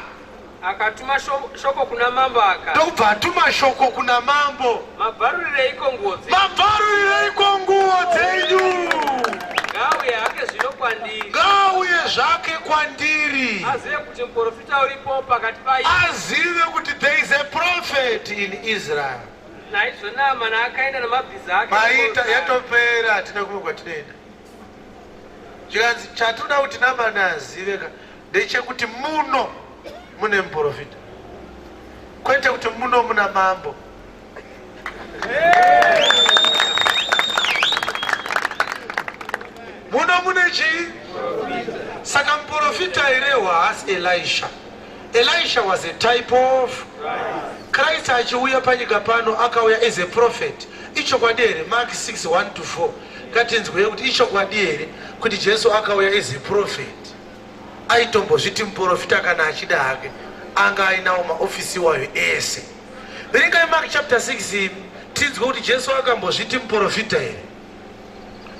Akatuma shoko kuna mambo akati. Ndokubva atuma shoko kuna mambo. Mabvarurireiko nguo dzenyu? Mabvarurireiko nguo dzenyu? Ngaauye hake zvino kwandiri. Ngaauye zvake kwandiri. Azive kuti muprofita uripo pakati paIsraeri. Azive kuti there is a prophet in Israel. Naizvo Naamani akaenda namabhiza ake. Maita yatopera hatina kumwe kwatinoenda. Zvikanzi chatinoda kuti Naamani azive ka ndechekuti muno mune muprofita kwete kuti muno muna mambo. Muno mune chii? Saka muprofita airehwa haasi Elisha. Elisha was a type of Christ. Christ achiuya panyika pano akauya as a prophet. Ichokwadi here? Mark 6 1 to 4. Ngatinzwei kuti ichokwadi here kuti Jesu akauya as a prophet. Aitombozviti muprofita kana achida hake anga ainawo maofisi iwayo ese. Verengai Mark chapter 6 imi tinzwe kuti Jesu akambozviti muprofita here.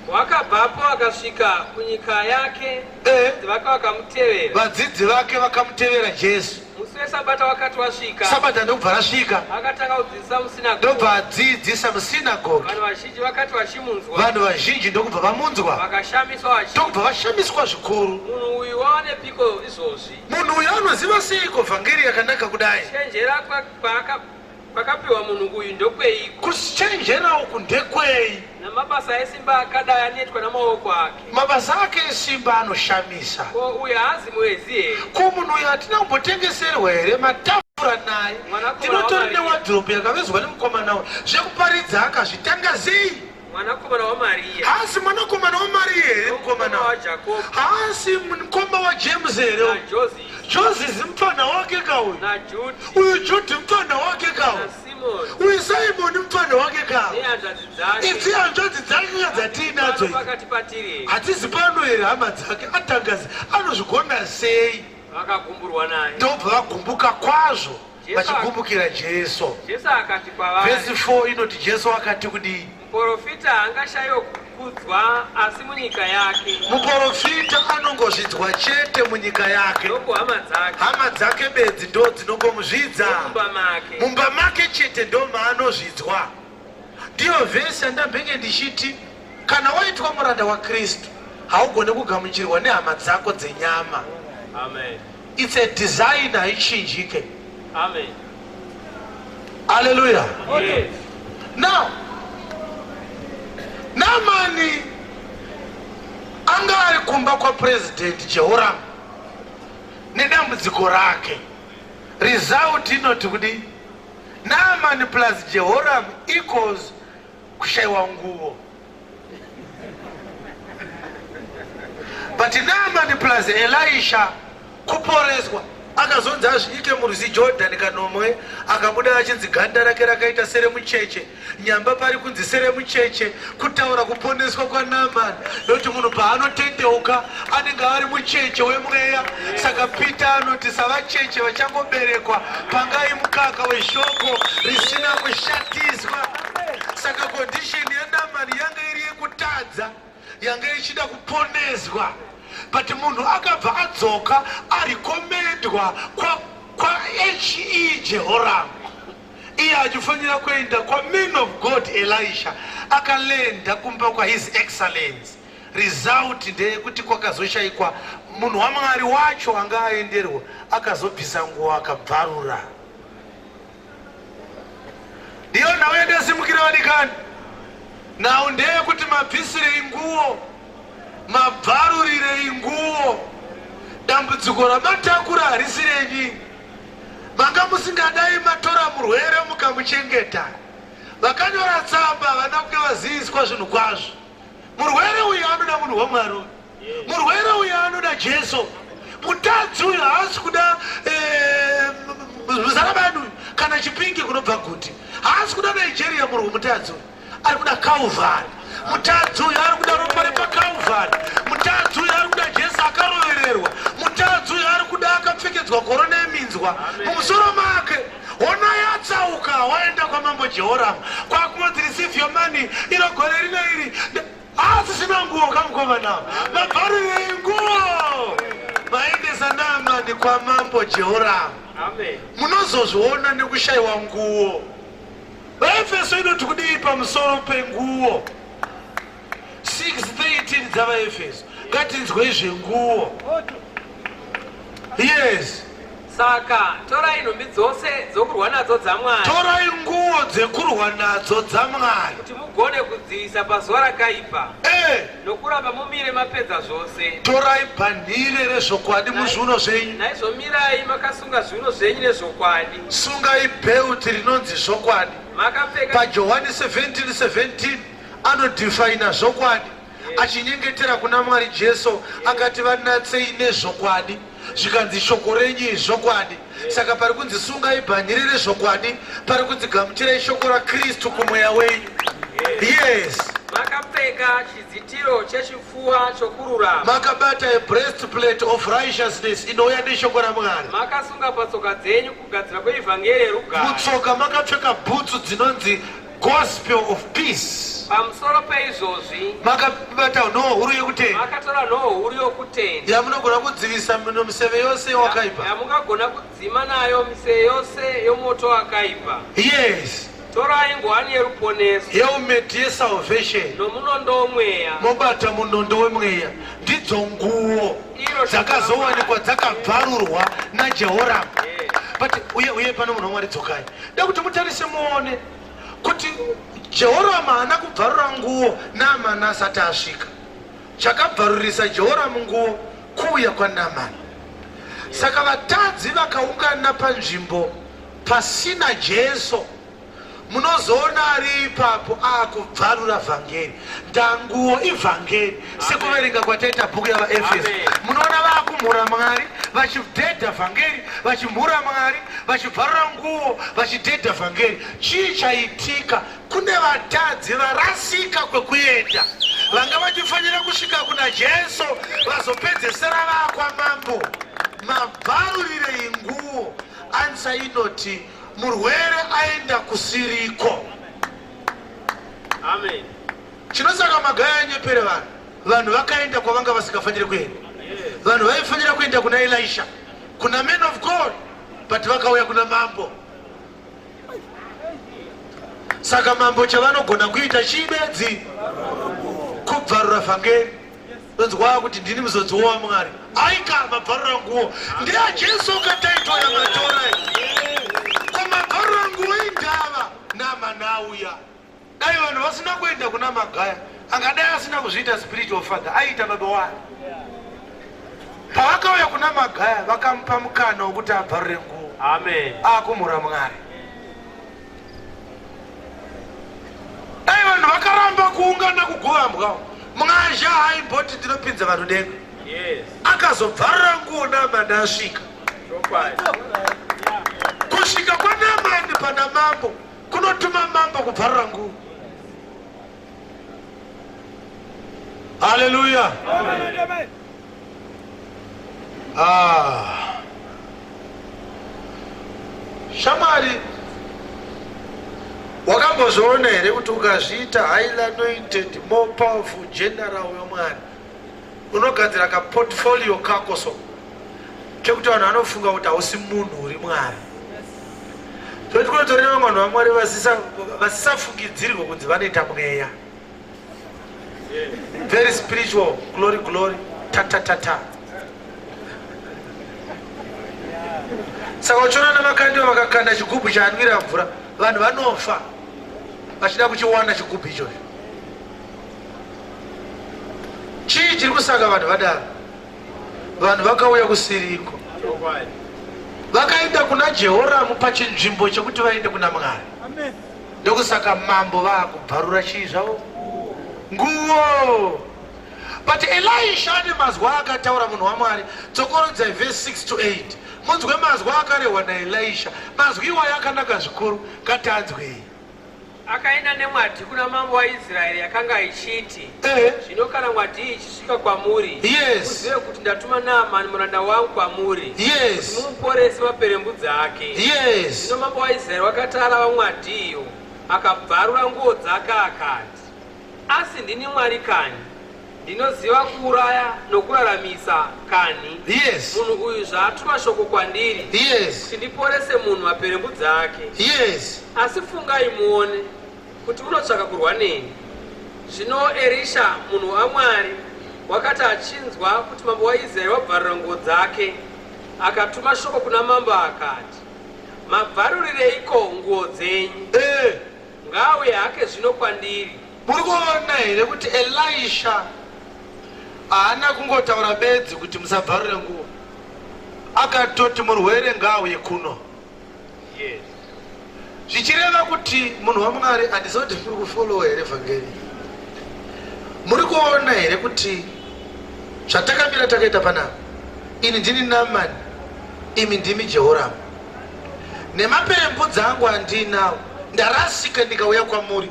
Wakabvapo akasvika kunyika yake, Eh. vadzidzi vake vakamutevera. Vadzidzi vake vakamutevera Jesu. Musi weSabata wakati wasvika, Sabata ndokubva rasvika, akatanga kudzidzisa musinagoge. ndobva adzidzisa musinagoge. Vanhu vazhinji vakati vachimunzwa, Vanhu vazhinji ndokubva vamunzwa, vakashamiswa vachiti, ndokubva vashamiswa zvikuru. munhu uyu wawanepiko izvozvi? Munhu uyu anoziva seiko vhangeri yakanaka kudai? Chenjera kwaaka Kwakapiwa munhu uyu ndokweiko? Kuchenjera uku ndekwei? Namabasa esimba akadai anoitwa namaoko ake. Mabasa ake esimba anoshamisa. Ko uyu haazi muezi here? Ko munhu uyu hatina kumbotengeserwa here matafura naye? Mwanakomana Tinotori waMaria. newadhiropu yakavezwa nemukomana uyu. Zvekuparidza akazvitanga sei? Mwanakomana waMariya. Haasi mwanakomana waMariya here mukomana Nomukoma uyu? waJakobho Haasi mukoma waJames here uyu? naJosisi Josisi mupfana wake ka uyu? naJudhi Uyu Judhi mupfana wake ka uyu? naSimoni Uyu Simoni mupfana wake ka uyu? nehanzvadzi dzake Idzi hanzvadzi dzake dzatiinadzo pano idzi. pakati patiri here? Hatizi pano here hama dzake? Atangazi anozvigona sei? Vakagumburwa naye. Ndobva vagumbuka kwazvo Jesu vachigumbukira Jesu. Jesu akati kwavari, Vhesi 4 inoti Jesu akati kudii? Muporofita haangashayiwo kukudzwa asi munyika yake. Muporofita anongozvidzwa chete munyika yake. Nokuhama dzake. Hama dzake bedzi ndo dzinongomuzvidza. Mumba make. Mumba make chete ndo maanozvidzwa. Ndiyo vhesi yandambenge ndichiti kana waitwa muranda waKristu haugone kugamuchirwa nehama dzako dzenyama. Amen. It's a design haichinjike. Amen. Hallelujah. Yes. Now, Naamani anga ari kumba kwaPresident Jehoram nedambudziko rake. Result inoti kudii? Naamani plus Jehoram equals kushaiwa nguvo. But Naamani plus Elisha kuporeswa. Akazonzi azviike murwizi Jordani kanomwe, akabuda achinzi ganda rake rakaita seremucheche, nyamba pari kunzi seremucheche, kutaura kuponeswa kwaNaamani. Nokuti munhu paanotendeuka anenge ari mucheche wemweya. Saka Peter anoti savacheche vachangoberekwa, pangai mukaka weshoko risina kushatiswa. Saka condition yaNaamani yanga iri yekutadza, yanga ichida kuponeswa. But munhu akabva adzoka arikomendwa kwa, kwa HE Jehoram. Iye achifanira kuenda kwa man of God Elisha, akalenda kumba kwa His Excellence. Result ndeyekuti kwakazoshaikwa munhu waMwari wacho anga aenderwa, akazobvisa nguo akabvarura. Ndiyo nhau yandasimukira vadikani. Nhau ndeyekuti mabvisirei nguo, mabvarurirei nguo. Dambudziko ramatakura harisi renyi. Manga musingadai matora murwere mukamuchengeta. Vakanyora tsamba havana kunge vaziviswa zvinhu kwazvo. Murwere uyu anoda munhu waMwari uyu. Murwere uyu anoda Jesu. Mutadzi uyu haasi kuda eh, Muzarabani uyu kana Chipinge kunobva Guti. Haasi kuda Nigeria murwe mutadzi uyu. Ari kuda Calvary. Mutadzi uyu ari kuda ropa repaCalvary. Mutadzi uyu ari kuda Jesu akarovererwa. Mutadzi uyu ari kuda akapfekedzwa korona yeminzwa mumusoro make. Hona yatsauka waenda kwamambo Jehoramu kwakunzi receive your money iro gore rino iri asisina nguo kamukomana mabharirei nguo maendesa Naamani kwamambo Jehoramu. Amen. Munozozviona nekushaiwa nguo. VaEfeso inoti kudii pamusoro penguo? 6:13 dzavaEfeso. Ngatinzwei zvenguo. Yes. Saka torai nhumbi dzose dzokurwa nadzo dzaMwari. Torai nguo dzekurwa nadzo dzaMwari. Kuti mugone kudzivisa pazuva rakaipa. Eh. Nokuramba mumire mapedza zvose. Torai bhanhire rezvokwadi muzviuno zvenyu. Naizvo mirai makasunga zviuno zvenyu nezvokwadi. Sungai bheuti rinonzi zvokwadi. Makapfeka. PaJohani 17:17 anodhifaina zvokwadi achinyengetera kuna Mwari Jesu akati vanatsei nezvokwadi zvikanzi shoko renyu izvokwadi. Saka pari kunzi sungai bhanhire rezvokwadi, pari kunzi gamuchirai shoko raKristu kumweya wenyu. Yes. Makapfeka chidzitiro chechipfuwa chokururama. Makabata a breastplate of righteousness inouya neshoko raMwari. Makasunga patsoka dzenyu kugadzira kweivhangeri yerugare. Mutsoka makapfeka bhutsu dzinonzi Gospel of peace. Pamusoro peizvozvi makabata nhoo huru yekutenda. Makatora nhoo huru yokutenda. Yamunogona kudzivisa miseve yose yowakaipa. Yamungagona kudzima nayo miseve yose yomoto wakaipa. Yes. Torai ngwani yeruponeso. Helmet yesalvation. Nomunondo womweya. Mobata munondo wemweya. Ndidzo nguo dzakazowanikwa dzakabvarurwa naJehoramu. Yes. But uye uye pano munhu waMwari dzokai. Da kuti mutarise muone. kuti Jehoramu haana kubvarura nguo Naamani asati asvika. Chakabvarurisa Jehoramu nguo kuuya kwaNaamani. Saka vatadzi vakaungana panzvimbo pasina Jesu, munozoona ari ipapo akubvarura vhangeri. Ndanguo ivhangeri sekuverenga kwataita bhuku yavaEfeso. Munoona vakumhura Mwari vachidhedha vhangeri, vachimhura Mwari vachibvarura nguo vachidhedha vhangeri. Chii chaitika kune vatadzi varasika kwekuenda vanga vachifanira kusvika kuna Jesu vazopedzesera vakwamambo? Mabvarurirei nguo? Ansa inoti murwere aenda kusiriko. Amen. Chinosaka magaya anyepere vanhu. Vanhu vakaenda kwavanga vasingafaniri kuenda. Vanhu vaifanira kuenda kuna Elisha, kuna man of God, but vakauya kuna mambo. Saka mambo chavanogona kuita chii bedzi? Kubvarura vhangeri. Ndonzwa kuti ndini muzodziwo waMwari. Aika mabvarura nguo. NdeyaJesu kataitwa yamatora. Ko mabvarura nguo indava namanauya. Dai vanhu vasina kuenda kuna Magaya, angadai asina kuzviita spiritual father, aiita baba wani. Pavakauya kuna Magaya, vakamupa mukana wekuti abvarure nguo. Amen. Akumhura Mwari. Dai vanhu vakaramba kuungana kuguvambwa, Mwazha haimboti ndinopinza vanhu denga. Yes. Akazobvarura nguo Naamani asvika. Chokwadi. Kusvika kwaNaamani pana mambo kunotuma mambo kubvarura nguo. Haleluya. Ah. Shamwari, wakambozviona here kuti ukazviita highly anointed, more powerful general wemwari unogadzira kaportfolio kako so kekuti vanhu vanofunga kuti hausi munhu uri mwari toti kunotori nevamwe vanhu vamwari vasisafungidzirwe kunzi vanoita mweya very spiritual glory glory tatatata saka uchiona namakandiwa vakakanda chigubhu chaanwira mvura vanhu vanofa vachida kuchiwana chigubhu ichocho Chii chiri kusaka vanhu vadaro? Vanhu vakauya kusiriko, vakaenda kuna Jehoramu pachinzvimbo chekuti vaende kuna Mwari. Ndokusaka mambo vaakubvarura chii zvavo nguo. But Elisha ane mazwi akataura munhu waMwari. Dzokorodzai verse 6 to 8 munzwe mazwi akarehwa naElisha. Mazwi iwayo akanaka zvikuru, ngatanzwei. Akaenda nemwadhi kuna mambo waIsraeri yakanga ichiti, Eh. Zvino kana mwadhi iyi ichisvika kwamuri, Yes. muzive kuti ndatuma Naamani muranda wangu kwamuri, Yes. kuti mumuporese maperembudzi ake. Yes. Zvino mambo waIsraeri wakati arava mwadhi iyo, akabvarura nguo dzake akati, Asi ndini Mwari kani? Ndinoziva kuuraya nokuraramisa kani? Yes. Munhu uyu zvaatuma shoko kwandiri Yes. kuti ndiporese munhu maperembudzi dzake. Yes. Asi fungai muone kuti unotsvaka kurwa neni. Zvino Erisha munhu waMwari wakati achinzwa kuti mambo waIsraeri wabvarura nguo dzake, akatuma shoko kuna mambo akati, Mabvarurireiko nguo dzenyu? Eh. Ngaauye hake zvino kwandiri. Muri kuona here kuti Elisha haana kungotaura bedzi kuti musabvarure nguo, akatoti murwere ngaauye kuno. Yes. Zvichireva kuti munhu waMwari, handiziva kuti muri kufolowa here vhangeri. Muri kuona here kuti zvatakamira takaita panapa, ini ndini Naamani, imi ndimi Jehoramu. Nemaperembudzi angu andiinawo ndarasika ndikauya kwamuri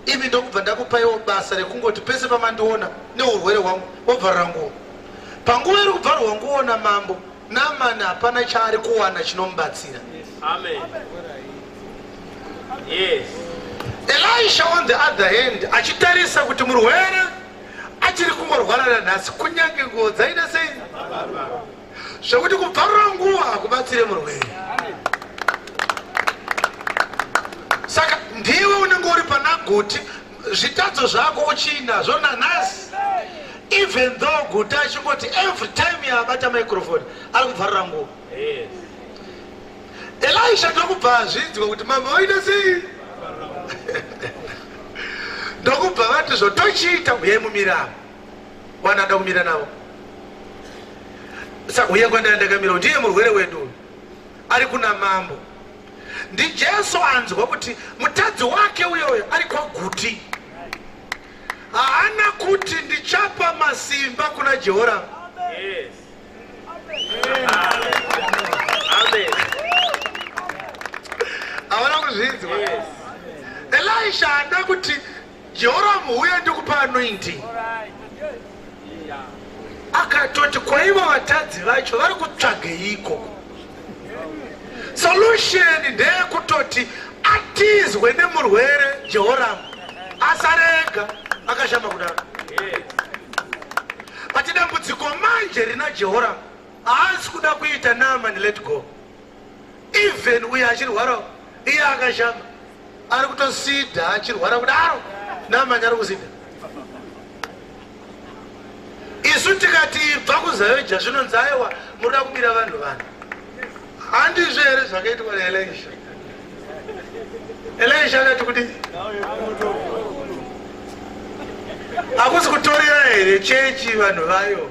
imi ndokubva ndakupaiwo basa rekungoti pese pamandiona neurwere hwangu wobvarura nguo. Panguva iri kubvarurwa nguo namambo, Naamani hapana chaari kuwana chinomubatsira. Amen. Yes. Elisha on the other hand achitarisa kuti murwere achiri kungorwara nanhasi kunyange nguo dzaita sei zvekuti kubvarura nguo hakubatsire murwere. Saka ndiwe unenge uri pana Guti zvitadzo zvako uchiinazvo nanhasi even though Guti achingoti every time yaabata microphone ari kubvarura nguo. Yes. Elisha ndokubva azvinzwa kuti mambo vaita sei ndokubva vati zvotochiita huyai mumire avo wana ada kumira navo saka huya kwandaya ndakamira ndiye murwere wedu uyu ari kuna mambo ndiJesu anzwa kuti mutadzi wake uyoyo ari kwaGuti haana kuti ndichapa masimba kuna Jehoramu. Yes. Amen. Hauna kuzvinzwa? Yes. Elisha haana kuti Jehoramu huya ndikupa anointing. Akatoti kwaivo vatadzi vacho vari kutsvageiko? Solution ndeyekutoti atizwe nemurwere Jehoramu asarega akashama kudaro. Yes. But dambudziko manje rina Jehoramu haasi kuda kuita Naaman let go. Even uyo achirwara iye akashama ari kutosidha achirwara kudaro Naaman ari kusidha. Isu tikati ibva kuZayoja zvinonzi aiwa munoda kubira vanhu vanhu. Handizvo here zvakaitwa naElisha? Elisha akati kudii? Hakusi kutorera here chechi vanhu vayo?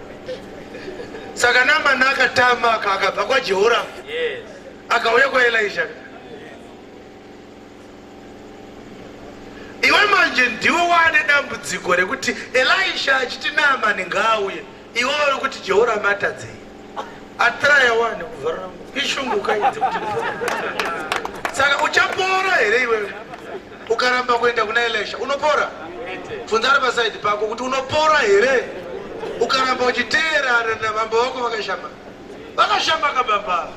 Saka Naamani akatama akabva kwaJehoramu Yes. akauya kwaElisha. Iwe manje ndiwe wane dambudziko rekuti Elisha achiti Naamani ngaauye, iwe uri kuti Jehoramu atadzei? Atraya wani kuvharura ishunguka idzi kuti saka uchapora here iwewe ukaramba kuenda kuna Elisha? Unopora? Bvunza ari pasaidi pako kuti unopora here ukaramba uchiteerana nababa vako vakashama vakashama kababa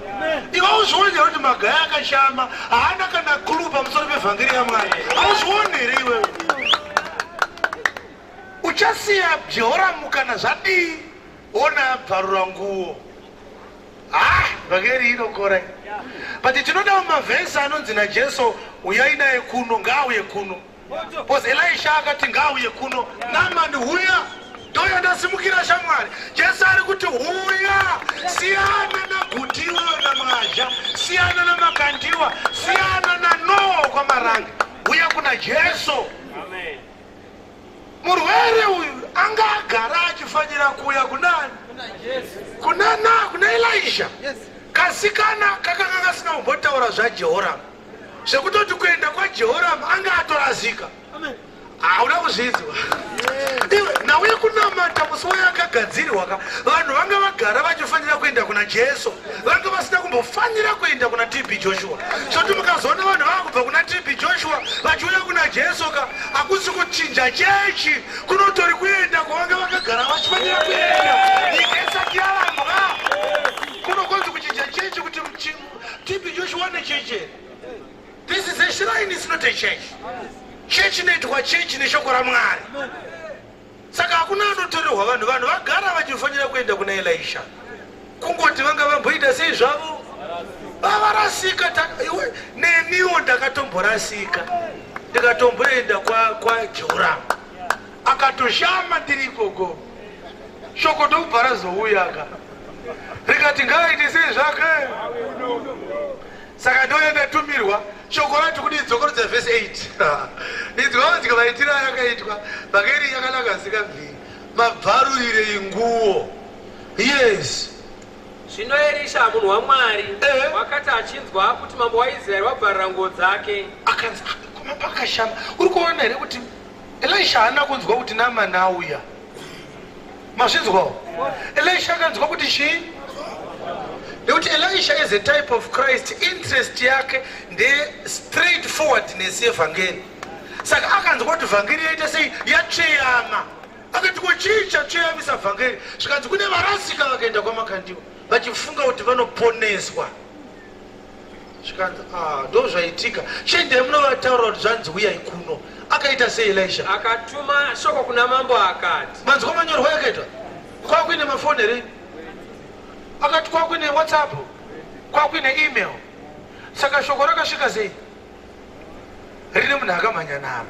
iwe uzvione here kuti magaya akashama haana kana clue pamusoro pevhangeri yaMwari? Hauzvioni here iwewe? Uchasiya Jehoramu kana zvadii? Ona abvarura nguo. Ha, vhangeri inokora, but tinodawo mavhesi anonzi naJesu uyai naye kuno, ngaauye kuno, because Elisha akati ngaauye kuno. Namani huya, ndoya ndasimukira shamwari. Jesu ari kuti huya, siyana naGutiwa namwazha, siyana naMakandiwa, siyana nanoa kwaMarange, huya kuna Jesu. Amen. Murwere uyu anga agara achifanira kuuya kunani? Kuna na kuna Elisha. Kasikana kakanga kasina kumbotaura zvaJehoramu zvekutoti kuenda kwaJehoramu anga atorasika. Hauna kuzvinzwa iwe? Nhau yekunamata musi wayakagadzirwa ka, vanhu vanga vagara vachifanira kuenda kuna Jesu, vanga vasina kumbofanira kuenda kuna TB Joshua. Zvoti mukazoona vanhu vava kubva kuna TB Joshua vachiuya kuna Jesu ka, hakusi kuchinja chechi, kunotori kuenda kwavanga vakagara vachifanira kuenda nyika isati yavambwa. Kunokonzi kuchinja chechi kuti TB Joshua nechechi. This is a shrine, it's not a church. Church inoitwa chechi neshoko raMwari. Saka hakuna anotorerwa vanhu, vanhu vagara vachifanira kuenda kuna Elisha. Kungoti vanga vamboita sei zvavo vavarasika. Iwe neniwo ndakatomborasika ndikatomboenda kwaJehoramu akatoshama ndiri ikoko, shoko ndokubva razouyaka rikati ngaaite sei zvake. Saka ndoya ndatumirwa shoko rati kudii? Dzokorodza vhesi 8. Inzwa maitiro ayakaitwa. Vhangeri yakanaka zikabviri. Mabvarurire inguo. Yes. Zvino Erisha munhu waMwari wakati achinzwa kuti mambo waIsraeri wabvarura nguo dzake, akanzi, "Ah, koma pakashama." Uri kuona here kuti Elisha haana kunzwa kuti Naamani auya? Mazvinzwawo? Elisha akanzwa kuti chii? Nekuti Elisha is a type of Christ, interest yake ndeye straight forwardness yevhangeri. Saka akanzwa kuti vhangeri yaita sei, yatsveyama. Akati ko chii chatsveyamisa vhangeri? Zvikanzi kune varasika vakaenda kwaMakandiwa vachifunga kuti vanoponeswa. Zvikanzi ah, ndo zvaitika. Chiendai munovataurira kuti zvanzi huyai kuno. Akaita sei Elisha? Akatuma shoko kuna mambo akati. Manzwa manyorwa yakaitwa? Kwakuine mafoni here? Akati kwakuine WhatsApp, kwakuine email. Saka shoko rakasvika sei? Rine munhu akamhanya naro.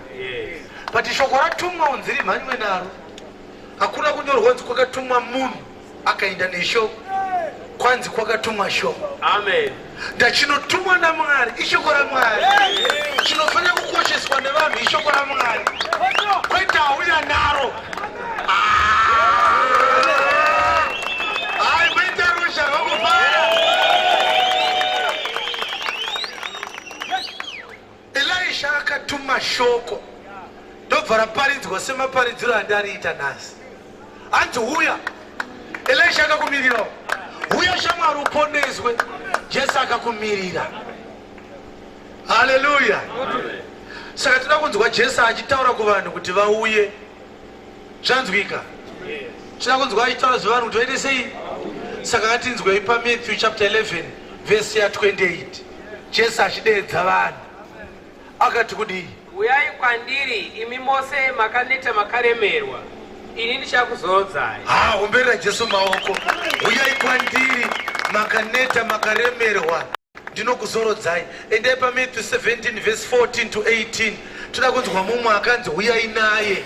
But shoko ratumwa unzi rimhanywe naro. Hakuna kunyorwa kunzi kwakatumwa munhu akaenda neshoko. Kwanzi kwakatumwa shoko. Amen. Ndachinotumwa naMwari ishoko raMwari. Chinofanira kukosheswa nevanhu ishoko raMwari. Kwete auya naro. Hai, maita ruzha rwakufara. Elisha akatuma shoko ndobva raparidzwa semaparidziro andariita nhasi. Hanzi huya. Elisha akakumirirawo. Huya shamwari uponeswe. Jesu akakumirira. Haleluya. Saka tinoda kunzwa Jesu achitaura kuvanhu kuti vauye. Zvanzwika? Tinoda kunzwa achitaura zvevanhu kuti vaite sei? Saka ngatinzwei paMatthew chapter 11 verse ya 28. Jesu achideedza vanhu. Akati kudii? Uyai kwandiri imi mose makaneta makaremerwa, ini ndichakuzorodzai. Ha, omberera Jesu maoko. Uyai kwandiri makaneta makaremerwa, ndinokuzorodzai. Endai paMatthew 17 verse 14 to 18. Toda kunzwa mumwe akanzi huyai naye.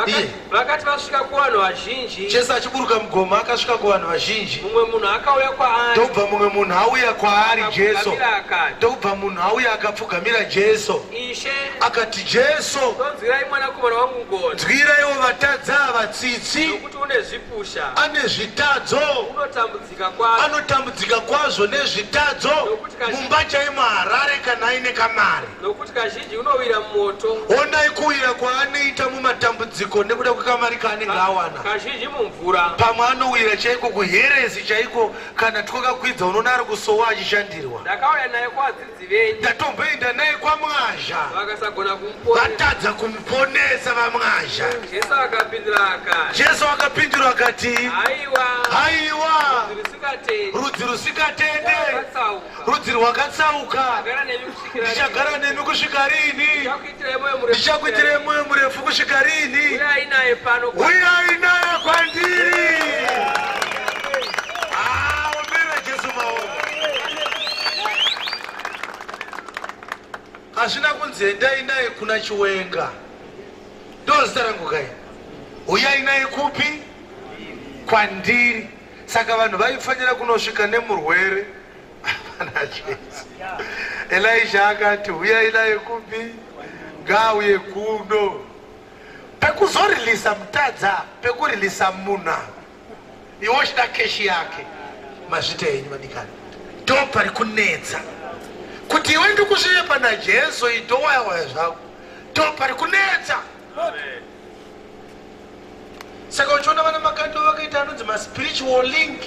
Iye. Vakati vasvika kuvanhu vazhinji, Jesu achiburuka mugomo akasvika kuvanhu vazhinji. mumwe munhu akauya kwaari Ndokubva mumwe munhu auya kwaari Jesu. akapfugamira akati, Ndokubva munhu auya akapfugamira Jesu. Ishe, Akati Jesu, nzwirai mwanakomana wangu ngoni, nzwiraiwo vatadzi ava tsitsi, nokuti une zvipusha, ane zvitadzo, unotambudzika kwazvo. anotambudzika kwazvo nezvitadzo, mumba chaimo Harare kana aine kamari. Nokuti kazhinji unowira mumoto. Honai kuwira kwaanoita mumatambudziko nekuda kwekamari kaanenge awana. Kazhinji mumvura. Pamwe anowira chaiko kuheresi chaiko kana twakakwidza unoona ari kusowa achishandirwa. Ndakauya naye kuvadzidzi venyu. Ndatomboenda naye kwaMwazha. Vakasagona kumuponesa. Vatadza kumuponesa vaMwazha. Jesu akapindura akati. Jesu akapindura akati. Haiwa. Haiwa. Rudzi rusingatendi. Rudzi rusingatende. Rudzi rwakatsauka. Ndichagara nemi kusvika rini? Ndichakuitirai moyo murefu kusvika rini? Uyai naye pano. Uyai naye kwandiri. Ah, ombera Jesu maoko. Hazvina kunzi endai naye kuna Chiwenga. Ndozita rangu kai. Uyai naye kupi? Kwandiri. Saka vanhu vaifanira kunosvika nemurwere pana Jesu. Elisha akati huyai naye kupi? Ngauye kuno. Pekuzorilisa mutadza, pekurilisa munhu iwe uchida keshi yake. Mazvita henyu vadikani. Ndopari kunetsa kuti iwe ndikusviye pana Jesu idowaya waya zvako. Ndopari kunetsa. Saka uchiona vana Makando vakaita anonzi maspiritual link,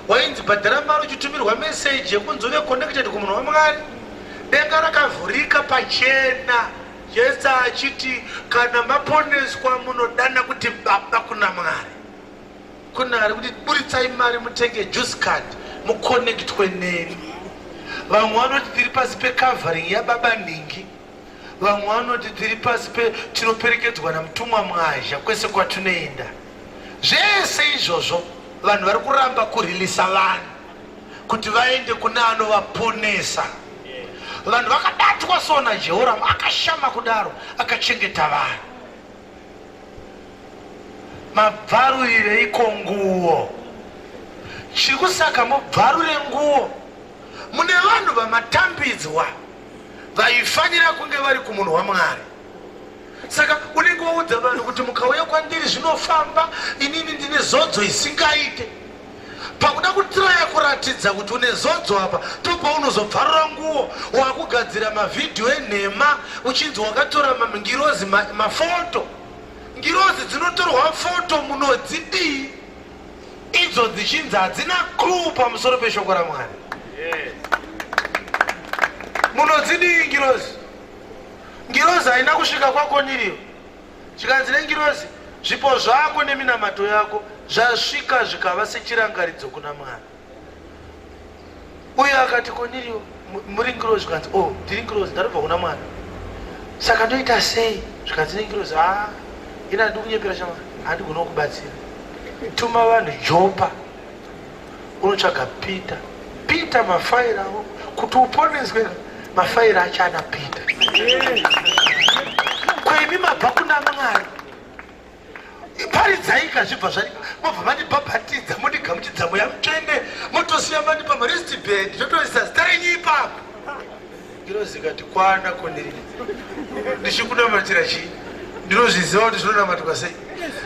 wainzi bhadhara mari uchitumirwa message yekunzi uve connected kumunhu waMwari. Denga rakavhurika pachena, Jesu achiti kana maponeswa munodana kuti baba kuna Mwari. Kuna ari kuti buritsai mari mutenge juice card muconnectwe neni. Vamwe vanoti tiri pasi pecovering yababa nhingi. Vamwe vanoti tiri pasi pe tinoperekedzwa namutumwa Mwazha kwese kwatinoenda. Zvese izvozvo vanhu vari kuramba kurilisa vanhu kuti vaende kune anovaponesa. Vanhu vakabatwa so naJehoramu akashama kudaro akachengeta vanhu. Mabvarurireiko nguo? Chiri kusaka mubvarure nguo mune vanhu vamatambidzwa vaifanira kunge vari kumunhu waMwari. Saka unenge waudza vanhu kuti mukauya kwandiri zvinofamba, inini ndine zodzo isingaite. Pakuda kutiraya kuratidza kuti une zodzo apa topaunozobvarura nguo wakugadzira mavhidhiyo enhema uchinzi wakatora ngirozi mafoto. Ngirozi dzinotorwa foto munodzidii? Idzo dzichinzi hadzina clue pamusoro peshoko raMwari. Munodzidii ngirozi? Ngirozi haina kusvika kwaKonirio. Zvikanzi nengirozi, zvipo zvako neminamato yako zvasvika zvikava sechirangaridzo kuna Mwari. Uye akati, Konirio, muri ngirozi? Zvikanzi, oh, ndiri ngirozi, ndarobva kuna Mwari. Saka ndoita sei? Zvikanzi nengirozi, ah, ini handidi kunyepera shamwari, handigona kukubatsira. Tuma vanhu Jopa unotsvaga Peter. Peter mafaira awo kuti uponeswe mafaira acho ana Peter. Kwaimi mabva kuna Mwari. Paridzaika zvibva zvari mobva mandibhabhatidza mondigamuchidza mweya mutsvene motosiya mandipa marist band totoisa zita renyu ipapo. Ngirozi ikati kwana Koneri ndichikunamatira chii? Ndinozviziva kuti zvinonamatwa sei.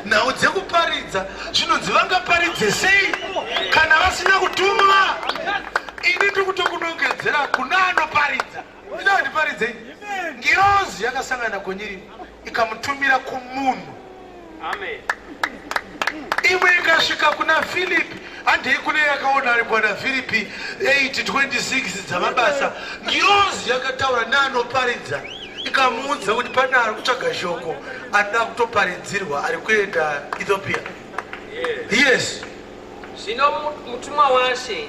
Nhau dzekuparidza zvinonzi vangaparidze sei kana vasina kutumwa? Ini ndiri kutokunongedzera kuna anoparidza. Ida ndiparidzei. Ngirozi yakasangana naKoneri ikamutumira kumunhu. Amen. Imwe ikasvika kuna Filipi, handei kune yakaonekwa naFiripi 8:26 dzamabasa. Ngirozi yakataura neanoparidza ikamuudza kuti pane ari kutsvaga shoko anoda kutoparidzirwa ari kuenda Ethiopia. Yes. Zvino mutumwa waShe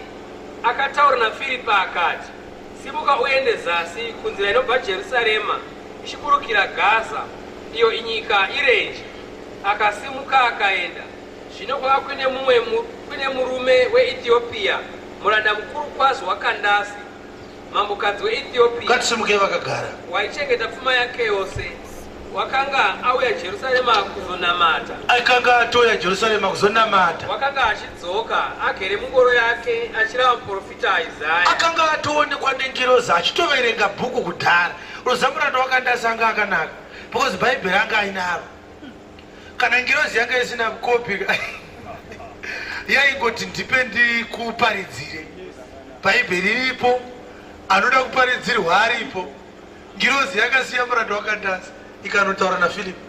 akataura naFiripi akati, Simuka uende zasi kunzira inobva Jerusarema ichiburukira Gaza, iyo inyika irenje. Akasimuka akaenda. Zvino kwava kuine mumwe kuine murume weEthiopia, muranda mukuru kwazvo waKandasi, mambokadzi weEthiopia. Ngatisimukei vakagara. Waichengeta pfuma yake yose. Wakanga auya Jerusarema kuzonamata. Akanga atouya Jerusarema kuzonamata. Wakanga achidzoka agere mungoro yake achirava muprofita Isaya. Akanga atoonekwa nengirozi achitoverenga bhuku kudhara. Unoziva muranda waKandasi anga akanaka because Bhaibheri anga ainaro. Kana ngirozi yanga isina kopi yaingoti ndipe ndikuparidzire. Bhaibheri riripo, anoda kuparidzirwa aripo. Ngirozi yakasiya muranda waKandasi ikanotaura naFiripi.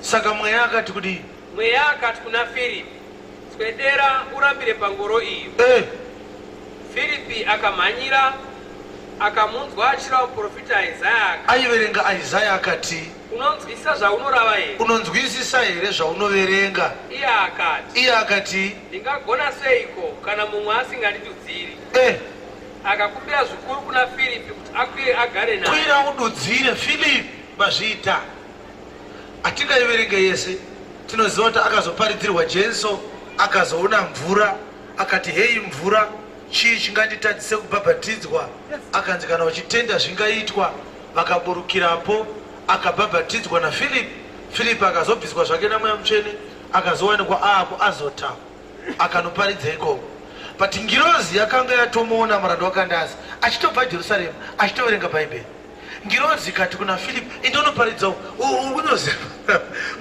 Saka mweya akati kudii? Mweya akati kuna Firipi, Swedera urambire pangoro iyo. Eh. Firipi akamhanyira akamunzwa achirava muprofita Isaya akati, Aiverenga Isaya akati, Unonzwisisa zvaunorava here? Unonzwisisa here zvaunoverenga? Iye akati, Iye akati, Ndingagona seiko kana mumwe asingandidudziri? Eh. Akakumbira zvikuru kuna Firipi kuti akwire agare naye. Kwira ududzire Filipi mazviita. Hatingaiverenge yese. Tinoziva kuti akazoparidzirwa Jesu akazoona mvura akati heyi mvura chii chinganditadzise kubhabhatidzwa akanzi kana uchitenda zvingaitwa vakaburukirapo akabhabhatidzwa naFilipi Filipi akazobviswa zvake namweya mutsvene akazowanikwa aapo azota akanoparidza ikoko but ngirozi yakanga yatomuona muranda waKandasi achitobva Jerusarema achitoverenga bhaibheri ngirozi ikati kuna Filipi indonoparidzawo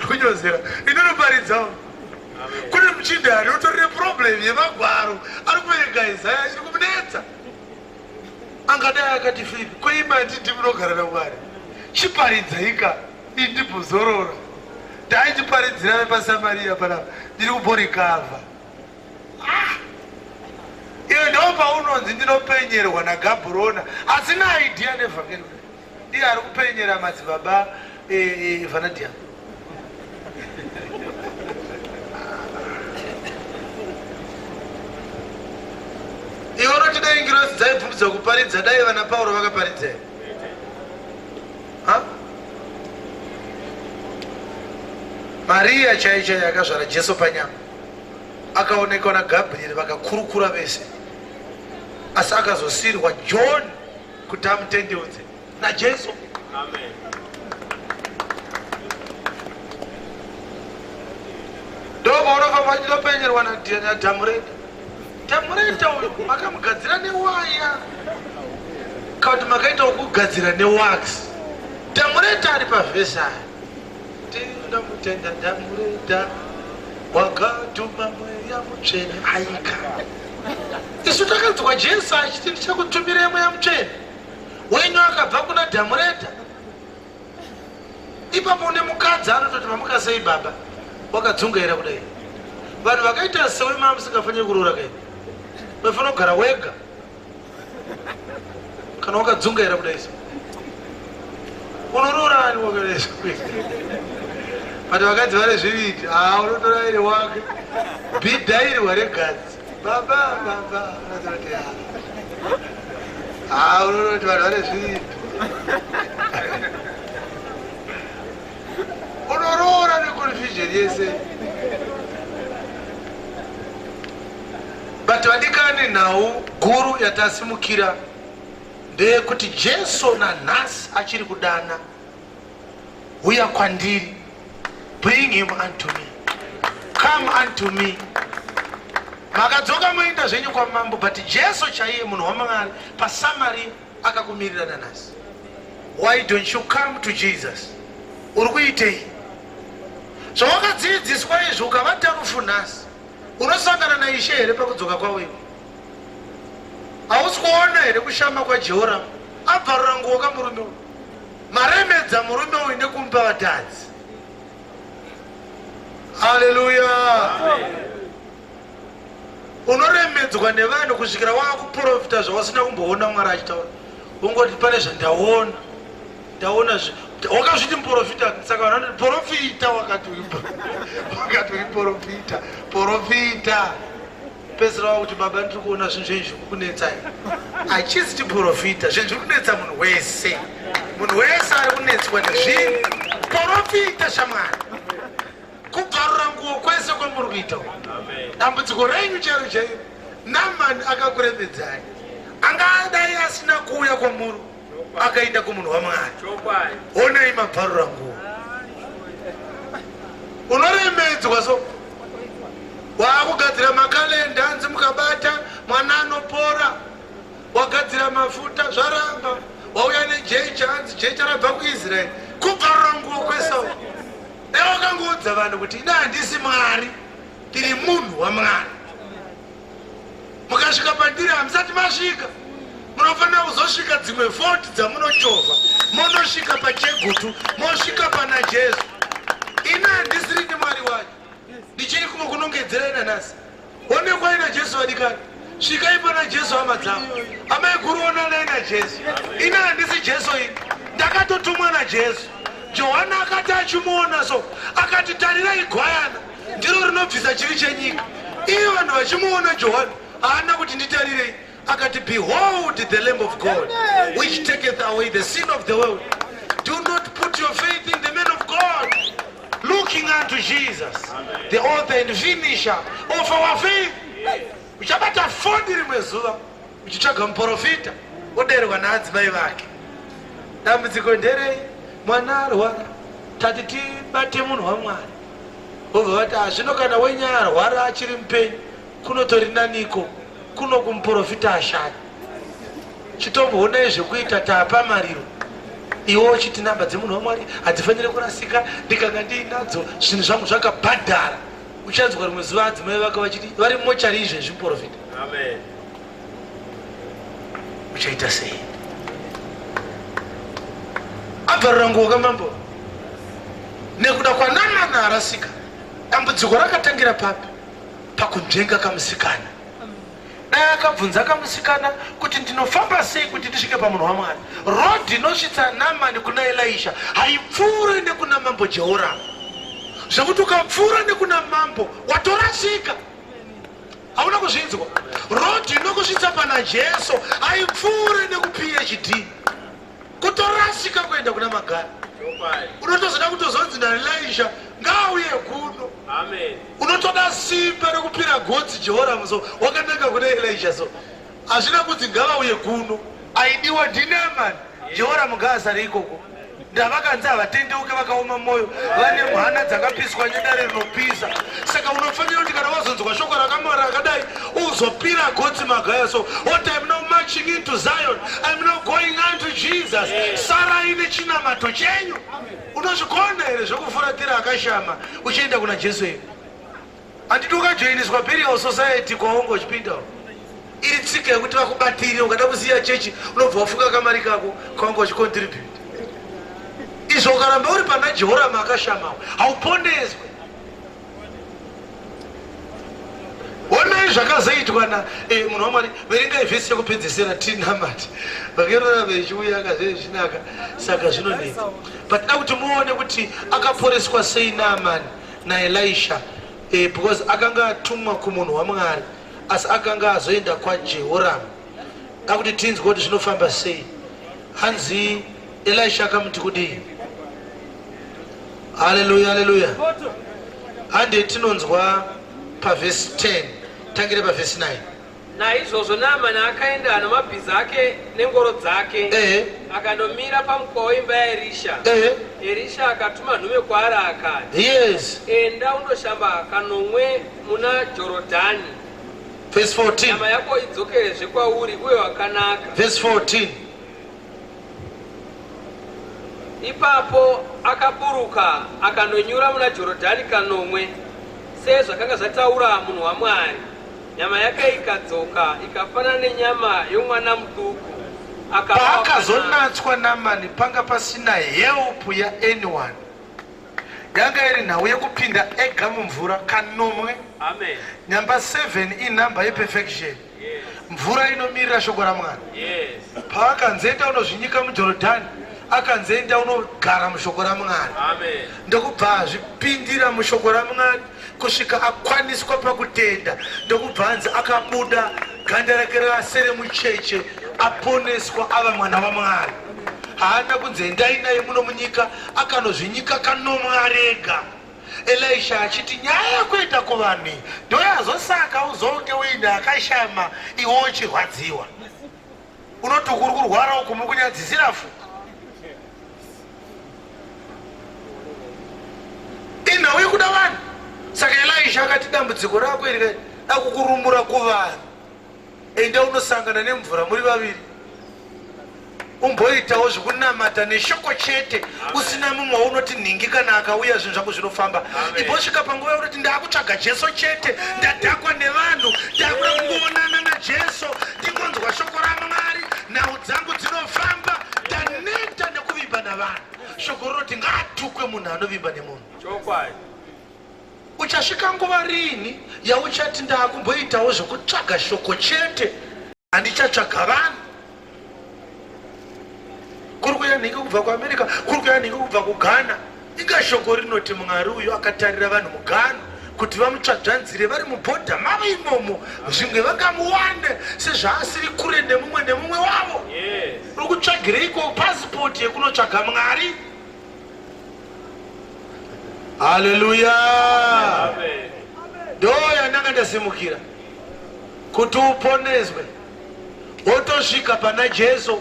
ukunyozera indonoparidzawo kune muchinda ari utorine problem yemagwaro ari kuverenga Isaya iri kumunetsa angadai akati Filipi koimati ndimunogara naMwari chiparidzaika Indimbozorora ndaichiparidzira vepaSamaria panapa ndiri kumborikavha. Ah! Iwe ndo paunonzi ndinopenyerwa naGabhurona asina idea nevhangeri. Ndiye ari kupenyera madzibaba eh, eh, Vanadium. Iwe unoti dai ngirozi dzaibvumidzwa kuparidza dai vana Pauro vakaparidza here? Maria chaiye chaiye akazvara Jesu panyama akaonekwa naGabrieri vakakurukura vese, asi akazosiirwa John kuti amutendeudze naJesu. Amen. Ndopaunofamba uchitopenyerwa naDhamureta. Tamureta uyu makamugadzira newaya kana kuti makaita wokugadzira newax. Tamureta ari pavhesi aya. Ndinamutenda Tamureta wakatuma mweya mutsvene aika. Isu takanzwa Jesu achiti ndichakutumirai mweya mutsvene wenyu akabva kuna Dhamureta. Ipapo une mukadzi anototi mamuka sei baba wakadzungaira kudai. Vanhu vakaita sewe maa musingafaniri kuroora kai, vaifanira kugara wega kana wakadzungaira kudai so unoroora ani wakadai so. But vakadzi vane zvivindi, haa, unotora iri wake bhidhairwa regadzi. Baba, baba, unozoti haa, unonoti vanhu vane zvivindi, unoroora neconfusion yese. But vadikani, nhau guru yatasimukira ndeyekuti Jesu nanhasi achiri kudana, "Uya kwandiri." Bring him unto me, come unto me. Makadzoka moenda zvenyu kwamambo, but Jesu chaiye, munhu waMwari paSamaria, akakumirira nanhasi. Why don't you come to Jesus? Uri kuitei? Zvawakadzidziswa izvi, ukavata rufu nhasi, unosangana naIshe here pakudzoka kwavo? Iwe hausi kuona here kushama kwaJehoramu abvarura nguo kamurume uyu? Maremedza murume uyu nekumupa vatadzi. Haleluya! Unoremedzwa nevanhu kusvikira waakuprofita zvawasina kumboona Mwari achitaura. Ungoti pane zvandaona, ndaona, wakazviti muprofita. Saka vanhu vanoti profita, wakati uri profita, profita. Pedzisira wakuti, "Baba, ndiri kuona zvinhu zvenyu zviri kukunetsai." Hachisi chiprofita, zvinhu zviri kunetsa munhu wese. Munhu wese ari kunetswa nezvinhu. Profita, shamwari. Kubvarura nguo kwese kwamuri kuita, dambudziko renyu chairo chairo, Namani akakuremedzai. Angadai asina kuuya kwamuri, akaenda kumunhu waMwari. Onai mabvarura nguo. Unoremedzwa, so waakugadzira makalenda, anzi mukabata mwana anopora. Wagadzira mafuta, zvaramba. Wauya nejecha, anzi jecha rabva kuIsraeri. Kubvarura nguo kwesau. Dai wakangoudza vanhu kuti, "Ina handisi Mwari, ndiri munhu waMwari. Mukasvika pandiri hamusati masvika, munofanira kuzosvika dzimwe 40 dzamunochovha, monosvika paChegutu, mosvika pana Jesu. Ina handisiri ndi Mwari wacho, ndichiri kumwe kunongedzerai nanhasi. Onekwai naJesu." Vadikani, svikai pana Jesu. Hama dzangu, amai guru, onanai naJesu. Ina handisi Jesu ini, ndakatotumwa naJesu. Johani akati achimuona so, akati, "Tarirai gwayana, ndiro rinobvisa chivi chenyika." Iye vanhu vachimuona, Johani haana kuti, "Nditarirei." Akati, "Behold the Lamb of God which taketh away the sin of the world." Do not put your faith in the man of God. Looking unto Jesus, the author and finisher of our faith. Uchabata foni rimwe zuva uchitsvaga muprofita, oderwa naadzimai vake. "Dambudziko nderei?" "Mwana arwara, tati tibate munhu waMwari." Vobva vati, "Hazvino, kana wenyaya arwara achiri mupenyu kunotori naniko kuno kumuprofita ashaya. Chitomboonai zvekuita, taapa mariro." Iwe uchiti, "Namba dzemunhu waMwari hadzifaniri kurasika, ndikanga ndiinadzo zvinhu zvangu zvakabhadhara." Uchanzwa rimwe zuva adzimai vake vachiti vari mochari izvezvi, muprofita. Uchaita sei? Abvarura nguo kamambo nekuda kwaNamana arasika. Dambudziko rakatangira papi? Pakunzvenga kamusikana. Dai akabvunza kamusikana kuti, "Ndinofamba sei kuti ndisvike pamunhu waMwari?" Rodhi inosvitsa Namani kuna Elisha haipfuure nekuna Mambo Jehoramu, zvekuti ukapfuura nekuna mambo watorasika, hauna kuzvinzwa. Rodhi inokusvitsa pana Jesu haipfuure nekuPhD. Kutorasika kuenda kuna Magari. Unotozoda kutozonzi naElisha, "Ngauye kuno." Unotoda simba rekupira gotsi Jehoramu so wakananga kuna Elisha. So hazvina kunzi ngavauye kuno, aidiwa ndiNamani. Jehoramu ngaasare ikoko. Ndavakanzi havatendeuke, vakaoma mwoyo, vane mhana dzakapiswa nedare rinopisa. Saka unofanira kuti kana wazonzwa shoko rakamwari rakadai, uzopira gotsi Magaya. So what? I'm now marching into Zion, I'm now going unto Jesus. Sarai nechinamato chenyu. Unozvigona here zvekufuratira akashama uchienda kuna Jesu here? Handiti ukajoiniswa burial society kwaunge uchipinda, iri tsika yekuti vakubatire. Ukada kusiya chechi, unobva wafunga kamari kako kaunge uchicontribute. Izvo ukaramba uri pana Jehoramu akashamawo, hauponeswe. zvakazoitwa na eh, munhu wamwari verengai vhesi yekupedzesera tinamati vakerora vechiuya akazvezvinaka saka zvinonetsa but da kuti muone kuti akaporeswa sei naamani naelisha eh, because akanga atumwa kumunhu wamwari asi akanga azoenda kwajehoramu akuti tinzwe kuti zvinofamba sei hanzi elisha akamuti kudii haleluya haleluya hande tinonzwa pavhesi 10 tangire pavhesi 9 Naizvozvo Naamani akaenda namabhiza ake nengoro dzake, Ehe. akandomira pamukova weimba yaErisha. Ehe. Erisha akatuma nhume kwaari akati, Yes. Enda undoshamba kanomwe muna Jorodhani, Verse 14. nyama yako idzokerezve kwauri uye wakanaka. Verse 14. Ipapo akaburuka akandonyura muna Jorodhani kanomwe, sezvakanga zvataura munhu waMwari. Nyama yake ikadzoka ikafanana nenyama yomwana muduku. Akava wakanaka. Paakazonatswa Namani panga pasina help yaanyone. Yanga iri nhau yekupinda ega mumvura kanomwe. Amen. Nyamba 7 inhamba yeperfection. Yes. Mvura inomirira shoko raMwari. Yes. Paakanzi enda unozvinyika muJorodhani, akanzi enda unogara mushoko raMwari. Amen. Ndokubva azvipindira mushoko raMwari kusvika akwaniswa pakutenda, ndokubva anzi akabuda ganda rake rase remucheche, aponeswa ava mwana waMwari. Haana kunzi endai naye muno munyika, akanozvinyika kanomwe ari ega. Elisha achiti nyaya yekuenda kuvanhu iyi ndoyazosaka uzonge uine akashama iwe uchirwadziwa. Unoti uri kurwara uku mukunyadzisira futi. Inhau yekuda vanhu. Saka Elisha akati dambudziko rako iri dakukurumura kuvanhu. Enda unosangana nemvura muri vaviri. Umboitawo zvekunamata neshoko chete usina mumwe waunoti nhingi kana akauya zvinhu zvako zvinofamba. Imbosvika panguva yaunoti ndakutsvaga Jesu chete, ndadhakwa nevanhu, ndakuda kungoonana naJesu, ndingonzwa shoko raMwari, nhau dzangu dzinofamba, ndaneta nekuvimba navanhu. Shoko rinoti ngaatukwe munhu anovimba nemunhu. Chokwadi. Uchasvika nguva riini yauchati ndakumboitawo zvekutsvaga shoko chete, handichatsvaga vanhu? Kuri kuya nhingi kubva kuAmerica, kuri kuya nhingi kubva kuGhana. Inga shoko rinoti Mwari uyu akatarira vanhu muGhana kuti vamutsvadzvanzire vari mubhodha mavo imomo, zvimwe vangamuwane sezvaasiri kure nemumwe nemumwe wavo. Yes. Uri kutsvagireiko pasipoti yekunotsvaga Mwari? Haleluya! Amen. Ndo yandanga ndasimukira kuti uponeswe, wotosvika pana Jesu,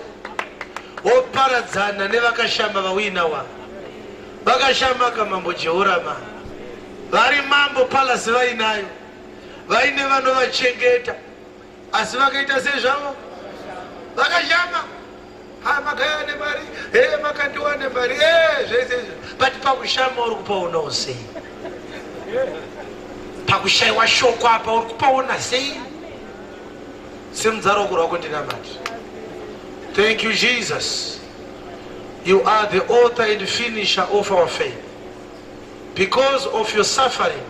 woparadzana nevakashama vauinawa. Vakashama kamambo Jehorama, vari mambo palasi vainayo, vaine vanovachengeta, asi vakaita sei zvavo? Vakashama. Ha, makaya nemari, he makandiwa nemari, he zvese izvo. But pakushama uri kupaonawo sei? Pakushaiwa shoko apa uri kupaona sei? Simudza ruoko rwako ndinamate. Thank you Jesus. You are the author and finisher of our faith. Because of your suffering,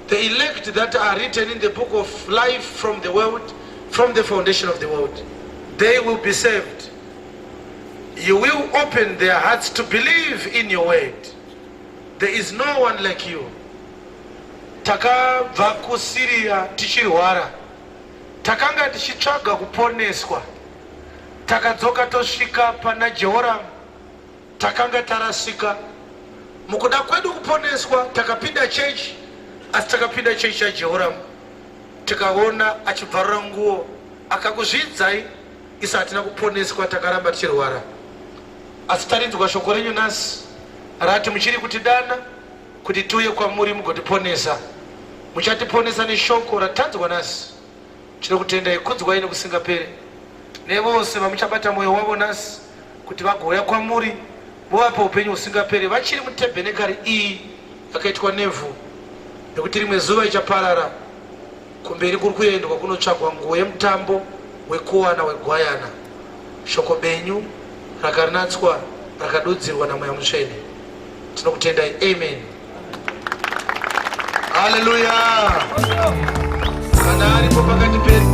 the elect that are written in the book of life from the world, from the foundation of the world, they will be saved. You will open their hearts to believe in your word. There is no one like you. Takabva kuSyria tichirwara, takanga tichitsvaga kuponeswa, takadzoka tosvika pana Jehoram, Takanga tarasika mukuda kwedu kuponeswa, takapinda chechi, asi takapinda chechi yaJehoramu tikaona achibvarura nguo akakuzvidzai, isu hatina kuponeswa, takaramba tichirwara. Asi tarinzwa shoko renyu nhasi rati muchiri kutidana kuti tiuye kwamuri mugotiponesa. Muchatiponesa neshoko ratanzwa nhasi. Tinokutendai, kudzwai nekusingapere nevose vamuchabata mwoyo wavo nhasi kuti vagouya kwamuri muvape upenyu husingapere vachiri mutebhenekari iyi yakaitwa nevhu, nekuti rimwe zuva ichaparara. Kumberi kuri kuendwa kunotsvagwa nguo yemutambo wekuwana wegwayana, shoko benyu rakanatswa rakadudzirwa naMweya Mutsvene. Tinokutendai, amen. Haleluya. Kana aripo pakati pedu.